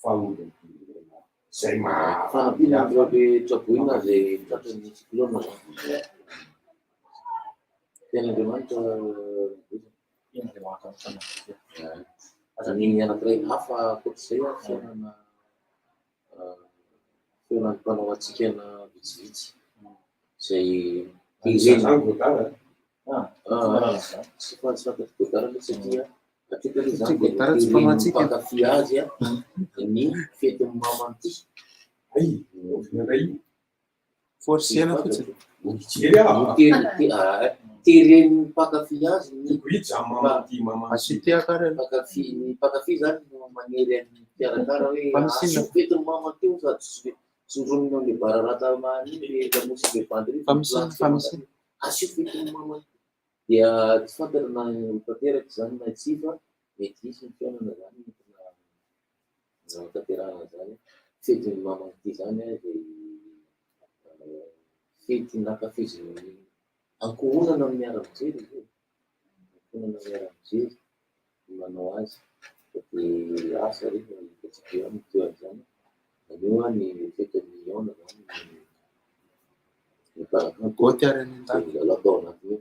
fanolom-pirenena izay maha Fanampiana an'ireo le traboina izay tratran'ny cyclone izany. Tena Andriamanitra Aza ny anankiray hafa ankoatr'izay an, fihaonana fihaonan'ny mpanao hatsikana vitsivitsy izay Izany Godard a? Tsy fa tsy fantatr'i Godard aloha satria hatreto aloha izany dia Godard tsy mpanao noteren'ny hatsikana. mpankafy azy ny fetin'ny maman'ity. Hay, oviana indray io? Forcena fotsiny. Mijery aho. Teren'ny mpankafy azy ny Asio mpankafy ny mpankafy zany no manery an'ny mpikarakara hoe asio fetin'ny mama teo sady tsindroniny ao le bararata iny le lamosy le bandy ry asio fetin'ny mama dia tsy fantatra na ho tanteraka izany na tsia fa mety hisy ny fihaonana zany entina Nanatanterahana izany fetin'ny mama ity izany dia fety nankafizin'ny ankohonana miara-mijery izy io, ankohonana miara-mijery no manao azy fa dia asa re fa hitantsika eo ihany ny tohin'izany, anio ny fetin'ny Liona izany ny mpanakanto Goty ary any an-danitra. izay nilalao tao anatin'io,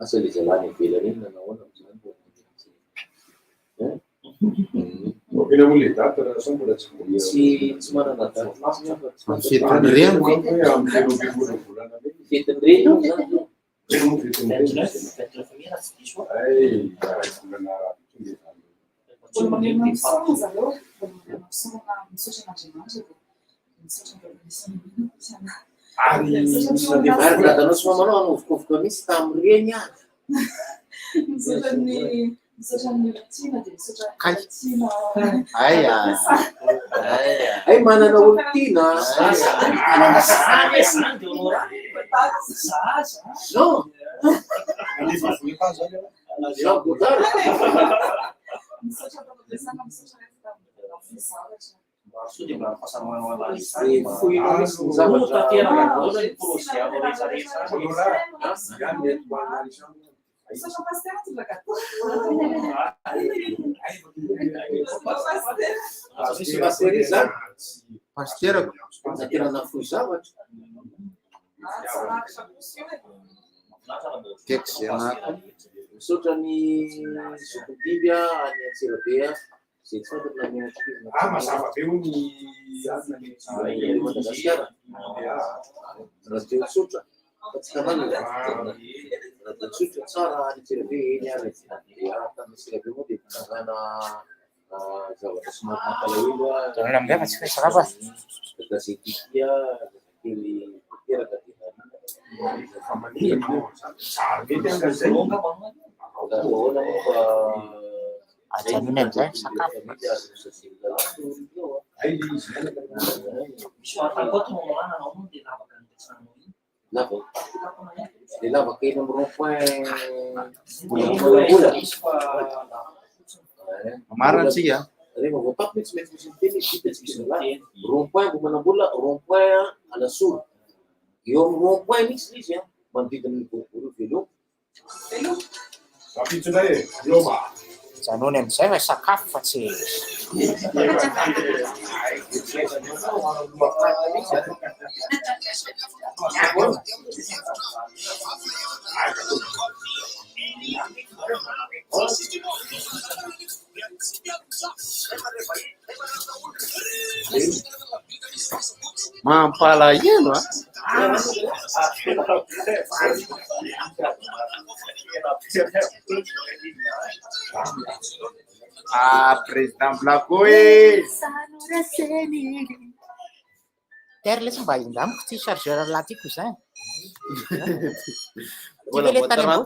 asa ilay zalahy any ivelany iny nanao ahoana amin'izany fa tsy hein. Oviana moa ilay daty raha sao mbola tsy voahiran- Tsy tsy manana daty mihitsy aho fa tsy Amin'ny fantatro. fetin'ny reny Hoe amin'ny 13 volana mey. Fetin'ny reny io zany zao. Ino moa fetin'ny reny? 29 mai raha tsy diso aho. Hay, iray volana raha tonga izany. Mbola mamerina misaona zareo, mbola mamerina misaona misaotra an'Andriamanitra dia misaotra an'ireo anisan'ny mino misaona. Ary Misaotra misy an'ireo nandefa Ary dadanao sy mamanao hanovokovoka mihitsy tamin'ireny aho. Misaotra ny misaotra ny olon-tiana dia misaotra ny Kay. olon-tiana. Ay ah. Ay ah. Hay manana olon-tiana. Zany e, zany dia honorable. Za, za. Non. Nandefa vola tany zany ianao? Jean Godard. Misaotra tamin'ny misaotra rehetra tamin'ny zavatra. Sao dia mba fahasalamana ho an'i Larissa. Dia fohinao mihitsy ny zavatra. Tanteraka daholo ny projet anao rehetra rehetra. Misaotra pasitera tonga gâteau. Misy pasitera izy zany. Pasiterako. Aza tena nafoy zavatra. Tiako izay anahako. Misaotra ny zokin'ny any Antsirabe a. Izay tsy fantatra na mianatra izy na Ah, mazava be hono ny alina ny Any Madagasikara. Radio tsotra. Fa tsy canal. Radio tsotra tsara any Antsirabe eny ary. Dia tamin'ny Antsirabe moa dia nitsangana zavatra somary mampalahelo a. Janona amin'izay fa tsy misy sakafo e. Gazety ity a, kely teraka dia Ajanony amin'izay ny sakafo. Misy manontany koa ato mamoana anao moa dia lavaka nipetrahanao iny. Lavaka. Dia lavaka eny amin'ny rond point Mbola misy fa Marina antsika. Rehefa voatapy tsy maintsy misy miteny izy vita tsy misy lalàna. Rond point Ambohimanambola, rond point Alasora. Eo amin'ny rond point mihitsy ilay izy a, manodidina ny boribory vélo. Rahampitso indray e, Loma. Ajanony amin'izay fa sakafo fa tsy. Mampalahelo a. Ah, président Blako e. Terre lesy mba indramiko ty chargeur lahy ty cousin. Mbola Ty ve le tany voataratra.